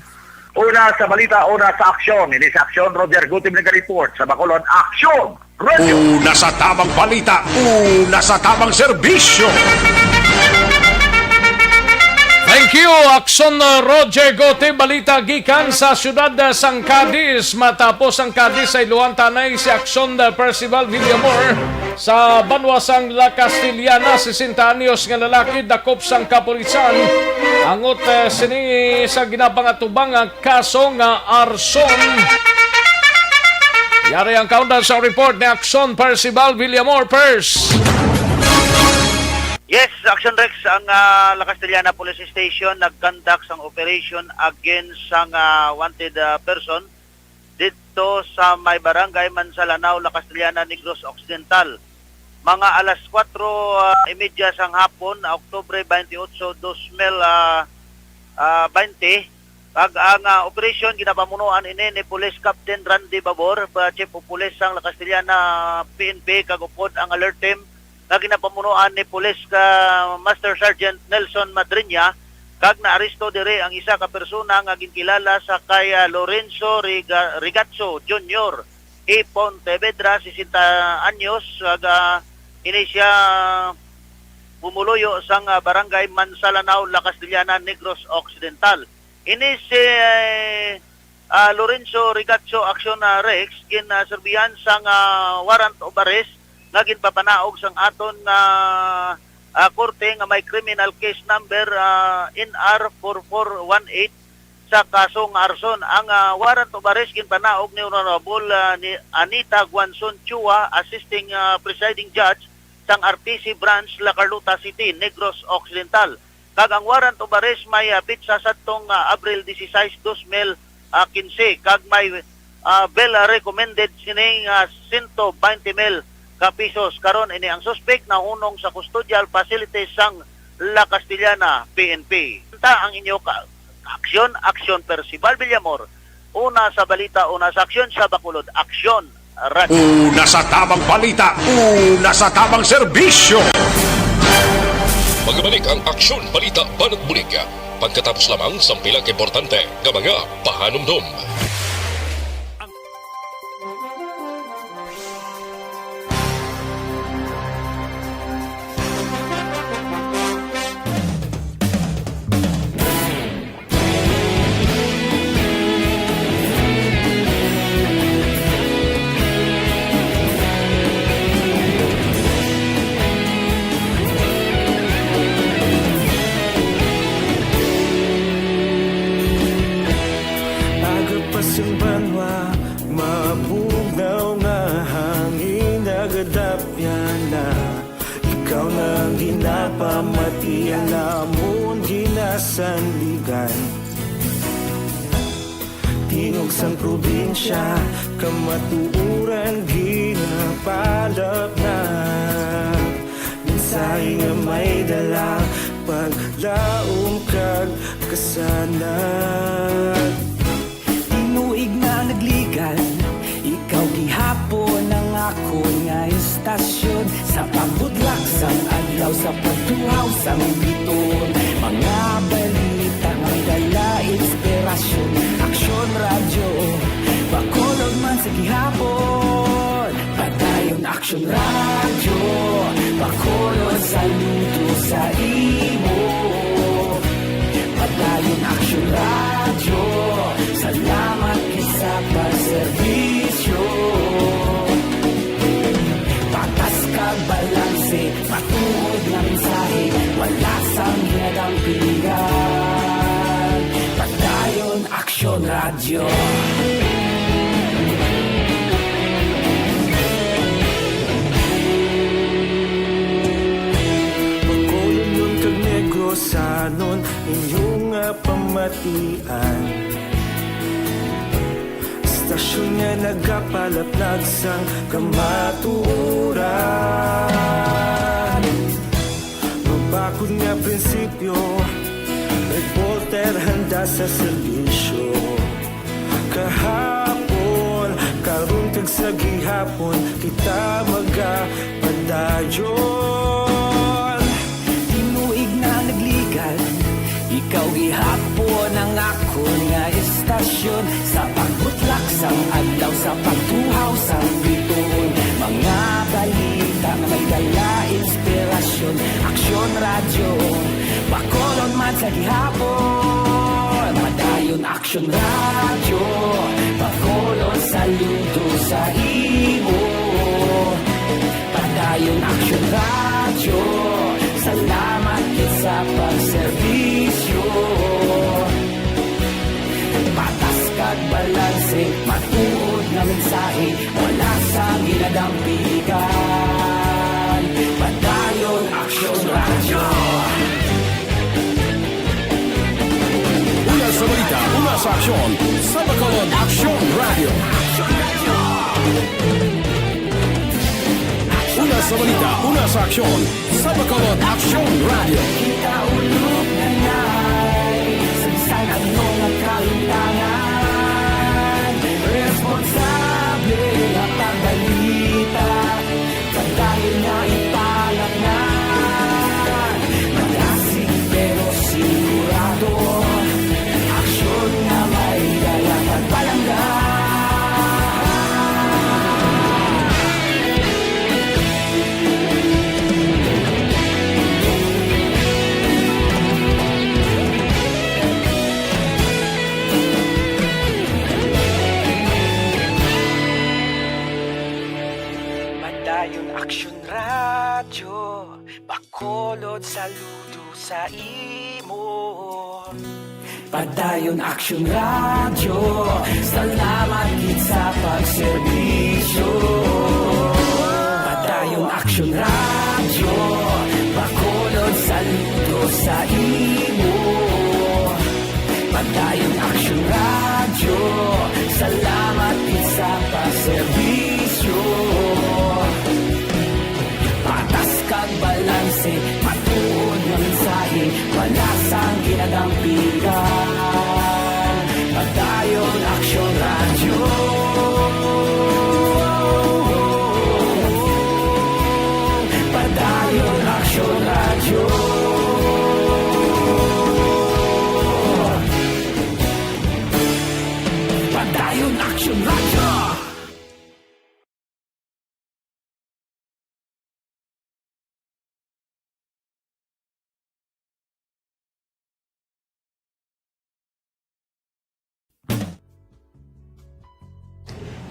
Una sa balita, una sa aksyon. Ini sa aksyon, Roger Gutib naga-report sa Bacolod. Aksyon! Radyo! Una sa tamang balita, una sa tamang serbisyo. Thank you, Aksyon, uh, Roger Gutib. Balita gikan sa siyudad, uh, sang Cadiz. Matapos ang Cadiz sa Iloan, tanay si Aksyon, uh, Percival Villamor sa banwa sang La Castellana, sesenta anyos nga lalaki dakop sang kapulisan. Angot, uh, sini sa ginapangatubang nga kaso nga arson. Yari ang kaundan sa report ni Aksyon Percival Villamor. Pers. Yes, Action Rex, ang, ah, La Castellana Police Station nag-conduct sang operation against sang, ah, wanted, ah, person didto sa may barangay Mansalanao, La Castellana, Negros Occidental. Mga alas kwatro, ah, imedya sang hapon, ah, Oktubre twenty-eight, dos mil, ah, ah, twenty, kag ang, ah, operasyon ginapamunuan ini ni Police Captain Randy Babor, ah, Chief of Police sang La Castellana P N P, kag upod ang alert team nga ginapamunuan ni Police ka Master Sergeant Nelson Madriña, kag naaresto diri ang isa ka persona nga ginkilala sa kay, ah, Lorenzo Riga-, Rigatso Junior, Ipon Tevedra, sesenta anyos, kag, ah, ini siya pumuluyo sang, ah, barangay Mansalanao, La Castellana, Negros Occidental. Ini si, eh, ah, Lorenzo Rigatso Action, ah, Rex, gin, ah, serbihan sang, ah, warrant of arrest nga ginpapanaog sang aton nga, ah, korte nga may criminal case number, ah, N R four four one eight sa kasong arson. Ang, ah, warrant of arrest ginpanaog ni Honorable, ah, ni Anita Guanzon Chua, Assisting, ah, Presiding Judge sang R T C Branch, La Carlota City, Negros Occidental. Kag ang warrant of arrest may, ah, petsa sadtong, ah, Abril disisais, dos mil quince, kag may, ah, bail recommended sining, ah, sento baynte mil ka pesos. Karon, ini ang suspek nahunong sa custodial facilities sang La Castellana P N P. Ta ang inyo ka-, aksyon, aksyon Percival Villamor. Una sa balita, una sa aksyon sa Bacolod. Aksyon, Radyo. Una sa tamang balita, una sa tamang serbisyo. Magbalik ang Aksyon Balita Banat Bulig pagkatapos lamang sang pila ka importante nga mga pahanumdom. Aga pa sang banwa, mabugnaw nga hangin nagadapyan na. Ikaw na ang ginapamatian namon ginasandigan. Tingog sang probinsya, kamatuoran ginapalapnag. Mensahe nga may dala, paglaom kag kasanag. Tinuig na nagligan, ikaw gihapon ang akon nga istasyon. Sa pagbudlak sang adlaw, sa pagtuhaw sang biton, mga balita nga may dala inspirasyon. Aksyon Radyo, Bacolod man sa gihapon. Padayon Aksyon Radyo, Bacolod, saludo sa imo. Padayon Aksyon Radyo, salamat gid sa pagserbisyo. Patas kag balanse, matuod nga mensahe, wala sang ginadampigan. Padayon Aksyon Radyo. Bacolodnon kag Negrosanon, inyo nga pamatian. Sa Aksyon nga nagapalaplag sang kamatuoran. Mabakod nga prinsipyo, reporter handa sa serbisyo. Kahapon, karon, kag sa gihapon, kita magapadayon. Tinuig na nagligad, ikaw gihapon ang akon nga istasyon. Sa pagbutlak sang adlaw, sa pagtuhaw sang bituon, mga balita nga may dala inspirasyon. Aksyon Radyo, Bacolod man sa gihapon. Padayon Aksyon Radyo, Bacolod, saludo sa imo. Padayon Aksyon Radyo, salamat gid sa pagserbisyo. Patas kag balanse, matuod nga mensahe, wala sang ginadampigan. Padayon Aksyon Radyo. Una sa balita, una sa aksyon, sa Bacolod Aksyon Radyo. Una sa balita, una sa aksyon, sa Bacolod Aksyon Radyo. Kita ulog na ngay, sa bisan ano nga kahimtangan, responsable nga pagbalita, padayon nga ipalatnan. Malasig pero sigurado, aksyon nga may dala pagpalangga. Padayon Aksyon Radyo, Bacolod, saludo sa imo. Padayon Aksyon Radyo, salamat gid sa pagserbisyo. Padayon Aksyon Radyo, Bacolod, saludo sa imo. Padayon Aksyon Radyo, salamat gid sa pagserbisyo. Patas kag balanse, matuod nga mensahe, wala sang ginadampigan. Padayon Aksyon Radyo. Padayon Aksyon Radyo. Padayon Aksyon Radyo.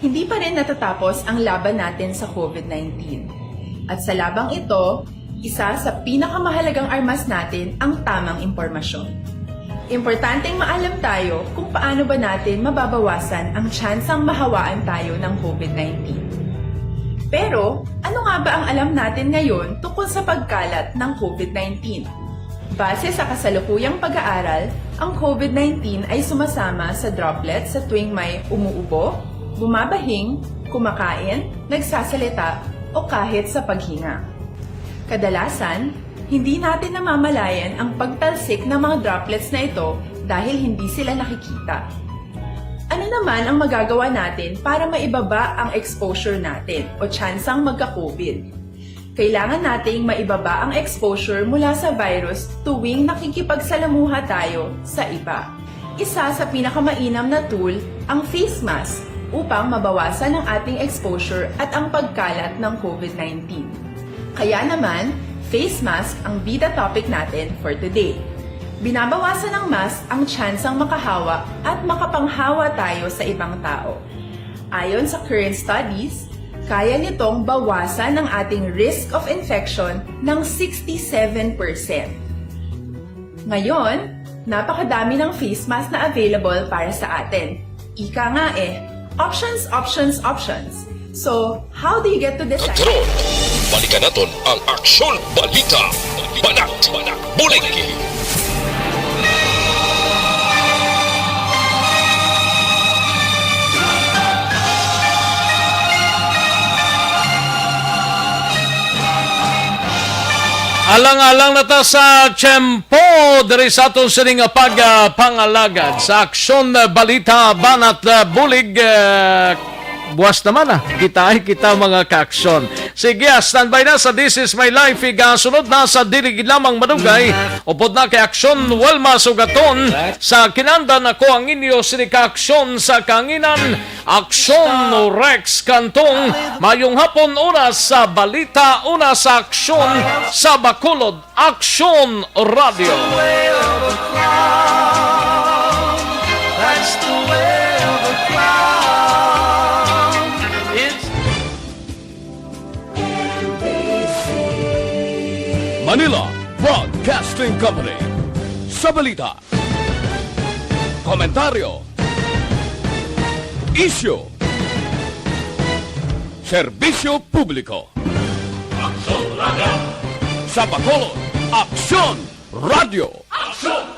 Hindi pa rin natatapos ang laban natin sa COVID nineteen. At sa labang ito, isa sa pinakamahalagang armas natin ang tamang impormasyon. Importanteng maalam tayo kung paano ba natin mababawasan ang tsansang mahawaan tayo ng COVID nineteen. Pero, ano nga ba ang alam natin ngayon tungkol sa pagkalat ng COVID nineteen? Base sa kasalukuyang pag-aaral, ang COVID nineteen ay sumasama sa droplets sa tuwing may umuubo, bumabahing, kumakain, nagsasalita, o kahit sa paghinga. Kadalasan, hindi natin namamalayan ang pagtalsik ng mga droplets na ito dahil hindi sila nakikita. Ano naman ang magagawa natin para maibaba ang exposure natin o tsansang magka-COVID? Kailangan nating maibaba ang exposure mula sa virus tuwing nakikipagsalamuha tayo sa iba. Isa sa pinakamainam na tool ang face mask upang mabawasan ang ating exposure at ang pagkalat ng COVID nineteen. Kaya naman, face mask ang bida topic natin for today. Binabawasan ng mask ang tsansang makahawa at makapanghawa tayo sa ibang tao. Ayon sa current studies, kaya nitong bawasan ang ating risk of infection ng sixty-seven percent. Ngayon, napakadami ng face mask na available para sa atin. Ika nga eh, options, options, options. So, how do you get to decide? Karon, balikan naton ang Aksyon Balita. Banat, Banat, Bulig. Alang-alang na ta sa tiyempo diri sa aton sini nga pagpangalagad sa Aksyon, Balita, Banat, ah, Bulig, ah, buwas naman, ah. Kita ay kita, mga kaaksyon. Sige, ah, standby na sa This Is My Life. Igasunod na sa dili lamang madugay. Upod na kay Aksyon Wilma Sugaton sa Kinandan Ako Ang Inyo, sini ka Aksyon sa Kanginan. Aksyon Rex Cantong. Mayong hapon, una sa balita, una sa aksyon sa Bacolod. Aksyon Radio. That's the way of the clown. It's Manila Broadcasting Company. Sa balita, komentaryo, isyu, serbisyo publiko. Aksyon Radio. Sa Bacolod, Aksyon Radio. Aksyon